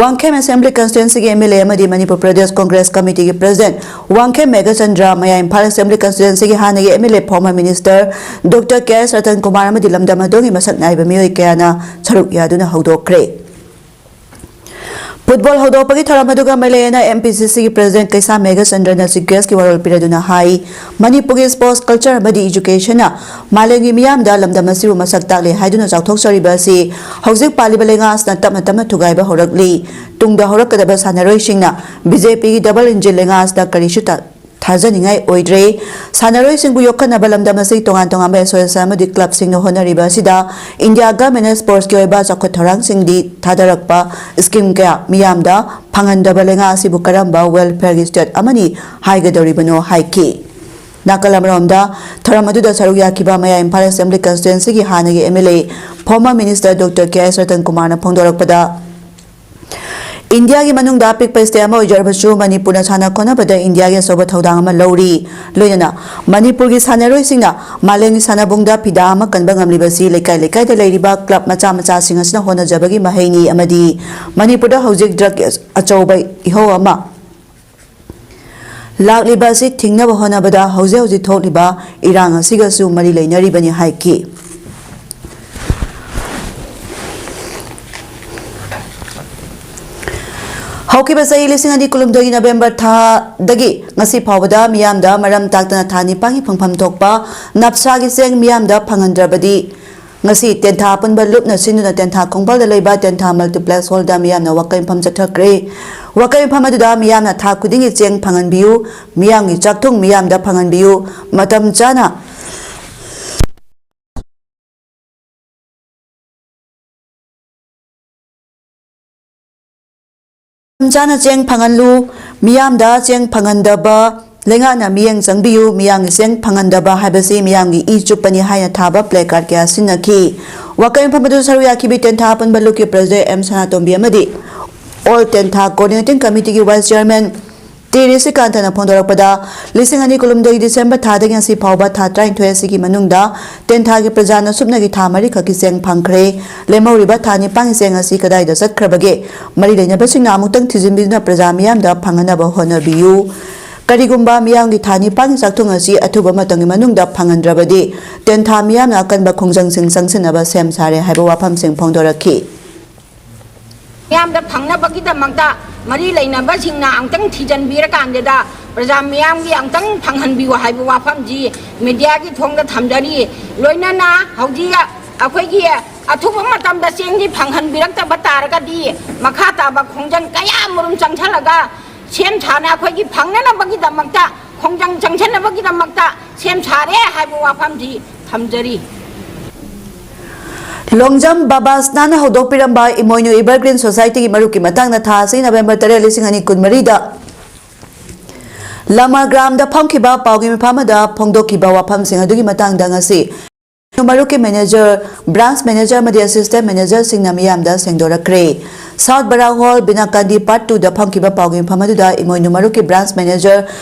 ꯋꯥꯡꯈꯦꯝ ꯑꯦꯁꯦꯝꯕ꯭ꯂꯤ ꯀꯟꯁꯇꯤꯇ꯭ꯋꯦꯟꯁꯤꯒꯤ ꯑꯦꯝ ꯑꯦꯜ ꯑꯦ ꯑꯃꯗꯤ ꯃꯅꯤꯄꯨꯔ ꯄ꯭ꯔꯗꯦꯁ ꯀꯣꯡꯒ꯭ꯔꯦꯁ ꯀꯃꯤꯇꯤꯒꯤ ꯄ꯭ꯔꯁꯤꯗꯦꯟꯠ ꯋꯥꯡꯈꯦꯝ ꯃꯦꯘꯆꯟꯗ꯭ꯔ, ꯃꯌꯥꯏ ꯏꯝꯐꯥꯜ ꯑꯦꯁꯦꯝꯕ꯭ꯂꯤ ꯀꯟꯁꯇꯤꯇ꯭ꯋꯦꯟꯁꯤꯒꯤ ꯍꯥꯟꯅꯒꯤ M L A, former minister doctor K S Ratan Kumar ꯑꯃꯗꯤ ꯂꯝꯗꯝ ꯑꯗꯨꯒꯤ ꯃꯁꯛ ꯅꯥꯏꯕ ꯃꯤꯑꯣꯏ ꯀꯌꯥꯅ ꯁꯔꯨꯛ ꯌꯥꯗꯨꯅ ꯍꯧꯗꯣꯛꯈ꯭ꯔꯦ꯫ ꯐꯨꯠꯕꯣꯜ ꯍꯧꯗꯣꯛꯄꯒꯤ ꯊꯧꯔꯝ ꯑꯗꯨꯒ ꯃꯔꯤ ꯂꯩꯅꯅ ꯑꯦꯝ ꯄꯤ ꯁꯤ ꯁꯤꯒꯤ ꯄ꯭ꯔꯁꯤꯗꯦꯟꯠ ꯀꯩꯁꯥꯝ ꯃꯦꯘꯆꯟꯗ꯭ꯔꯅ ꯆꯤꯐ ꯒꯦꯁ꯭ꯠꯀꯤ ꯋꯥꯔꯣꯜ ꯄꯤꯔꯗꯨꯅ ꯍꯥꯏ, ꯃꯅꯤꯄꯨꯔꯒꯤ ꯁ꯭ꯄꯣꯔꯠꯁ ꯀꯜꯆꯔ ꯑꯃꯗꯤ ꯏꯖꯨꯀꯦꯁꯟꯅ ꯃꯥꯂꯦꯝꯒꯤ ꯃꯤꯌꯥꯝꯗ ꯂꯝꯗꯝ ꯑꯁꯤꯕꯨ ꯃꯁꯛ ꯇꯥꯛꯂꯦ ꯍꯥꯏꯗꯨꯅ ꯆꯥꯎꯊꯣꯛꯆꯔꯤꯕ ꯑꯁꯤ ꯍꯧꯖꯤꯛ ꯄꯥꯜꯂꯤꯕ ꯂꯩꯉꯥꯛ ꯑꯁꯤꯅ ꯇꯞꯅ ꯇꯞꯅ ꯊꯨꯒꯥꯏꯕ ꯍꯧꯔꯛꯂꯤ꯫ ꯇꯨꯡꯗ ꯍꯧꯔꯛꯀꯗꯕ ꯁꯥꯟꯅꯔꯣꯏꯁꯤꯡꯅ ꯕꯤ ꯖꯦ ꯄꯤꯒꯤ ꯗꯕꯜ ꯏꯟꯖꯤꯟ ꯂꯩꯉꯥꯛ ꯑꯁꯤꯗ ꯀꯔꯤꯁꯨ ꯇ-, ꯊꯥꯖꯅꯤꯡꯉꯥꯏ ꯑꯣꯏꯗ꯭ꯔꯦ꯫ ꯁꯥꯟꯅꯔꯣꯏꯁꯤꯡꯕꯨ ꯌꯣꯛꯈꯠꯅꯕ ꯂꯝꯗꯝ ꯑꯁꯤꯒꯤ ꯇꯣꯉꯥꯟ ꯇꯣꯉꯥꯟꯕ ꯑꯦꯁꯣꯁꯤꯌꯦꯁꯟ ꯑꯃꯗꯤ ꯀ꯭ꯂꯕꯁꯤꯡꯅ ꯍꯣꯠꯅꯔꯤꯕ ꯑꯁꯤꯗ ꯏꯟꯗꯤꯌꯥ ꯒꯚꯔꯟꯃꯦꯟꯠꯅ ꯁ꯭ꯄꯣꯔꯠꯁꯀꯤ ꯑꯣꯏꯕ ꯆꯥꯎꯈꯠ ꯊꯧꯔꯥꯡꯁꯤꯡꯗꯤ ꯊꯥꯗꯔꯛꯄ ꯁ꯭ꯀꯤꯝ ꯀꯌꯥ ꯃꯤꯌꯥꯝꯗ ꯐꯪꯍꯟꯗꯕ ꯂꯩꯉꯥꯛ ꯑꯁꯤꯕꯨ ꯀꯔꯝꯕ ꯋꯦꯜꯐꯤꯌꯔꯒꯤ ꯁ꯭ꯇꯦꯠ ꯑꯃꯅꯤ ꯍꯥꯏꯒꯗꯧꯔꯤꯕꯅꯣ ꯍꯥꯏꯈꯤ꯫ ꯅꯥꯀꯜ ꯑꯃꯔꯣꯝꯗ, ꯊꯧꯔꯝ ꯑꯗꯨꯗ ꯁꯔꯨꯛ ꯌꯥꯈꯤꯕ ꯃꯌꯥꯏ ꯏꯝꯐꯥꯜ ꯑꯦꯁꯦꯝꯕ꯭ꯂꯤ ꯀꯟꯁꯇꯤꯇ꯭ꯋꯦꯟꯁꯤꯒꯤ ꯍꯥꯟꯅꯒꯤ M L A, former minister doctor K S Ratan ꯀꯨꯃꯥꯔꯅ ꯐꯣꯡꯗꯣꯔꯛꯄꯗ, ꯏꯟꯗꯤꯌꯥꯒꯤ ꯃꯅꯨꯡꯗ ꯑꯄꯤꯛꯄ ꯁ꯭ꯇꯦꯠ ꯑꯃ ꯑꯣꯏꯖꯔꯕꯁꯨ ꯃꯅꯤꯄꯨꯔꯅ ꯁꯥꯟꯅ ꯈꯣꯠꯅꯕꯗ ꯏꯟꯗꯤꯌꯥꯒꯤ ꯑꯆꯧꯕ ꯊꯧꯗꯥꯡ ꯑꯃ ꯂꯧꯔꯤ꯫ ꯂꯣꯏꯅꯅ ꯃꯅꯤꯄꯨꯔꯒꯤ ꯁꯥꯟꯅꯔꯣꯏꯁꯤꯡꯅ ꯃꯥꯂꯦꯝꯒꯤ ꯁꯥꯟꯅꯕꯨꯡꯗ ꯐꯤꯗꯥ ꯑꯃ ꯀꯟꯕ ꯉꯝꯂꯤꯕꯁꯤ ꯂꯩꯀꯥꯏ ꯂꯩꯀꯥꯏꯗ ꯂꯩꯔꯤꯕ ꯀ꯭ꯂꯕ ꯃꯆꯥ ꯃꯆꯥꯁꯤꯡ ꯑꯁꯤꯅ ꯍꯣꯠꯅꯖꯕꯒꯤ ꯃꯍꯩꯅꯤ ꯑꯃꯗꯤ ꯃꯅꯤꯄꯨꯔꯗ ꯍꯧꯖꯤꯛ ꯗ꯭ꯔꯒ ꯑꯆꯧꯕ ꯏꯍꯧ ꯑꯃ ꯂꯥꯛꯂꯤꯕ ꯑꯁꯤ ꯊꯤꯡꯅꯕ ꯍꯣꯠꯅꯕꯗ ꯍꯧꯖꯤꯛ ꯍꯧꯖꯤꯛ ꯊꯣꯛꯂꯤꯕ ꯏꯔꯥꯡ ꯑꯁꯤꯒꯁꯨ ꯃꯔꯤ ꯂꯩꯅꯔꯤꯕꯅꯤ ꯍꯥꯏꯈꯤ꯫ ꯍꯧꯈꯤꯕ ꯆꯍꯤ ꯂꯤꯁꯤꯡ ꯑꯅꯤ ꯀꯨꯟꯍꯨꯝꯗꯣꯏꯒꯤ ꯅꯕꯦꯝꯕꯔ ꯊꯥꯗꯒꯤ ꯉꯁꯤ ꯐꯥꯎꯕꯗ ꯃꯤꯌꯥꯝꯗ ꯃꯔꯝ ꯇꯥꯛꯇꯅ ꯊꯥ ꯅꯤꯄꯥꯟꯒꯤ ꯐꯪꯐꯝ ꯊꯣꯛꯄ ꯅꯞꯁꯥꯒꯤ ꯆꯦꯡ ꯃꯤꯌꯥꯝꯗ ꯐꯪꯍꯟꯗ꯭ꯔꯕꯗꯤ, ꯉꯁꯤ ꯇꯦꯟꯊꯥ ꯑꯄꯨꯟꯕ ꯂꯨꯞꯅ ꯁꯤꯟꯗꯨꯅ ꯇꯦꯟꯊꯥ ꯈꯣꯡꯕꯥꯜꯗ ꯂꯩꯕ ꯇꯦꯟꯊꯥ ꯃꯜꯇꯤꯄ꯭ꯂꯦꯛꯁ ꯍꯣꯜꯗ ꯃꯤꯌꯥꯝꯅ ꯋꯥꯀꯩ ꯃꯐꯝ ꯆꯠꯊꯈ꯭ꯔꯦ꯫ ꯋꯥꯀꯩ ꯃꯐꯝ ꯑꯗꯨꯗ ꯃꯤꯌꯥꯝꯅ ꯊꯥ ꯈꯨꯗꯤꯡꯒꯤ ꯆꯦꯡ ꯐꯪꯍꯟꯕꯤꯌꯨ, ꯃꯤꯌꯥꯝꯒꯤ ꯆꯥꯛꯊꯨꯡ ꯃꯤꯌꯥꯝꯗ ꯐꯪꯍꯟꯕꯤꯌꯨ, ꯃꯇꯝ ꯆꯥꯅ ꯃꯇꯝ ꯆꯥꯅ ꯆꯦꯡ ꯐꯪꯍꯜꯂꯨ, ꯃꯤꯌꯥꯝꯗ ꯆꯦꯡ ꯐꯪꯍꯟꯗꯕ, ꯂꯩꯉꯥꯛꯅ ꯃꯤꯠꯌꯦꯡ ꯆꯪꯕꯤꯌꯨ, ꯃꯤꯌꯥꯝꯒꯤ ꯆꯦꯡ ꯐꯪꯍꯟꯗꯕ ꯍꯥꯏꯕꯁꯤ ꯃꯤꯌꯥꯝꯒꯤ ꯏ ꯆꯨꯞꯄꯅꯤ ꯍꯥꯏꯅ ꯊꯥꯕ placard ꯀꯌꯥ ꯁꯤꯖꯤꯟꯅꯈꯤ꯫ ꯋꯥꯀꯩ ꯃꯐꯝ ꯑꯗꯨꯗ ꯁꯔꯨꯛ ꯌꯥꯈꯤꯕꯤ ꯇꯦꯟꯊꯥ ꯑꯄꯨꯟꯕ ꯂꯨꯞꯀꯤ president ꯑꯦꯝ ꯁꯅꯥꯇꯣꯝꯕꯤ ꯑꯃꯗꯤ All ꯇꯦꯟꯊꯥ coordinating committeeꯒꯤ vice chairman ꯇꯤ ꯔꯤꯁꯤꯀꯥꯟꯊꯅ ꯐꯣꯡꯗꯣꯔꯛꯄꯗ, ꯂꯤꯁꯤꯡ ꯑꯅꯤ ꯀꯨꯟꯍꯨꯝꯗꯣꯏꯒꯤ ꯗꯤꯁꯦꯝꯕꯔ ꯊꯥꯗꯒꯤ ꯉꯁꯤ ꯐꯥꯎꯕ ꯊꯥ ꯇꯔꯥꯅꯤꯊꯣꯏ ꯑꯁꯤꯒꯤ ꯃꯅꯨꯡꯗ ꯇꯦꯟꯊꯥꯒꯤ ꯄ꯭ꯔꯖꯥꯅ ꯁꯨꯞꯅꯒꯤ ꯊꯥ ꯃꯔꯤꯈꯛꯀꯤ ꯆꯦꯡ ꯐꯪꯈ꯭ꯔꯦ꯫ ꯂꯦꯝꯍꯧꯔꯤꯕ ꯊꯥ ꯅꯤꯄꯥꯟꯒꯤ ꯆꯦꯡ ꯑꯁꯤ ꯀꯗꯥꯏꯗ ꯆꯠꯈ꯭ꯔꯕꯒꯦ? ꯃꯔꯤ ꯂꯩꯅꯕꯁꯤꯡꯅ ꯑꯃꯨꯛꯇꯪ ꯊꯤꯖꯤꯟꯕꯤꯗꯨꯅ ꯄ꯭ꯔꯖꯥ ꯃꯤꯌꯥꯝꯗ ꯐꯪꯍꯟꯅꯕ ꯍꯣꯠꯅꯕꯤꯌꯨ꯫ ꯀꯔꯤꯒꯨꯝꯕ ꯃꯤꯌꯥꯝꯒꯤ ꯊꯥ ꯅꯤꯄꯥꯟꯒꯤ ꯆꯥꯛꯊꯨꯡ ꯑꯁꯤ ꯑꯊꯨꯕ ꯃꯇꯝꯒꯤ ꯃꯅꯨꯡꯗ ꯐꯪꯍꯟꯗ꯭ꯔꯕꯗꯤ, ꯇꯦꯟꯊꯥ ꯃꯤꯌꯥꯝꯅ ꯑꯀꯟꯕ ꯈꯣꯡꯖꯪꯁꯤꯡ ꯆꯪꯁꯤꯟꯅꯕ ꯁꯦꯝ ꯁꯥꯔꯦ ꯍꯥꯏꯕ ꯋꯥꯐꯝꯁꯤꯡ ꯐꯣꯡꯗꯣꯔꯛꯈꯤ꯫ ꯃꯤꯌꯥꯝꯗ ꯐꯪꯅꯕꯒꯤꯗꯃꯛꯇ ꯃꯔꯤ ꯂꯩꯅꯕꯁꯤꯡꯅ ꯑꯃꯨꯛꯇꯪ ꯊꯤꯖꯤꯟꯕꯤꯔꯀꯥꯟꯗꯨꯗ ꯄ꯭ꯔꯖꯥ ꯃꯤꯌꯥꯝꯒꯤ ꯑꯃꯨꯛꯇꯪ ꯐꯪꯍꯟꯕꯤꯌꯨ ꯍꯥꯏꯕ ꯋꯥꯐꯝꯁꯤ ꯃꯦꯗꯤꯌꯥꯒꯤ ꯊꯣꯡꯗ ꯊꯝꯖꯔꯤ꯫ ꯂꯣꯏꯅꯅ ꯍꯧꯖꯤꯛ ꯑꯩꯈꯣꯏꯒꯤ ꯑꯊꯨꯕ ꯃꯇꯝꯗ ꯆꯦꯡꯁꯤ ꯐꯪꯍꯟꯕꯤꯔꯛꯇꯕ ꯇꯥꯔꯒꯗꯤ ꯃꯈꯥ ꯇꯥꯕ ꯈꯣꯡꯖꯪ ꯀꯌꯥ ꯑꯃꯔꯣꯝ ꯆꯪꯁꯤꯜꯂꯒ ꯁꯦꯝ ꯁꯥꯅ ꯑꯩꯈꯣꯏꯒꯤ ꯐꯪꯅꯅꯕꯒꯤꯗꯃꯛꯇ, ꯈꯣꯡꯖꯪ ꯆꯪꯁꯤꯟꯅꯕꯒꯤꯗꯃꯛꯇ ꯁꯦꯝ ꯁꯥꯔꯦ ꯍꯥꯏꯕ ꯋꯥꯐꯝꯁꯤ ꯊꯝꯖꯔꯤ꯫ ꯂꯣꯡꯖꯝ ꯕꯥꯕꯥꯁꯅꯥꯅ ꯍꯧꯗꯣꯛꯄꯤꯔꯝꯕ ꯏꯃꯣꯏꯅꯨ Evergreen Societyꯒꯤ ꯃꯔꯨꯞꯀꯤ ꯃꯇꯥꯡꯗ ꯊꯥ ꯑꯁꯤ ꯅꯕꯦꯝꯕꯔ ꯇꯔꯦꯠ, ꯂꯤꯁꯤꯡ ꯑꯅꯤ ꯀꯨꯟꯃꯔꯤꯗ ꯂꯃꯥꯒ꯭ꯔꯥꯝꯗ ꯐꯝꯈꯤꯕ ꯄꯥꯎꯒꯤ ꯃꯤꯐꯝ ꯑꯃꯗ ꯐꯣꯡꯗꯣꯛꯈꯤꯕ ꯋꯥꯐꯝꯁꯤꯡ ꯑꯗꯨꯒꯤ ꯃꯇꯥꯡꯗ ꯉꯁꯤ ꯃꯔꯨꯞꯀꯤ manager, branch manager ꯑꯃꯗꯤ assistant managerꯁꯤꯡꯅ ꯃꯤꯌꯥꯝꯗ ꯁꯦꯡꯗꯣꯔꯛꯈ꯭ꯔꯦ꯫ South ꯕꯔꯥ hall, ꯕꯤꯅꯥꯀꯥꯟꯗꯤ part twoꯗ ꯐꯝꯈꯤꯕ ꯄꯥꯎꯒꯤ ꯃꯤꯐꯝ ꯑꯗꯨꯗ ꯏꯃꯣꯏꯅꯨ ꯃꯔꯨꯞꯀꯤ branch manager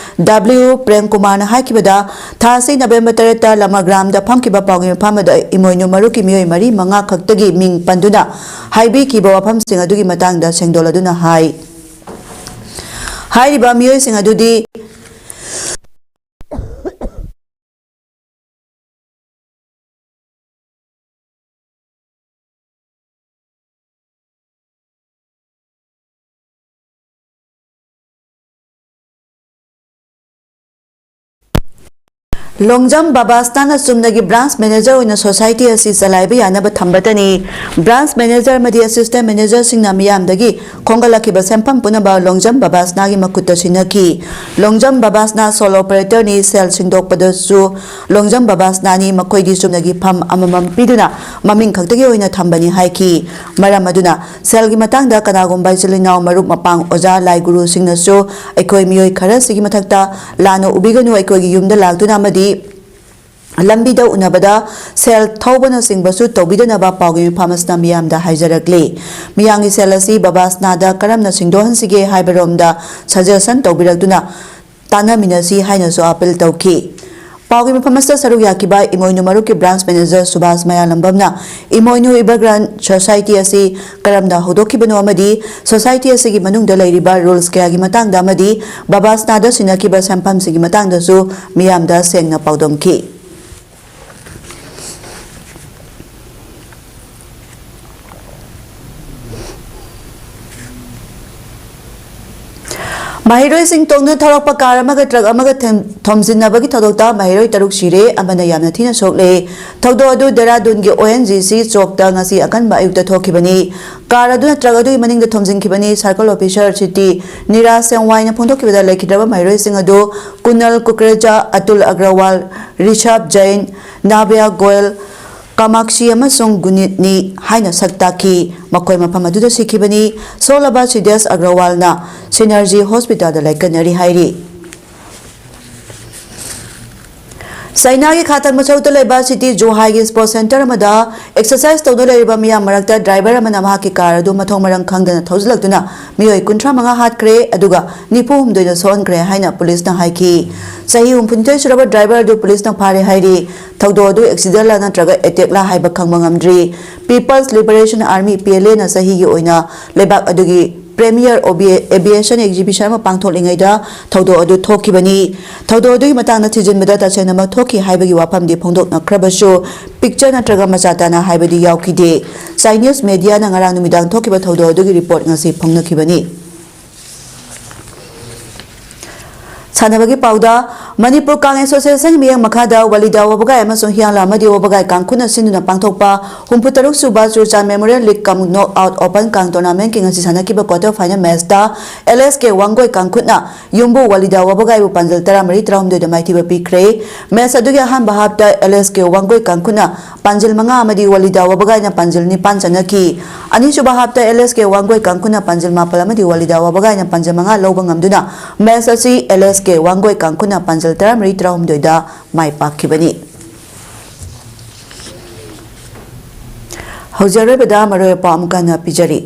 W ꯄ꯭ꯔꯦꯝ ꯀꯨꯃꯥꯔꯅ ꯍꯥꯏꯈꯤꯕꯗ, ꯊꯥ ꯑꯁꯤ November ꯇꯔꯦꯠꯇ ꯂꯃꯥꯒ꯭ꯔꯥꯝꯗ ꯐꯝꯈꯤꯕ ꯄꯥꯎꯒꯤ ꯃꯤꯐꯝ ꯑꯗꯨꯗ ꯏꯃꯣꯏꯅꯨ ꯃꯔꯨꯞꯀꯤ ꯃꯤꯑꯣꯏ ꯃꯔꯤ ꯃꯉꯥ ꯈꯛꯇꯒꯤ ꯃꯤꯡ ꯄꯟꯗꯨꯅ ꯍꯥꯏꯕꯤꯈꯤꯕ ꯋꯥꯐꯝꯁꯤꯡ ꯑꯗꯨꯒꯤ ꯃꯇꯥꯡꯗ ꯁꯦꯡꯗꯣꯛꯂꯗꯨꯅ ꯍꯥꯏ꯫ ꯍꯥꯏꯔꯤꯕ ꯃꯤꯑꯣꯏꯁꯤꯡ ꯑꯗꯨꯗꯤ ꯂꯣꯡꯖꯝ ꯕꯕꯥꯁꯅꯥꯅ ꯆꯨꯝꯅꯒꯤ branch manager ꯑꯣꯏꯅ society ꯑꯁꯤ ꯆꯂꯥꯏꯕ ꯌꯥꯅꯕ ꯊꯝꯕꯇꯅꯤ꯫ Branch manager ꯑꯃꯗꯤ assistant managerꯁꯤꯡꯅ ꯃꯤꯌꯥꯝꯗꯒꯤ ꯈꯣꯝꯒꯠꯂꯛꯈꯤꯕ ꯁꯦꯟꯐꯝ ꯄꯨꯝꯅꯃꯛ ꯂꯣꯡꯖꯝ ꯕꯕꯥꯁꯅꯥꯒꯤ ꯃꯈꯨꯠꯇ ꯁꯤꯟꯅꯈꯤ꯫ ꯂꯣꯡꯖꯝ ꯕꯕꯥꯁꯅꯥ sole operatorꯅꯤ, ꯁꯦꯜ ꯁꯤꯡꯗꯣꯛꯄꯗꯁꯨ ꯂꯣꯡꯖꯝ ꯕꯕꯥꯁꯅꯥꯅꯤ, ꯃꯈꯣꯏꯗꯤ ꯆꯨꯝꯅꯒꯤ ꯐꯝ ꯑꯃꯃꯝ ꯄꯤꯗꯨꯅ ꯃꯃꯤꯡ ꯈꯛꯇꯒꯤ ꯑꯣꯏꯅ ꯊꯝꯕꯅꯤ ꯍꯥꯏꯈꯤ꯫ ꯃꯔꯝ ꯑꯗꯨꯅ ꯁꯦꯜꯒꯤ ꯃꯇꯥꯡꯗ ꯀꯅꯥꯒꯨꯝꯕ ꯏꯆꯤꯜ ꯏꯅꯥꯎ, ꯃꯔꯨꯞ ꯃꯄꯥꯡ, ꯑꯣꯖꯥ, ꯂꯥꯏ ꯒꯨꯔꯨꯁꯤꯡꯅꯁꯨ ꯑꯩꯈꯣꯏ ꯃꯤꯑꯣꯏ ꯈꯔꯁꯤꯒꯤ ꯃꯊꯛꯇ ꯂꯥꯟꯅ ꯎꯕꯤꯒꯅꯨ, ꯑꯩꯈꯣꯏꯒꯤ ꯌꯨꯝꯗ ꯂꯥꯛꯇꯨꯅ ꯑꯃꯗꯤ ꯂꯝꯕꯤꯗ ꯎꯅꯕꯗ ꯁꯦꯜ ꯊꯧꯕꯅꯆꯤꯡꯕꯁꯨ ꯇꯧꯕꯤꯗꯅꯕ ꯄꯥꯎꯒꯤ ꯃꯤꯐꯝ ꯑꯁꯤꯅ ꯃꯤꯌꯥꯝꯗ ꯍꯥꯏꯖꯔꯛꯂꯤ꯫ ꯃꯤꯌꯥꯝꯒꯤ ꯁꯦꯜ ꯑꯁꯤ ꯕꯕꯥꯁꯅꯥꯗ ꯀꯔꯝꯅ ꯁꯤꯡꯗꯣꯛꯍꯟꯁꯤꯒꯦ ꯍꯥꯏꯕꯔꯣꯝꯗ suggestion ꯇꯧꯕꯤꯔꯛꯇꯨꯅ ꯇꯥꯟꯅꯃꯤꯟꯅꯁꯤ ꯍꯥꯏꯅꯁꯨ appeal ꯇꯧꯈꯤ꯫ ꯄꯥꯎꯒꯤ ꯃꯐꯝ ꯑꯁꯤꯗ ꯁꯔꯨꯛ ꯌꯥꯈꯤꯕ ꯏꯃꯣꯏꯅꯨ ꯃꯔꯨꯞꯀꯤ branch manager ꯁꯨꯕꯥꯁ ꯃꯌꯥꯂꯝꯕꯝꯅ ꯏꯃꯣꯏꯅꯨ Evergrande Society ꯑꯁꯤ ꯀꯔꯝꯅ ꯍꯧꯗꯣꯛꯈꯤꯕꯅꯣ ꯑꯃꯗꯤ society ꯑꯁꯤꯒꯤ ꯃꯅꯨꯡꯗ ꯂꯩꯔꯤꯕ rules ꯀꯌꯥꯒꯤ ꯃꯇꯥꯡꯗ ꯑꯃꯗꯤ ꯕꯕꯥꯁꯅꯥꯗ ꯁꯤꯟꯅꯈꯤꯕ ꯁꯦꯟꯐꯝꯁꯤꯡꯒꯤ ꯃꯇꯥꯡꯗꯁꯨ ꯃꯤꯌꯥꯝꯗ ꯁꯦꯡꯅ ꯄꯥꯎꯗꯝꯈꯤ꯫ ꯃꯍꯩꯔꯣꯏꯁꯤꯡ ꯇꯣꯡꯗꯨꯅ ꯊꯧꯔꯛꯄ car ꯑꯃꯒ truck ꯑꯃꯒ ꯊꯦꯝ-, ꯊꯣꯝꯖꯤꯟꯅꯕꯒꯤ ꯊꯧꯗꯣꯛꯇ ꯃꯍꯩꯔꯣꯏ ꯇꯔꯨꯛ ꯁꯤꯔꯦ, ꯑꯃꯅ ꯌꯥꯝꯅ ꯊꯤꯅ ꯁꯣꯛꯂꯦ꯫ ꯊꯧꯗꯣꯛ ꯑꯗꯨ ꯗꯦꯔꯥꯗꯨꯟꯒꯤ O N G C ꯆꯣꯛꯇ ꯉꯁꯤ ꯑꯀꯟꯕ ꯑꯌꯨꯛꯇ ꯊꯣꯛꯈꯤꯕꯅꯤ꯫ Car ꯑꯗꯨꯅ truck ꯑꯗꯨꯒꯤ ꯃꯅꯤꯡꯗ ꯊꯣꯝꯖꯤꯟꯈꯤꯕꯅꯤ꯫ Circle officer city ꯅꯤꯔꯥꯖ ꯁꯦꯡꯋꯥꯏꯅ ꯐꯣꯡꯗꯣꯛꯈꯤꯕꯗ, ꯂꯩꯈꯤꯗ꯭ꯔꯕ ꯃꯍꯩꯔꯣꯏꯁꯤꯡ ꯑꯗꯨ ꯀꯨꯅꯜ ꯀꯨꯀꯔꯦꯖꯥ, ꯑꯇꯨꯜ ꯑꯒ꯭ꯔꯋꯥꯜ, ꯔꯤꯁꯥꯕ ꯖꯩꯟ, ꯅꯥꯕꯤꯌꯥ ꯒꯣꯌꯜ, ꯀꯥꯃꯥꯛꯁꯤ ꯑꯃꯁꯨꯡ ꯒꯨꯅꯤꯠꯅꯤ ꯍꯥꯏꯅ ꯁꯛ ꯇꯥꯛꯈꯤ꯫ ꯃꯈꯣꯏ ꯃꯐꯝ ꯑꯗꯨꯗ ꯁꯤꯈꯤꯕꯅꯤ꯫ ꯁꯣꯛꯂꯕ ꯁꯤꯗꯦꯁ ꯑꯒ꯭ꯔꯋꯥꯜꯅ ꯁꯤꯅꯔꯖꯤ ꯍꯣꯁꯄꯤꯇꯥꯜꯗ ꯂꯥꯏꯀꯠꯅꯔꯤ ꯍꯥꯏꯔꯤ꯫ ꯆꯥꯏꯅꯥꯒꯤ ꯈꯥ ꯊꯪꯕ ꯁꯔꯨꯛꯇ ꯂꯩꯕ ꯁꯤꯇꯤ ꯖꯨꯍꯥꯏꯒꯤ ꯁ꯭ꯄꯣꯔꯠꯁ ꯁꯦꯟꯇꯔ ꯑꯃꯗ ꯑꯦꯛꯁꯔꯁꯥꯏꯁ ꯇꯧꯗꯨꯅ ꯂꯩꯔꯤꯕ ꯃꯤꯌꯥꯝ ꯃꯔꯛꯇ ꯗ꯭ꯔꯥꯏꯚꯔ ꯑꯃꯅ ꯃꯍꯥꯛꯀꯤ ꯀꯥꯔ ꯑꯗꯨ ꯃꯊꯣꯡ ꯃꯔꯝ ꯈꯪꯗꯅ ꯊꯧꯖꯤꯜꯂꯛꯇꯨꯅ ꯃꯤꯑꯣꯏ ꯀꯨꯟꯊ꯭ꯔꯥ ꯃꯉꯥ ꯍꯥꯠꯈ꯭ꯔꯦ, ꯑꯗꯨꯒ ꯅꯤꯐꯨ ꯍꯨꯝꯗꯣꯏꯅ ꯁꯣꯛꯍꯟꯈ꯭ꯔꯦ ꯍꯥꯏꯅ ꯄꯨꯂꯤꯁꯅ ꯍꯥꯏꯈꯤ꯫ ꯆꯍꯤ ꯍꯨꯝꯐꯨꯅꯤꯊꯣꯏ ꯁꯨꯔꯕ ꯗ꯭ꯔꯥꯏꯚꯔ ꯑꯗꯨ ꯄꯨꯂꯤꯁꯅ ꯐꯥꯔꯦ ꯍꯥꯏꯔꯤ꯫ ꯊꯧꯗꯣꯛ ꯑꯗꯨ ꯑꯦꯛꯁꯤꯗꯦꯟꯂ ꯅꯠꯇ꯭ꯔꯒ ꯑꯦꯇꯦꯛꯂ ꯍꯥꯏꯕ ꯈꯪꯕ ꯉꯝꯗ꯭ꯔꯤ꯫ People's Liberation Army, P L ꯑꯦꯅ ꯆꯍꯤꯒꯤ ꯑꯣꯏꯅ ꯂꯩꯕꯥꯛ ꯑꯗꯨꯒꯤ ꯄ꯭ꯔꯤꯃꯤꯌꯔ ꯑꯣꯕꯤ-, ꯑꯦꯚꯤꯌꯦꯁꯟ ꯑꯦꯛꯖꯤꯕꯤꯁꯟ ꯑꯃ ꯄꯥꯡꯊꯣꯛꯂꯤꯉꯩꯗ ꯊꯧꯗꯣꯛ ꯑꯗꯨ ꯊꯣꯛꯈꯤꯕꯅꯤ꯫ ꯊꯧꯗꯣꯛ ꯑꯗꯨꯒꯤ ꯃꯇꯥꯡꯗ ꯊꯤꯖꯤꯟꯕꯗ ꯇꯁꯦꯡꯅꯃꯛ ꯊꯣꯛꯈꯤ ꯍꯥꯏꯕꯒꯤ ꯋꯥꯐꯝꯗꯤ ꯐꯣꯡꯗꯣꯛꯅꯈ꯭ꯔꯕꯁꯨ, ꯄꯤꯛꯆꯔ ꯅꯠꯇ꯭ꯔꯒ ꯃꯆꯥ ꯇꯥꯅ ꯍꯥꯏꯕꯗꯤ ꯌꯥꯎꯈꯤꯗꯦ꯫ ꯆꯥꯏꯅꯤꯁ ꯃꯦꯗꯤꯌꯥꯅ ꯉꯔꯥꯡ ꯅꯨꯃꯤꯗꯥꯡ ꯊꯣꯛꯈꯤꯕ ꯊꯧꯗꯣꯛ ꯑꯗꯨꯒꯤ ꯔꯤꯄꯣꯔꯠ ꯉꯁꯤ ꯐꯣꯡꯅꯈꯤꯕꯅꯤ꯫ ꯁꯥꯟꯅꯕꯒꯤ ꯄꯥꯎꯗ, ꯃꯅꯤꯄꯨꯔ ꯀꯥꯡ ꯑꯦꯁꯣꯁꯤꯌꯦꯁꯟꯒꯤ ꯃꯤꯠꯌꯦꯡ ꯃꯈꯥꯗ ꯋꯥꯂꯤꯗꯥ ꯋꯥꯕꯒꯥꯏ ꯑꯃꯁꯨꯡ ꯍꯤꯌꯥꯡꯂꯥ ꯑꯃꯗꯤ ꯋꯥꯕꯒꯥꯏ ꯀꯥꯡꯈꯨꯠꯅ ꯁꯤꯟꯗꯨꯅ ꯄꯥꯡꯊꯣꯛꯄ ꯍꯨꯝꯐꯨꯇꯔꯨꯛ ꯁꯨꯕ ꯆꯨꯔꯆꯥꯟ ꯃꯦꯃꯣꯔꯤꯌꯦꯜ ꯂꯤꯒ ꯀꯝ ꯅꯣꯛ ꯑꯥꯎꯠ ꯑꯣꯄꯟ ꯀꯥꯡ ꯇꯣꯔꯅꯥꯃꯦꯟꯠꯀꯤ ꯉꯁꯤ ꯁꯥꯟꯅꯈꯤꯕ ꯀ꯭ꯋꯥꯇꯔ ꯐꯥꯏꯅꯦꯜ ꯃꯦꯆꯇ ꯑꯦꯜ ꯑꯦꯁ ꯀꯦ ꯋꯥꯡꯒꯣꯏ ꯀꯥꯡꯈꯨꯠꯅ ꯌꯨꯝꯕꯨ ꯋꯥꯂꯤꯗꯥ ꯋꯥꯕꯒꯥꯏꯕꯨ ꯄꯥꯟꯖꯜ ꯇꯔꯥꯃꯔꯤ ꯇꯔꯥꯍꯨꯝꯗꯣꯏꯗ ꯃꯥꯏꯊꯤꯕ ꯄꯤꯈ꯭ꯔꯦ꯫ ꯃꯦꯆ ꯑꯗꯨꯒꯤ ꯑꯍꯥꯟꯕ ꯍꯥꯞꯇ ꯑꯦꯜ ꯑꯦꯁ ꯀꯦ ꯋꯥꯡꯒꯣꯏ ꯀꯥꯡꯈꯨꯠꯅ ꯄꯥꯟꯖꯤꯜ ꯃꯉꯥ ꯑꯃꯗꯤ ꯋꯥꯂꯤꯗꯥ ꯋꯥꯕꯒꯥꯏꯅ ꯄꯥꯟꯖꯤꯜ ꯅꯤꯄꯥꯟ ꯆꯟꯅꯈꯤ꯫ ꯑꯅꯤꯁꯨꯕ ꯍꯥꯞꯇ ꯑꯦꯜ ꯑꯦꯁ ꯀꯦ ꯋꯥꯡꯒꯣꯏ ꯀꯥꯡꯈꯨꯅ ꯄꯥꯟꯖꯤꯜ ꯃꯥꯄꯜ ꯑꯃꯗꯤ ꯋꯥꯂꯤꯗꯥ ꯋꯥꯕꯒꯥꯏꯅ ꯄꯥꯟꯖꯤꯜ ꯃꯉꯥ ꯂꯧꯕ ꯉꯝꯗꯨꯅ ꯃꯦꯆ ꯑꯁꯤ ꯑꯦꯜ ꯑꯦꯁ ꯀꯦ ꯋꯥꯡꯒꯣꯏ ꯀꯥꯡꯈꯨꯅ ꯄꯥꯟꯖꯤꯜ ꯇꯔꯥꯃꯔꯤ ꯇꯔꯥꯍꯨꯝꯗꯣꯏꯗ ꯃꯥꯏ ꯄꯥꯛꯈꯤꯕꯅꯤ꯫ ꯍꯧꯖꯤꯛ ꯑꯔꯣꯏꯕꯗ ꯃꯔꯨꯑꯣꯏꯕ ꯄꯥꯎ ꯑꯃꯨꯛꯀ ꯍꯟꯅ ꯄꯤꯖꯔꯤ꯫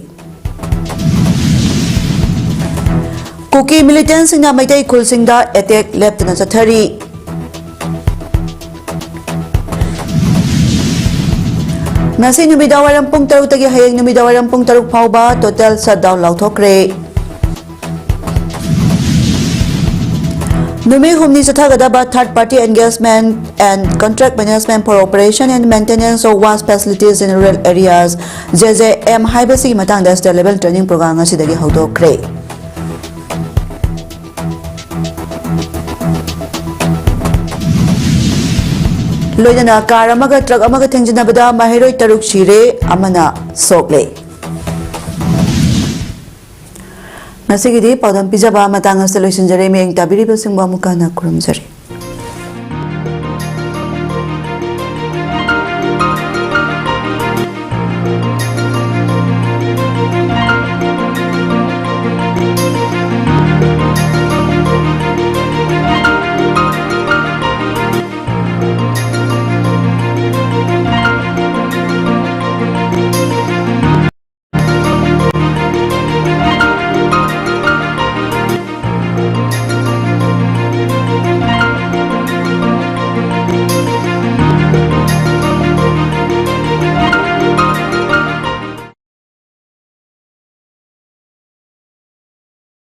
ꯀꯨꯀꯤ ꯃꯤꯂꯤꯇꯦꯟꯁꯤꯡꯅ ꯃꯩꯇꯩ ꯈꯨꯜꯁꯤꯡꯗ ꯑꯦꯇꯦꯛ ꯂꯦꯞꯇꯅ ꯆꯠꯊꯔꯤ꯫ ꯉꯁꯤ ꯅꯨꯃꯤꯗꯥꯡꯋꯥꯏꯔꯝ ꯄꯨꯡ ꯇꯔꯨꯛꯇꯒꯤ ꯍꯌꯦꯡ ꯅꯨꯃꯤꯗꯥꯡꯋꯥꯏꯔꯝ ꯄꯨꯡ ꯇꯔꯨꯛ ꯐꯥꯎꯕ total shutdown ꯂꯥꯎꯊꯣꯛꯈ꯭ꯔꯦ꯫ ꯅꯨꯃꯤꯠ ꯍꯨꯝꯅꯤ ꯆꯠꯊꯒꯗꯕ Third Party Engagement and Contract Management for Operation and Maintenance of Waste Facilities in Rural Areas, J J M ꯍꯥꯏꯕꯁꯤꯒꯤ ꯃꯇꯥꯡꯗ state level training program ꯉꯁꯤꯗꯒꯤ ꯍꯧꯗꯣꯛꯈ꯭ꯔꯦ꯫ ꯂꯣꯏꯅꯅ ꯀꯥꯔ ꯑꯃꯒ ꯇ꯭ꯔꯛ ꯑꯃꯒ ꯊꯦꯡꯖꯤꯟꯅꯕꯗ ꯃꯍꯩꯔꯣꯏ ꯇꯔꯨꯛ ꯁꯤꯔꯦ, ꯑꯃꯅ ꯁꯣꯛꯂꯦ꯫ ꯉꯁꯤꯒꯤꯗꯤ ꯄꯥꯎꯗꯝ ꯄꯤꯖꯕ ꯃꯇꯥꯡ ꯑꯁꯤꯗ ꯂꯣꯏꯁꯤꯟꯖꯔꯦ꯫ ꯃꯤꯠꯌꯦꯡ ꯇꯥꯕꯤꯔꯤꯕꯁꯤꯡꯕꯨ ꯑꯃꯨꯛꯀ ꯍꯟꯅ ꯈꯨꯔꯨꯝꯖꯔꯤ꯫